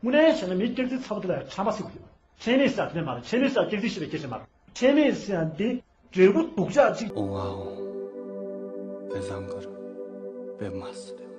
བ། དངོས་གནས་བྱས་ན་མི་སྐྱག་རྫུན་ཚ་པོ་དེ་ལ་ཡང་ཁྲམ་པ་ཟེར་གི་འདུག་ཁྲེལ་མེད་ཟེར་དེ་འདྲ་མ་རེད། ཁྲེལ་མེད་ཟེར་སྐྱག་རྫུན་ཞེས་པའི་སྐད་ཆ་མ་རེད། ཁྲེལ་མེད་ཟེར་ཡང་འདི་འབྲས་བུ་སྡུག་ཅག་ཅིག་འོང་ཨ་འོང་། བེ་བཟང་གར་བེ་མ་སི་རེད།